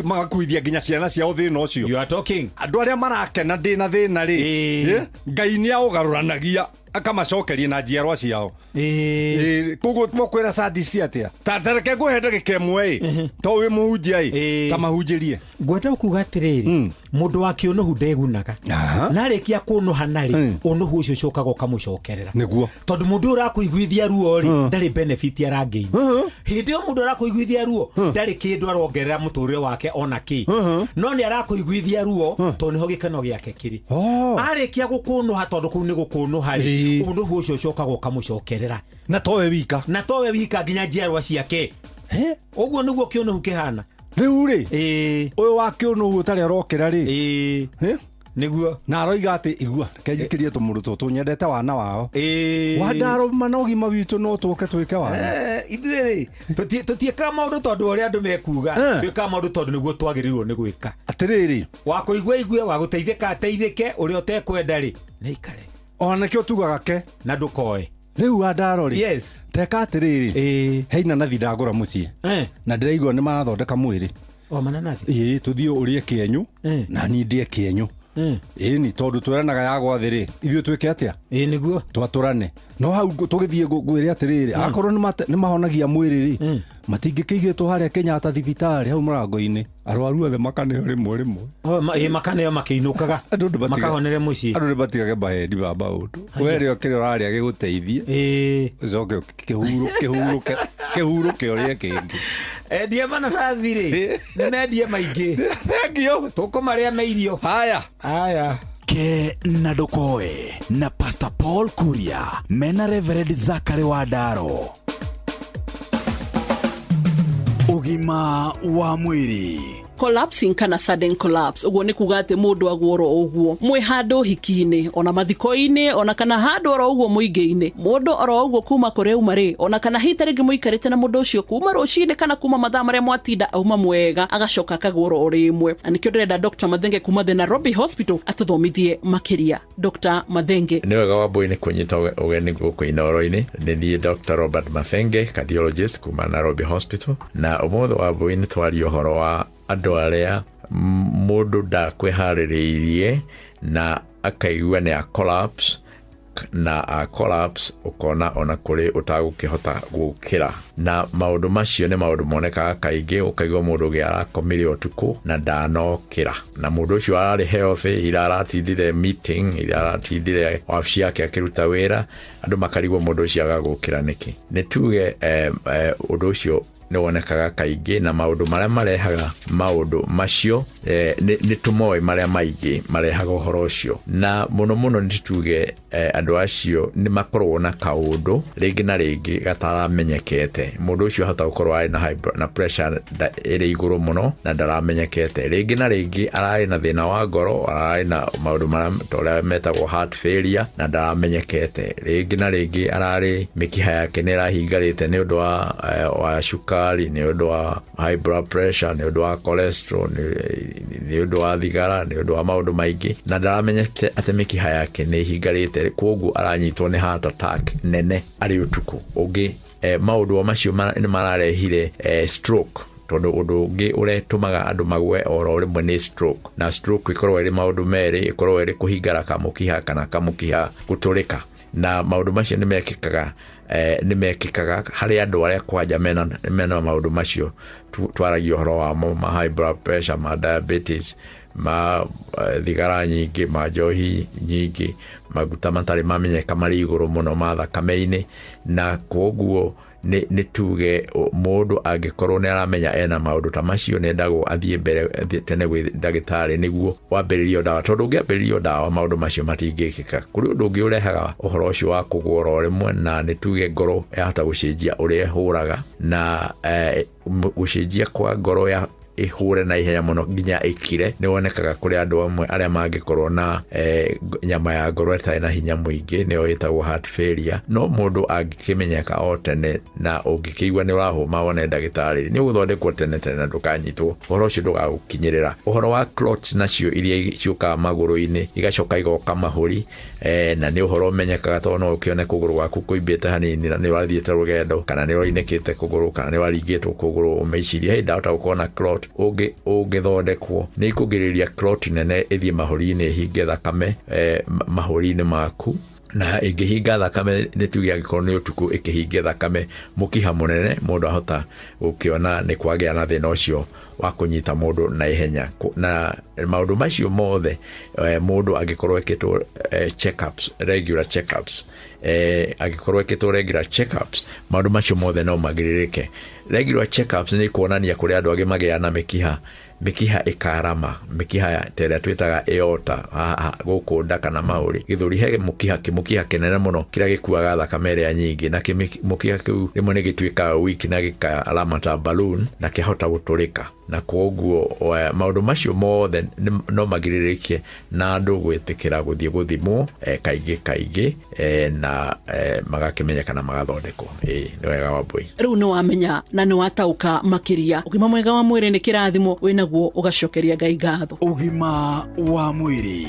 magakuithia nginya ciana ciao thĩna ũcio. You are talking. Andũ arĩa marakena ndĩna thĩna rĩ, Ngai nĩ aũgarũranagia akamacokeria na njiarwa ciao. Koguo tũkwĩra sadist atĩa? Ta reke ngũhe ndagĩka ĩmwe ĩ, to wĩ mũhunjia ĩ, ta mahunjĩrie. Ngwenda kuga atĩrĩrĩ, mũndũ wa kĩũnũhu ndegunaga na arĩkia kũnũha narĩ ũnũhu ũcio ũcokaga ũkamũcokerera. Nĩguo tondũ mũndũ ũyũ ũrakũiguithia ruo rĩ ndarĩ benefit arangĩina. Hĩndĩ ĩyo mũndũ arakũiguithia ruo ndarĩ kĩndũ arongerera mũtũrĩre wake ona kĩ, no nĩ arakũiguithia ruo tondũ nĩho gĩkeno gĩake kĩrĩ. Arĩkia gũkũnũha tondũ kũu nĩ gũkũnũha rĩ ũnũhu ũcio ũcokaga ũkamũcokerera. Na towe wika, na towe wika nginya njiarwa ciake. Ũguo nĩguo kĩũnũhu kĩhana. Rĩu rĩ ũyũ wa kĩũnũhu ũtarĩ arokĩra rĩ nĩguo na aroiga atĩ igua reke njikĩrie tũmũndũ tũtũ nyendete wana wao. Wandaro mana ũgima witũ no tũke twĩke wana. Ithuĩ rĩ tũtiĩkaga maũndũ tondũ ũrĩa andũ mekuga, twĩkaga maũndũ tondũ nĩguo twagĩrĩirwo nĩ gwĩka. Atĩrĩrĩ, wa kũigua igue, wa gũteithĩka ateithĩke, ũrĩa ũtekwenda rĩ nĩ ikare. Ona nĩkĩo tugaga ke na ndũkoe. Rĩu Wandaro rĩ, yes, teka atĩrĩrĩ, he inanathi ndagũra mũciĩ na ndĩraigua nĩ marathondeka mwĩrĩ. O mananathi? Ĩĩ, tũthiĩ ũrĩe kĩenyũ na niĩ ndĩe kĩenyũ. Ĩĩ, tondũ twĩranaga ya gwathĩ rĩ, ithuĩ twĩke atĩa? Ĩĩ nĩguo twatũrane. No hau tũgĩthiĩ ngwĩre atĩrĩrĩ, akorwo nĩ mahonagia mwĩrĩ rĩ, matingĩkĩigĩtwo harĩa Kenyatta thibitarĩ hau mũrango-inĩ, arwaru othe makaneo rĩmwe rĩmwe. Ĩĩ, makaneo makĩinũkaga makahonere mũciĩ. Andũ nĩ matigage maheeni ma maũndũ. We rĩo kĩrĩa ũrarĩa gĩgũteithie, ũcoke kĩhurũke ũrĩe kĩngĩ. Endie mananathi rĩ nĩ mendie maingĩ. Thank you. Tũkũmarĩa me irio. Haya haya. Kenandukoe na Pastor Paul Kuria mena Reverend Zachary Wandaro. Ũgima wa mwĩrĩ. Collapsing kana sudden collapse uguo ni kuga ati mundu agworo uguo mwi handu hiki-ini ona mathiko-ini ona kana handu oro uguo muingi-ini mundu oro uguo kuma kuria uma ri ona kana hita ringi muikarite na mundu ucio kuma rucini kana kuma mathaa maria mwatinda auma mwega agacoka akagworo o rimwe. Na nikio ndirenda Dr. Mathenge kuma the Nairobi Hospital atuthomithie makiria. Dr. Mathenge: Nĩ wega Wambui nĩ kũnyita ũgeni gũkũ Inooro-inĩ. Nĩ niĩ Dr. Robert Mathenge, cardiologist kuma Nairobi Hospital, na ũmũthĩ Wambui nĩ twaria ũhoro wa andũ arĩa mũndũ ndakwĩharĩrĩirie na akaigua nĩ a collapse attack na a collapse ũkona ona kũrĩ ũtagũkĩhota gũkĩra. Na maũndũ macio nĩ maũndũ monekaga kaingĩ, ũkaigua mũndũ ũngĩ arakomire ũtukũ na ndanokĩra, na mũndũ ũcio ararĩ healthy, ira aratindire meeting, ira aratindire wabici yake akĩruta wĩra, andũ makarigwo mũndũ ũcio agagũkĩra nĩkĩ. Nĩ tuge ũndũ ũcio nĩ wonekaga kaingĩ, na maũndũ marĩa marehaga maũndũ macio nĩ tũmoĩ marĩa maingĩ marehaga ũhoro ũcio. Na mũno mũno nĩ tuge andũ acio nĩ makoragwo na kaũndũ rĩngĩ na rĩngĩ gataramenyekete. Mũndũ ũcio ahota gũkorwo arĩ na na pressure ĩrĩ igũrũ mũno na ndaramenyekete. Rĩngĩ na rĩngĩ ararĩ na thĩna wa ngoro, ararĩ na maũndũ marĩa ta ũrĩa metagwo heart failure na ndaramenyekete. Rĩngĩ na rĩngĩ ararĩ mĩkiha yake nĩ ĩrahingarĩte nĩ ũndũ wa cukari, nĩ ũndũ wa high blood pressure, nĩ ũndũ wa cholesterol, nĩ ũndũ wa thigara, nĩ ũndũ wa maũndũ maingĩ, na ndaramenyete atĩ mĩkiha yake nĩ ĩhingarĩte, koguo aranyitwo nĩ heart attack nene arĩ ũtukũ. Ũngĩ maũndũ macio nĩ mararehire stroke, tondũ ũndũ ũngĩ ũretũmaga andũ magwe oro rĩmwe nĩ stroke. Na stroke ĩkoragwo ĩrĩ maũndũ merĩ, ĩkoragwo ĩrĩ kũhingara kamũkiha kana kamũkiha gũtũrĩka, na maũndũ macio nĩ mekĩkaga harĩ andũ arĩa kwanja mena maũndũ macio twaragia ũhoro wamo, ma high blood pressure, ma diabetes, ma thigara nyingĩ, ma njohi nyingĩ, maguta matarĩ mamenyeka marĩ igũrũ mũno ma thakame-inĩ. Na koguo nĩ tuge mũndũ angĩkorwo nĩ aramenya ena maũndũ ta macio, nĩendagwo athiĩ mbere tene gwĩ ndagĩtarĩ nĩguo wambĩrĩrio ndawa, tondũ ũngĩambĩrĩrio ndawa maũndũ macio matingĩkĩka. Kũrĩ ũndũ ũngĩ ũrehaga ũhoro ũcio wa kũgũa oro rĩmwe, na nĩ tuge ngoro yahota gũcenjia ũrĩa ĩhũraga, na gũcenjia kwa ngoro ya ĩhũre na ihenya mũno nginya ĩkire nĩ wonekaga kũrĩ andũ amwe arĩa mangĩkorwo na nyama ya ngoro ĩtarĩ na hinya mũingĩ, nĩyo ĩtagwo heart failure. No mũndũ angĩkĩmenyeka o tene na ũngĩkĩigua nĩ ũrahũma wone ndagĩtarĩ, nĩ ũgũthondekwo tene tene na ndũkanyitwo, ũhoro ũcio ndũgagũkinyĩrĩra. Ũhoro wa clots nacio iria ciũkaga magũrũ-inĩ igacoka igoka mahũri, na nĩ ũhoro ũmenyekaga tondũ no ũkĩone kũgũrũ gwaku kũimbĩte hanini na nĩ ũrathiĩte rũgendo, kana nĩ ũrainĩkĩte kũgũrũ, kana nĩ waringĩtwo kũgũrũ, ũmecirie hey, ndahota gũkorwo na clot. Ũngĩthondekwo nĩ ikũgirĩrĩria clot nene ĩthiĩ mahũri-inĩ ĩhinge thakame mahũri-inĩ maku, na ĩngĩhinga thakame nĩ tuge angĩkorwo nĩ ũtukũ ĩkĩhinge thakame mũkiha mũnene, mũndũ ahota gũkĩona nĩ kwagĩa na thĩna ũcio wa kũnyita mũndũ na ihenya. Na maũndũ macio mothe mũndũ angĩkorwo ekĩtwo checkups, regular checkups, angĩkorwo ekĩtwo regular checkups, maũndũ macio mothe no magirĩrĩke. Regular checkups nĩ kuonania kũrĩ andũ angĩ magĩa na mĩkiha ĩkarama, mĩkiha ta ĩrĩa twĩtaga aorta gũkũ nda kana mahũri, gĩthũri, he mũkiha kĩnene mũno kĩrĩa gĩkuaga thakame ĩrĩa nyingĩ, na mũkiha kĩu rĩmwe nĩ gĩtuĩkaga weak na gĩkarama ta balloon na kĩahota gũtũrĩka. Na koguo maũndũ macio mothe no magirĩrĩke na andũ gwĩtĩkĩra gũthiĩ gũthimwo kaingĩ kaingĩ, na magakĩmenyeka na magathondekwo. Nĩ wega Wambui. Rĩu nĩ wamenya na nĩ wataũka makĩria. Ũgima mwega wa mwĩrĩ nĩ kĩrathimo wĩnaguo ũgacokeria Ngai ngatho. Ũgima wa mwĩrĩ.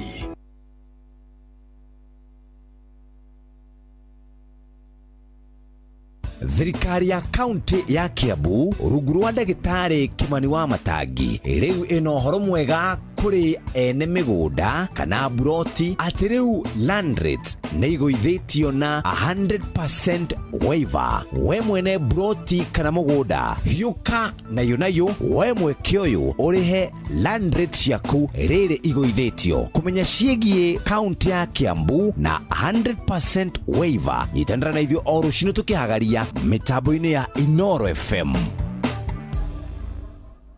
Thirikari ya kaunti ya Kiambu rungu rwa ndagĩtarĩ Kimani wa Matangi rĩu ĩna ũhoro mwega kũrĩ ene mĩgũnda kana buroti atĩ rĩu land rates nĩ igũithĩtio na 100% waiver. We mwene buroti kana mũgũnda hiũka nayo nayo we mweke ũyũ ũrĩhe land rate ciaku rĩrĩ igũithĩtio. Kũmenya ciĩgiĩ kaunti ya Kiambu na 100% waiver, nyitanĩra na ithuĩ o rũcinĩ tũkĩhagaria mĩtambo-inĩ ya Inoro FM.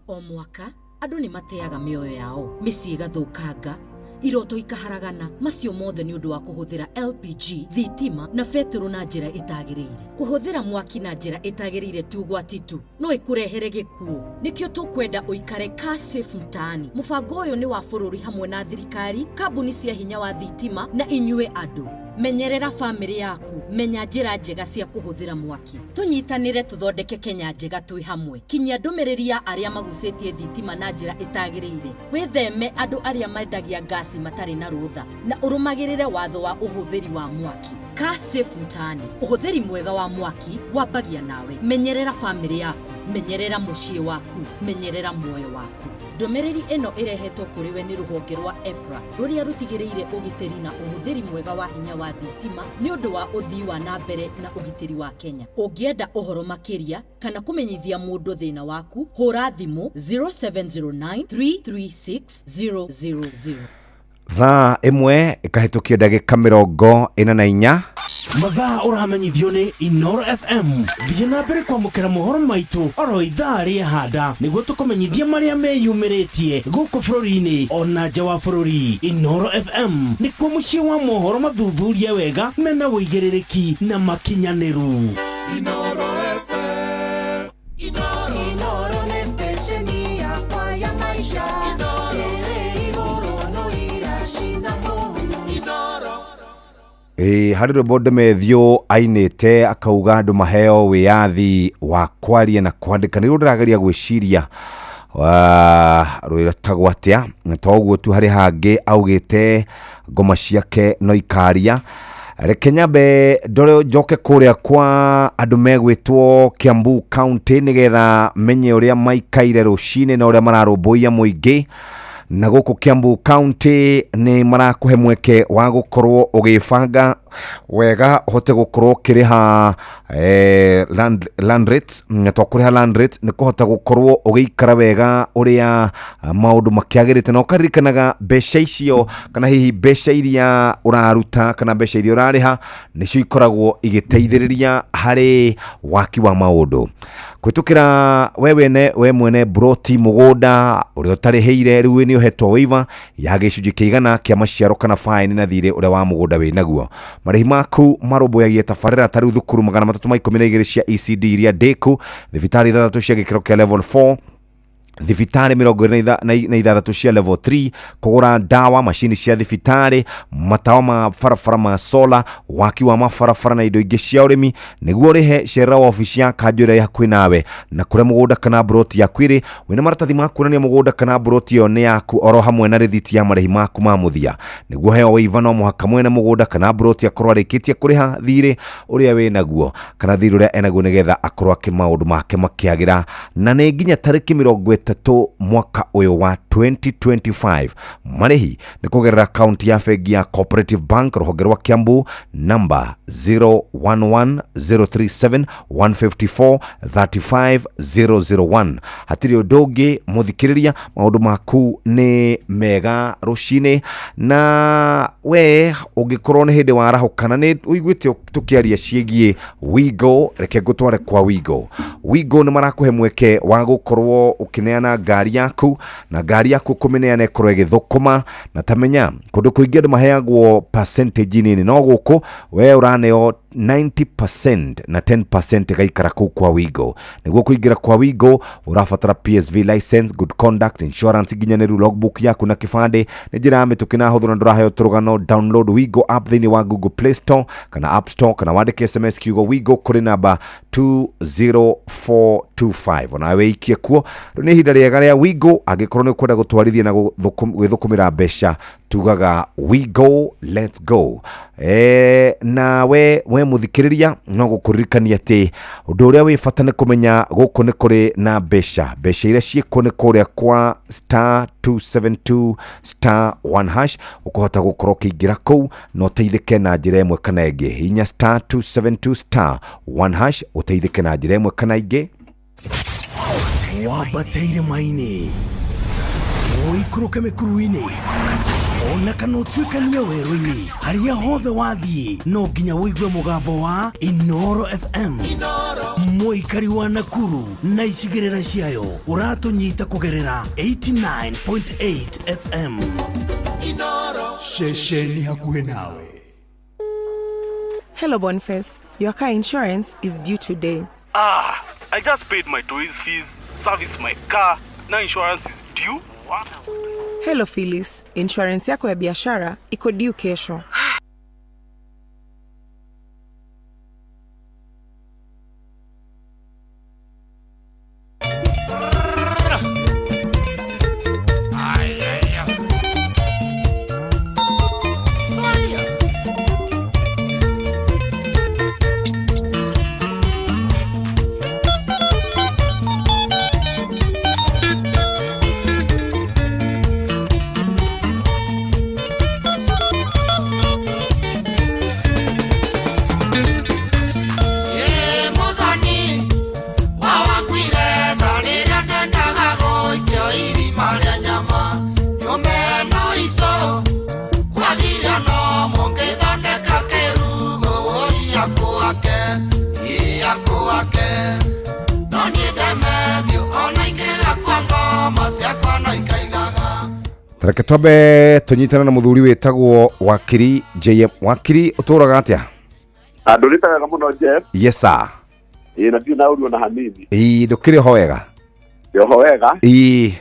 O mwaka andũ nĩ mateaga mĩoyo yao, mĩciĩ ĩgathũkanga, iroto ikaharagana, macio mothe nĩ ũndũ wa kũhũthĩra LPG, thitima na betũrũ na njĩra ĩtagĩrĩire. Kũhũthĩra mwaki na njĩra ĩtagĩrĩire ti ũgwati tu, no ĩkũrehere gĩkuũ. Nĩkĩo tũkwenda ũikare car safe mtaani. Mũbango ũyũ nĩ wa bũrũri hamwe na thirikari, kambuni cia hinya wa thitima na inyuĩ andũ. Menyerera famĩlĩ yaku, menya njĩra njega cia kũhũthĩra mwaki. Tũnyitanĩre tũthondeke Kenya njega twĩ hamwe. Kinyia ndũmĩrĩri ya arĩa magucĩtie thitima na njĩra ĩtagĩrĩire. Wĩtheme andũ arĩa mendagia ngasi matarĩ na rũtha na ũrũmagĩrĩre watho wa ũhũthĩri wa mwaki. Kaa safe mtaani. Ũhũthĩri mwega wa mwaki wambagia nawe. Menyerera famĩlĩ yaku, menyerera mũciĩ waku, menyerera muoyo waku. Ndũmĩrĩri ĩno ĩrehetwo kũrĩ we nĩ rũhonge rwa EPRA rũrĩa rũtigĩrĩire ũgitĩri na ũhũthĩri mwega wa hinya wa thitima nĩ ũndũ wa ũthii wa na mbere na ũgitĩri wa Kenya. Ũngĩenda ũhoro makĩria kana kũmenyithia mũndũ thĩna waku, hũra thimũ 0709 336 000. Thaa ĩmwe ĩkahĩtũkia ndagĩka 44. Mathaa ũramenyithio nĩ Inoro FM. Thiĩ na mbere kwamũkĩra mohoro maitũ oro ithaa rĩehanda nĩguo tũkũmenyithie marĩa meyumĩrĩtie gũkũ bũrũri-inĩ ona nja wa bũrũri. Inoro FM nĩkuo mũciĩ wa mohoro mathuthurie wega mena ũigĩrĩrĩki na makinyanĩru. Inoro FM. Inoro nĩ stesheni yakwa ya maisha. Ĩrĩ igũrũ no iracina mũhu. Ĩĩ, harĩ rwĩmbo Ndemethio ainĩte akauga andũ maheo wĩyathi wa kwaria na kwandĩka. Nĩruo ndĩrageria gwĩciria rwĩtagwo atĩa. Na to ũguo tu, harĩ hangĩ augĩte ngoma ciake no ikaria. Reke nyambe ndore njoke kũrĩa kwa andũ megwĩtwo Kiambu County nĩgetha menye ũrĩa maikaire rũcinĩ na ũrĩa mararũmbũiya mũingĩ. Na gũkũ Kiambu County nĩ marakũhe mweke wa gũkorwo ũgĩbanga wega ũhote gũkorwo ũkĩrĩha land rates. Na to kũrĩha land rates, nĩ kũhota gũkorwo ũgĩikara wega ũrĩa maũndũ makĩagĩrĩte, na ũkaririkanaga mbeca icio kana hihi mbeca iria ũraruta kana mbeca iria ũrarĩha nĩcio ikoragwo igĩteithĩrĩria harĩ waki wa maũndũ. Kũhĩtũkĩra we wene we mwene broti mũgũnda ũrĩa ũtarĩhĩire, rĩu nĩ ũhetwo waiver ya gĩcunjĩ kĩa igana kĩa maciaro kana fine na thirĩ ũrĩa wa mũgũnda wĩ naguo. Marĩhi maku marũmbũyagia tabarĩra ta rĩu thukuru 312 cia ECD iria ndĩku, thibitarĩ ithathatũ cia gĩkĩro kĩa level 4, thibitarĩ 26 cia level 3, kũgũra ndawa, macini cia thibitarĩ, matawa ma barabara ma sola, waki wa mabarabara na indo ingĩ cia ũrĩmi. Nĩguo ũrĩhe, cerera wabici ya kanjũ ĩrĩa ĩ hakuhĩ nawe na kũrĩa mũgũnda kana mburoti yaku ĩrĩ, wĩna maratathi ma kuonania mũgũnda kana mburoti ĩyo nĩ yaku, oro hamwe na rĩthiti ya marĩhi maku ma mũthia. Nĩguo heo waiver, no mũhaka mwene mũgũnda kana mburoti akorwo arĩkĩtie kũrĩha thirĩ ũrĩa wĩ naguo kana thirĩ ũrĩa enaguo, nĩgetha akorwo akĩ maũndũ make makĩagĩra. Na nĩ nginya tarĩki 30 mwaka ũyũ wa 2025. Marĩhi nĩ kũgerera akaunti ya bengi ya Cooperative Bank rũhonge rwa Kiambu, namba 011037 154 35001. Hatirĩ ũndũ ũngĩ mũthikĩrĩria, maũndũ maku nĩ mega rũcinĩ. Na we ũngĩkorwo nĩ hĩndĩ warahũka na nĩ ũiguĩte tũkĩaria ciĩgiĩ Wigo, reke ngũtware kwa Wigo. Wigo nĩ marakũhe mweke wa gũkorwo ũkĩneana ngari yaku, na ngari yaku kũmĩneana ĩkorwo ĩgĩthũkũma. Na tamenya kũndũ kũingĩ andũ maheagwo percentage nini, no gũkũ we ũraneo 90% na 10% ĩgaikara kũu kwa Wigo. Nĩguo kũingĩra kwa Wigo ũrabatara PSV license, good conduct, insurance nginyanĩru, logbook yaku na kĩbandĩ. Nĩ njĩra ya mĩtũkĩ na hũthũ na ndũraheo tũrũgano. Download Wigo app thĩinĩ wa Google Play Store kana App Store, kana wandĩke SMS kiugo Wigo kũrĩ namba 20425, onawe wĩikie kuo. Rĩu nĩ ihinda rĩega rĩa Wigo. Angĩkorwo nĩ ũkwenda gũtwarithia na gwĩthũkũmĩra mbeca, tugaga Wigo, let's go. Nawe we mũthikĩrĩria, no gũkũririkania atĩ ũndũ ũrĩa wĩ bata nĩ kũmenya gũkũ nĩ kũrĩ na mbeca. Mbeca iria ciĩkuo nĩ kũrĩa kwa star 272 star 1 hash. Ũkũhota gũkorwo ũkĩingĩra kũu na ũteithĩke na njĩra ĩmwe kana ĩngĩ. Hinya star 272 star 1 hash ũteithĩke na njĩra ĩmwe kana ĩngĩ. Wambate irĩma-inĩ, ũikũrũke mĩkuru-inĩ, ona kana ũtuĩkanie werũ-inĩ, harĩa hothe wathiĩ no nginya ũigue mũgambo wa Inoro FM. Mũikari wa Nakuru na icigĩrĩra ciayo, ũratũnyita kũgerera 89.8 FM. Ceceni hakuhĩ nawe. Hello, Boniface. Your car insurance is due today. Ah, I just paid my toys fees, serviced my car, now insurance is due? Hello, Phyllis. Insurance yako ya biashara iko due kesho. Akuake, ĩ akuake. No niĩ Demethiũ ona ingĩgakua ngoma ciakwa no ikaigaga. Tareke twambe tũnyitane na mũthuri wĩtagwo Wakiri JM. Wakiri, ũtũraga atĩa? Andũrĩte wega mũno, Jeff. Yes sir. Ĩ, na ndirĩ na ũru ona hanini. Ĩ, ndũkĩrĩ ho wega? Ndĩ oho wega. Ĩ.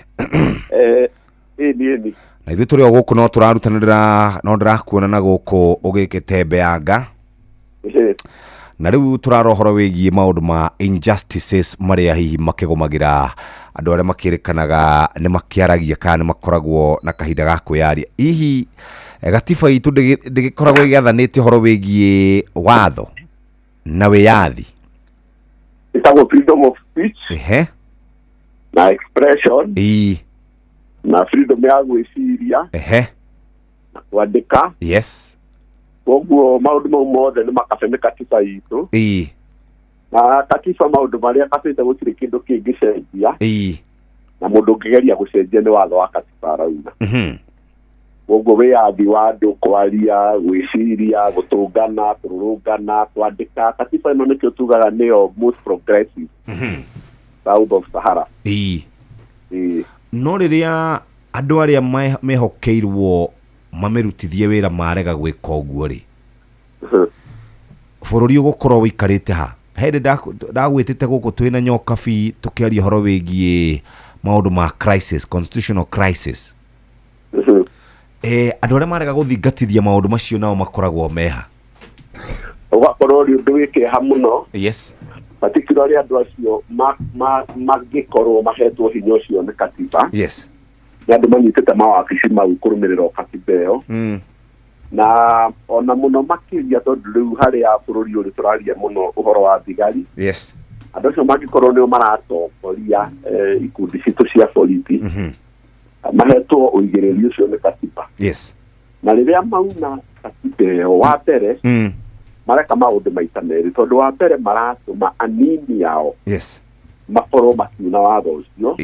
Ĩ niĩ ni. Na ithuĩ tũrĩ o gũkũ, no tũrarutanĩra, no ndĩrakuona na gũkũ ũgĩgĩtembeanga. Na rĩu tũrara ũhoro wĩgiĩ maũndũ ma injustices marĩa hihi makĩgũmagĩra andũ arĩa makĩrĩkanaga nĩ makĩaragia kana nĩ makoragwo na kahinda ga kwĩyaria. Hihi gatiba itũ ndĩgĩkoragwo ĩgĩathanĩte ũhoro wĩgiĩ watho na wĩyathi? Ĩtagwo freedom of speech na expression na freedom ya gwĩciria na kwandĩka. Koguo maũndũ mau mothe nĩ makabe nĩ katiba itũ. Na katiba, maũndũ marĩa kabĩte, gũtirĩ kĩndũ kĩngĩcenjia. Na mũndũ ũngĩgeria gũcenjia nĩ watho wa katiba arauna. Koguo wĩyathi wa andũ kwaria, gwĩciria, gũtũngana, kũrũrũngana, kwandĩka, katiba ĩno nĩkĩo tugaga nĩyo most progressive south of Sahara. Ĩĩ. No rĩrĩa andũ arĩa mehokeirwo mamĩrutithie wĩra marega gwĩka ũguo rĩ, bũrũri ũgũkorwo wĩikarĩte ha? Hĩndĩ ndagwĩtĩte gũkũ twĩna Nyokabi tũkĩaria ũhoro wĩgiĩ maũndũ ma crisis, constitutional crisis. Andũ arĩa marega gũthingatithia maũndũ macio nao makoragwo meha? Ũgakorwo ũrĩ ũndũ wĩ kĩeha mũno, particularly andũ acio mangĩkorwo mahetwo hinya ũcio nĩ katiba. Nĩ andũ manyitĩte mawabici mau kũrũmĩrĩra o katiba ĩyo. Na ona mũno makĩria, tondũ rĩu harĩa bũrũri ũrĩ tũraria mũno ũhoro wa thigari, andũ acio mangĩkorwo nĩo maratongoria ikundi citũ cia borithi, mahetwo ũigĩrĩri ũcio nĩ katiba, na rĩrĩa mauna katiba ĩyo, wa mbere mareka maũndũ maita merĩ, tondũ wa mbere maratũma anini ao makorwo makiuna watho ũcio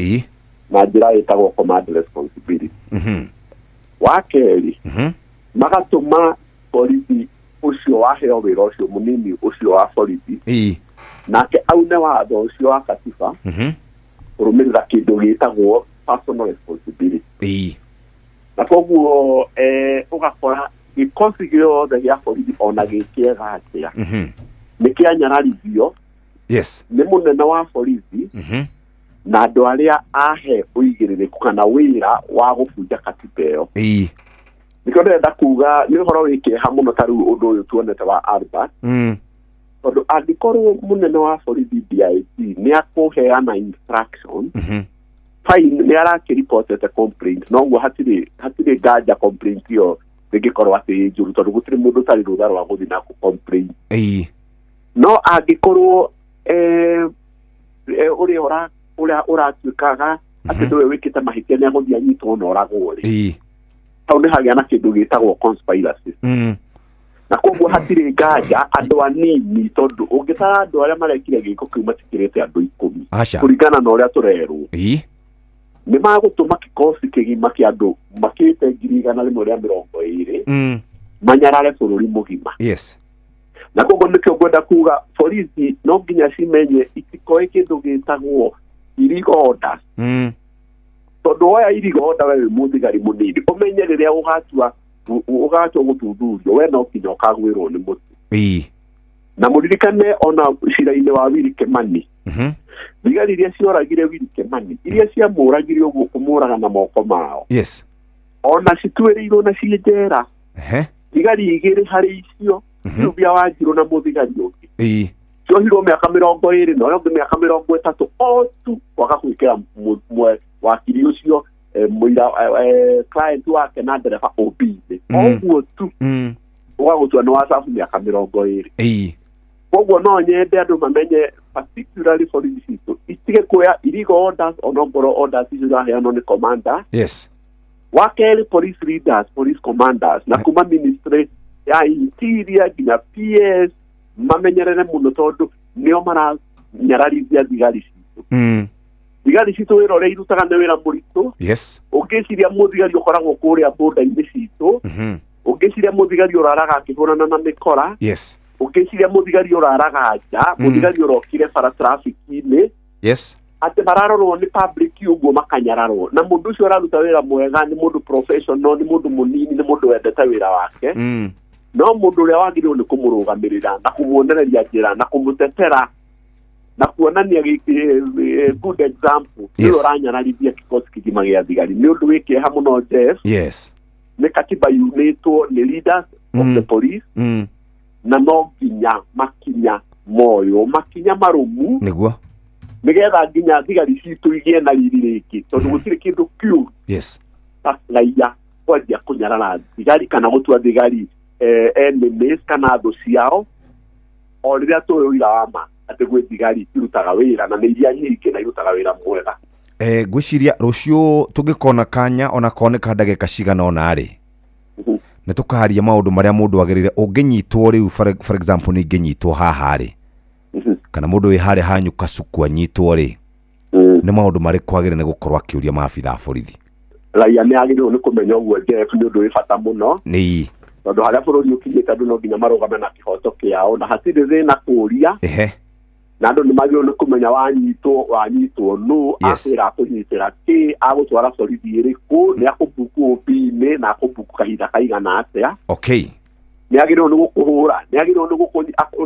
na njĩra ĩtagwo command responsibility. Wa kerĩ, magatũma borithi ũcio waheo wĩra ũcio, mũnini ũcio wa borithi, nake aune watho ũcio wa katiba kũrũmĩrĩra kĩndũ gĩtagwo personal responsibility. Na koguo ũgakora gĩkosi gĩothe gĩa borithi, ona gĩ kĩega atĩa, nĩ kĩanyararithio nĩ mũnene wa borithi na andũ arĩa ahe ũigĩrĩrĩku kana wĩra wa gũbunja katiba ĩyo. Nĩkĩo ndĩrenda kuga nĩ ũhoro wĩ kĩeha mũno, ta rĩu ũndũ ũyũ tuonete wa Albert, tondũ angĩkorwo mũnene wa borithi DIG nĩ akũheana instruction, fine, nĩ arakĩripotete complaint, noguo hatirĩ nganja complaint ĩyo ĩngĩkorwo atĩ ĩ njũru, tondũ gũtirĩ mũndũ ũtarĩ rũtha rwa gũthiĩ na kũ complain. No angĩkorwo ũrĩa ũrĩa ũratuĩkaga atĩ nĩwe wĩkĩte mahĩtia nĩ agũthiĩ anyitwo na oragwo rĩ, hau nĩ hagĩa na kĩndũ gĩtagwo conspiracy. Na koguo hatirĩ nganja andũ anini, tondũ ũngĩtara andũ arĩa marekire gĩko kĩu matikĩrĩte andũ 10, Aca. kũringana na ũrĩa tũrerwo, nĩ magũtũma kĩkosi kĩgima kĩa andũ makĩrĩte 120,000 manyarare bũrũri mũgima. Na koguo nĩkĩo ngwenda kuga borithi no nginya cimenye itikoe kĩndũ gĩtagwo illegal orders, tondũ woya illegal order, we wĩ mũthigari mũnini, ũmenye rĩrĩa ũgatua gũthuthurio, we no nginya ũkagwĩrwo nĩ mũtĩ. Na mũririkane ona cira-inĩ wa Willy Kimani, thigari iria cioragire Willy Kimani, iria ciamũragire ũguo kũmũraga na moko mao, ona cituĩrĩirwo na ciĩ njera. Thigari igĩrĩ harĩ icio, Sylvia Wanjiru na mũthigari ũngĩ, ciohirwo mĩaka 20 na ũyũ ũngĩ mĩaka 30, o tu kwaga gwĩkĩra wakiri ũcio, mũira, client wake na ndereba OB-inĩ. Ũguo tu ũgagũtua nĩ wacabu mĩaka 20. Koguo no nyende andũ mamenye, particularly borithi citũ, itige kuoya illegal orders, onokorwo orders icio iraheanwo nĩ commander. Wa kerĩ, police leaders, police commanders, na kuma ministry ya interior nginya PS, mamenyerere mũno, tondũ nĩo maranyararithia thigari citũ. Thigari citũ wĩra ũrĩa irutaga nĩ wĩra mũritũ. Ũngĩciria mũthigari ũkoragwo kũrĩa bũnda-inĩ citũ, ũngĩciria mũthigari ũraraga akĩhũrana na mĩkora, Ũngĩciria mũthigari ũraraga nja, mũthigari ũrokire bara traffic-inĩ, atĩ mararorwo nĩ public ũguo makanyararwo, na mũndũ ũcio ũraruta wĩra mwega, nĩ mũndũ professional, nĩ mũndũ mũnini, nĩ mũndũ wendete wĩra wake, no mũndũ ũrĩa wagĩrĩirwo nĩ kũmũrũgamĩrĩra na kũmuonereria njĩra na kũmũtetera na kuonania good example, nĩwe ũranyararithia kikosi kĩgima gĩa thigari. Nĩ ũndũ wĩ kĩeha mũno, Jeff. Nĩ katiba yunĩtwo nĩ leaders of the police, na no nginya makinya moywo, makinya marũmu, nĩgetha nginya thigari citũ igĩe na riri rĩngĩ, tondũ gũtirĩ kĩndũ kĩũru ta raia kwanjia kũnyarara thigari kana gũtua thigari enemies kana thũ ciao, o rĩrĩa tũĩ ũira wa ma atĩ gwĩ thigari irutaga wĩra, na nĩ iria nyingĩ, na irutaga wĩra mwega. Ngwĩciria rũciũ tũngĩkona kanya ona koneka ndagĩka cigana ũna rĩ, nĩ tũkaria maũndũ marĩa mũndũ agĩrĩire ũngĩnyitwo rĩu. For example, nĩ ingĩnyitwo haha rĩ, kana mũndũ wĩ harĩa hanyu Kasuku anyitwo rĩ, nĩ maũndũ marĩkũ agĩrĩire nĩ gũkorwo akĩũria maabitha a borithi? Raia nĩ agĩrĩirwo nĩ kũmenya ũguo, Jeff. Nĩ ũndũ wĩ bata mũno, tondũ harĩa bũrũri ũkinyĩte, andũ no nginya marũgame na kĩhoto kĩao, na hatirĩ thĩna kũũria, na andũ nĩ magĩrĩirwo nĩ kũmenya wanyitwo nũ, akwĩra akũnyitĩra kĩ, agũtwara borithi ĩrĩkũ, nĩ akũmbuku OB-inĩ, na akũmbuku kahinda kaigana atĩa. Nĩ agĩrĩirwo nĩ gũkũhũra, nĩ agĩrĩirwo nĩ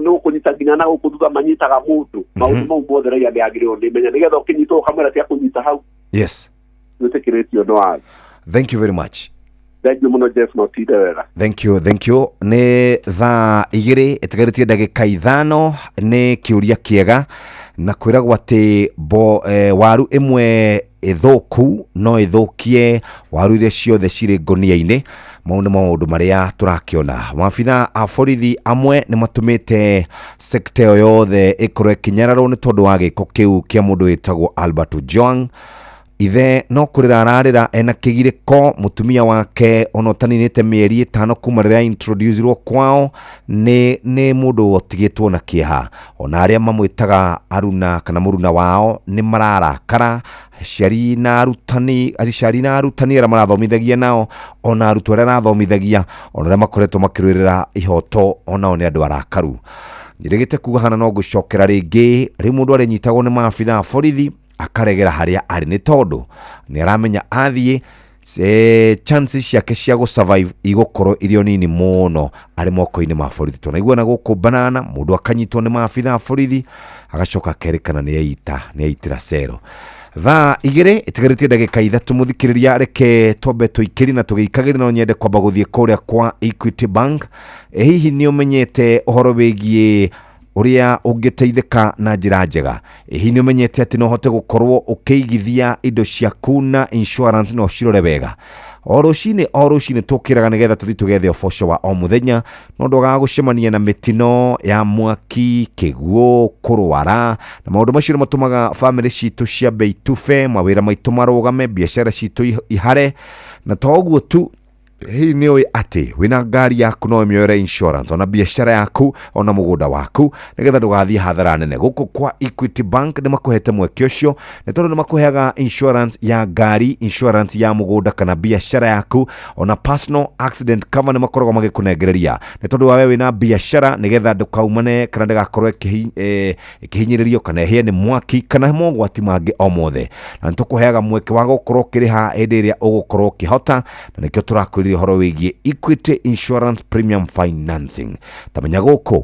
gũkũnyita nginya na gũkũ thutha manyitaga mũndũ. Maũndũ mau mothe raia nĩ agĩrĩirwo nĩ menya, nĩgetha ũkĩnyitwo ũkamwĩra ti akũnyita hau. Nĩtĩkĩrĩtio nĩ watho. Thank you very much. Thank you mũno, Jeff, no tinde wega. Thank you, thank you. Nĩ thaa 2 ĩtigarĩtie ndagĩka 5. Nĩ kĩũria kĩega, na kwĩragwo atĩ bo, waru ĩmwe ĩthũku no ĩthũkie waru iria ciothe cirĩ ngũnia-inĩ. Mau nĩ maũndũ marĩa tũrakĩona. Maabitha a borithi amwe nĩ matũmĩte sekta ĩyo yothe ĩkorwo ĩkĩnyararwo nĩ tondũ wa gĩko kĩu kĩa mũndũ wĩtagwo Albert Ojwang. Ithe no kũrĩra ararĩra ena kĩgirĩko. Mũtumia wake ona ũtaninĩte mĩeri 5 kuma rĩrĩa introducirwo kwao nĩ mũndũ ũtigĩtwo na kĩeha. Ona arĩa mamwĩtaga aruna kana mũruna wao nĩ mararakara. Aciari na arutani, aciari na arutani arĩa marathomithagia nao, ona arutwo arĩa arathomithagia, ona arĩa makoretwo makĩrũĩrĩra ihoto, onao nĩ andũ arakaru. Njĩrĩgĩte kuga hana no ngũcokera rĩngĩ. Rĩu mũndũ arĩnyitagwo nĩ maabitha a borithi akaregera harĩa arĩ, nĩ tondũ nĩ aramenya athiĩ, chances ciake cia gũ survive igũkorwo irĩ o nini mũno arĩ moko-inĩ ma borithi. Tunaigua na gũkũ banana mũndũ akanyitwo nĩ maabitha a borithi agacoka akerĩkana nĩ eita, nĩ eitĩra cero. Thaa 2 ĩtigarĩtie ndagĩka 3. Mũthikĩrĩria, reke twambe tũikĩrie na tũgĩikagĩrie, no nyende kwamba gũthiĩ kũrĩa kwa Equity Bank. Hihi nĩ ũmenyete ũhoro wĩgiĩ ũrĩa ũngĩteithĩka na njĩra njega? Hihi nĩ ũmenyete atĩ no ũhote gũkorwo ũkĩigithia indo ciaku na insurance na ũcirore wega? O rũcinĩ o rũcinĩ tũkĩraga nĩgetha tũthiĩ tũgethe ũboco wa o mũthenya, no ndwagaga gũcemania na mĩtino ya mwaki, kĩguũ, kũrwara, na maũndũ macio nĩ matũmaga bamĩrĩ citũ ciambe itube, mawĩra maitũ marũgame, biacara citũ ihare. Na to ũguo tu, hihi nĩ ũĩ atĩ wĩna ngari yaku no ũmĩoere insurance, ona biacara yaku, ona mũgũnda waku, nĩgetha ndũgathiĩ hathara nene? Gũkũ kwa Equity Bank nĩ makũhete mweke ũcio, nĩ tondũ nĩ makũheaga insurance ya ngari, insurance ya mũgũnda kana biacara yaku, ona personal accident cover nĩ makoragwo magĩkũnengereria, nĩ tondũ wa we wĩna biacara, nĩgetha ndũkaumane kana ndĩgakorwo ĩkĩhinyĩrĩrio kana ĩhĩe nĩ mwaki kana mogwati mangĩ o mothe. Na nĩ tũkũheaga mweke wa gũkorwo ũkĩrĩha hĩndĩ ĩrĩa ũgũkorwo ũkĩhota, na nĩkĩo tũrakwĩrire ũhoro wĩgiĩ Equity Insurance Premium Financing. Tamenya gũkũ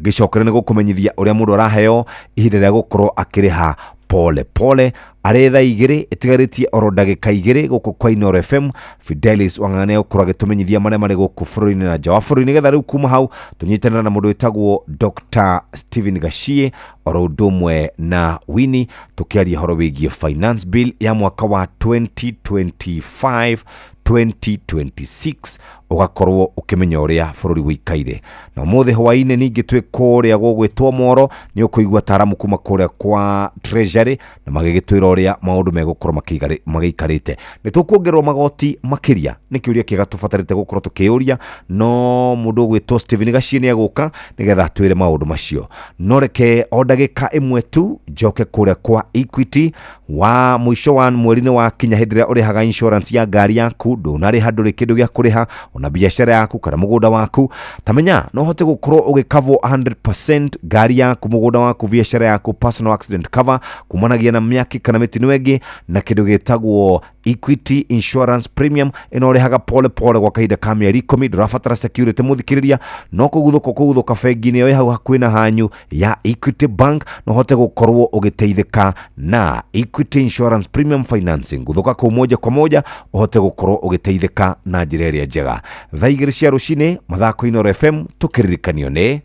ngĩcokera nĩ gũkũmenyithia ũrĩa mũndũ araheo ihinda rĩa gũkorwo akĩrĩha pole pole. Arĩ thaa 2 ĩtigarĩtie oro ndagĩka 2 gũkũ kwa Inooro FM, Fidelis Wang'ang'a nĩ egũkorwo agĩtũmenyithia marĩa marĩ gũkũ bũrũri-inĩ na nja wa bũrũri, nĩgetha rĩu kuma hau tũnyitanĩre na mũndũ wĩtagwo Dr. Stephen Gachie oro ũndũ ũmwe na Winnie, tũkĩaria ũhoro wĩgiĩ finance bill ya mwaka wa 2025 2026, ũgakorwo ũkĩmenya ũrĩa bũrũri ũikaire. Na ũmũthĩ hwaĩ-inĩ ningĩ twĩ kũrĩa gũgwĩtwo Moro, nĩ ũkũigua ataramu kuma kũrĩa kwa Treasury na magĩgĩtwĩra ũrĩa maũndũ megũkorwo magĩikarĩte. Nĩ tũkuongererwo magoti makĩria? Nĩ kĩũria kĩega tũbatarĩte gũkorwo tũkĩũria, no mũndũ ũgwĩtwo Stephen Gachie nĩ egũka nĩgetha atwĩre maũndũ macio. No reke o ndagĩka ĩmwe tu njoke kũrĩa kwa Equity. Wa mũico wa mweri nĩ wakinya, hĩndĩ ĩrĩa ũrĩhaga insurance ya ngari yaku. Ndũnarĩha, ndũrĩ kĩndũ gĩa kũrĩha ona biacara yaku kana mũgũnda waku. Tamenya no ũhote gũkorwo ũgĩkavwo 100% ngari yaku, mũgũnda waku, biacara yaku, personal accident cover kumanagia na mĩaki kana mĩtino ĩngĩ, na kĩndũ gĩtagwo Equity Insurance Premium ĩno ũrĩhaga pole pole gwa kahinda ka mĩeri 10. Ndũrabatara security, mũthikĩrĩria, no kũguthũka kũguthũka bengi-inĩ ĩyo ĩ hau hakuhĩ na hanyu ya Equity Bank, no ũhote gũkorwo ũgĩteithĩka na Equity Insurance Premium Financing. Guthũka kũu moja kwa moja ũhote gũkorwo ũgĩteithĩka na njĩra ĩrĩa njega. Thaa 2 cia rũcinĩ, mathako Inooro FM, tũkĩririkanio nĩ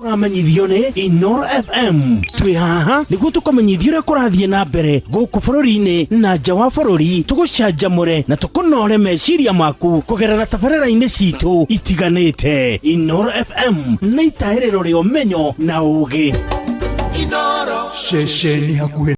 Ũramenyithio nĩ Inoro FM. Twĩ haha nĩguo tũkũmenyithia ũrĩa kũrathiĩ na mbere gũkũ bũrũri-inĩ na nja wa bũrũri, tũgũcanjamũre na tũkũnore meciria maku kũgerera tabarĩra-inĩ citũ itiganĩte. Inoro FM nĩ itaĩrĩro rĩa ũmenyo na ũũgĩ. Ceceni hakuhĩ.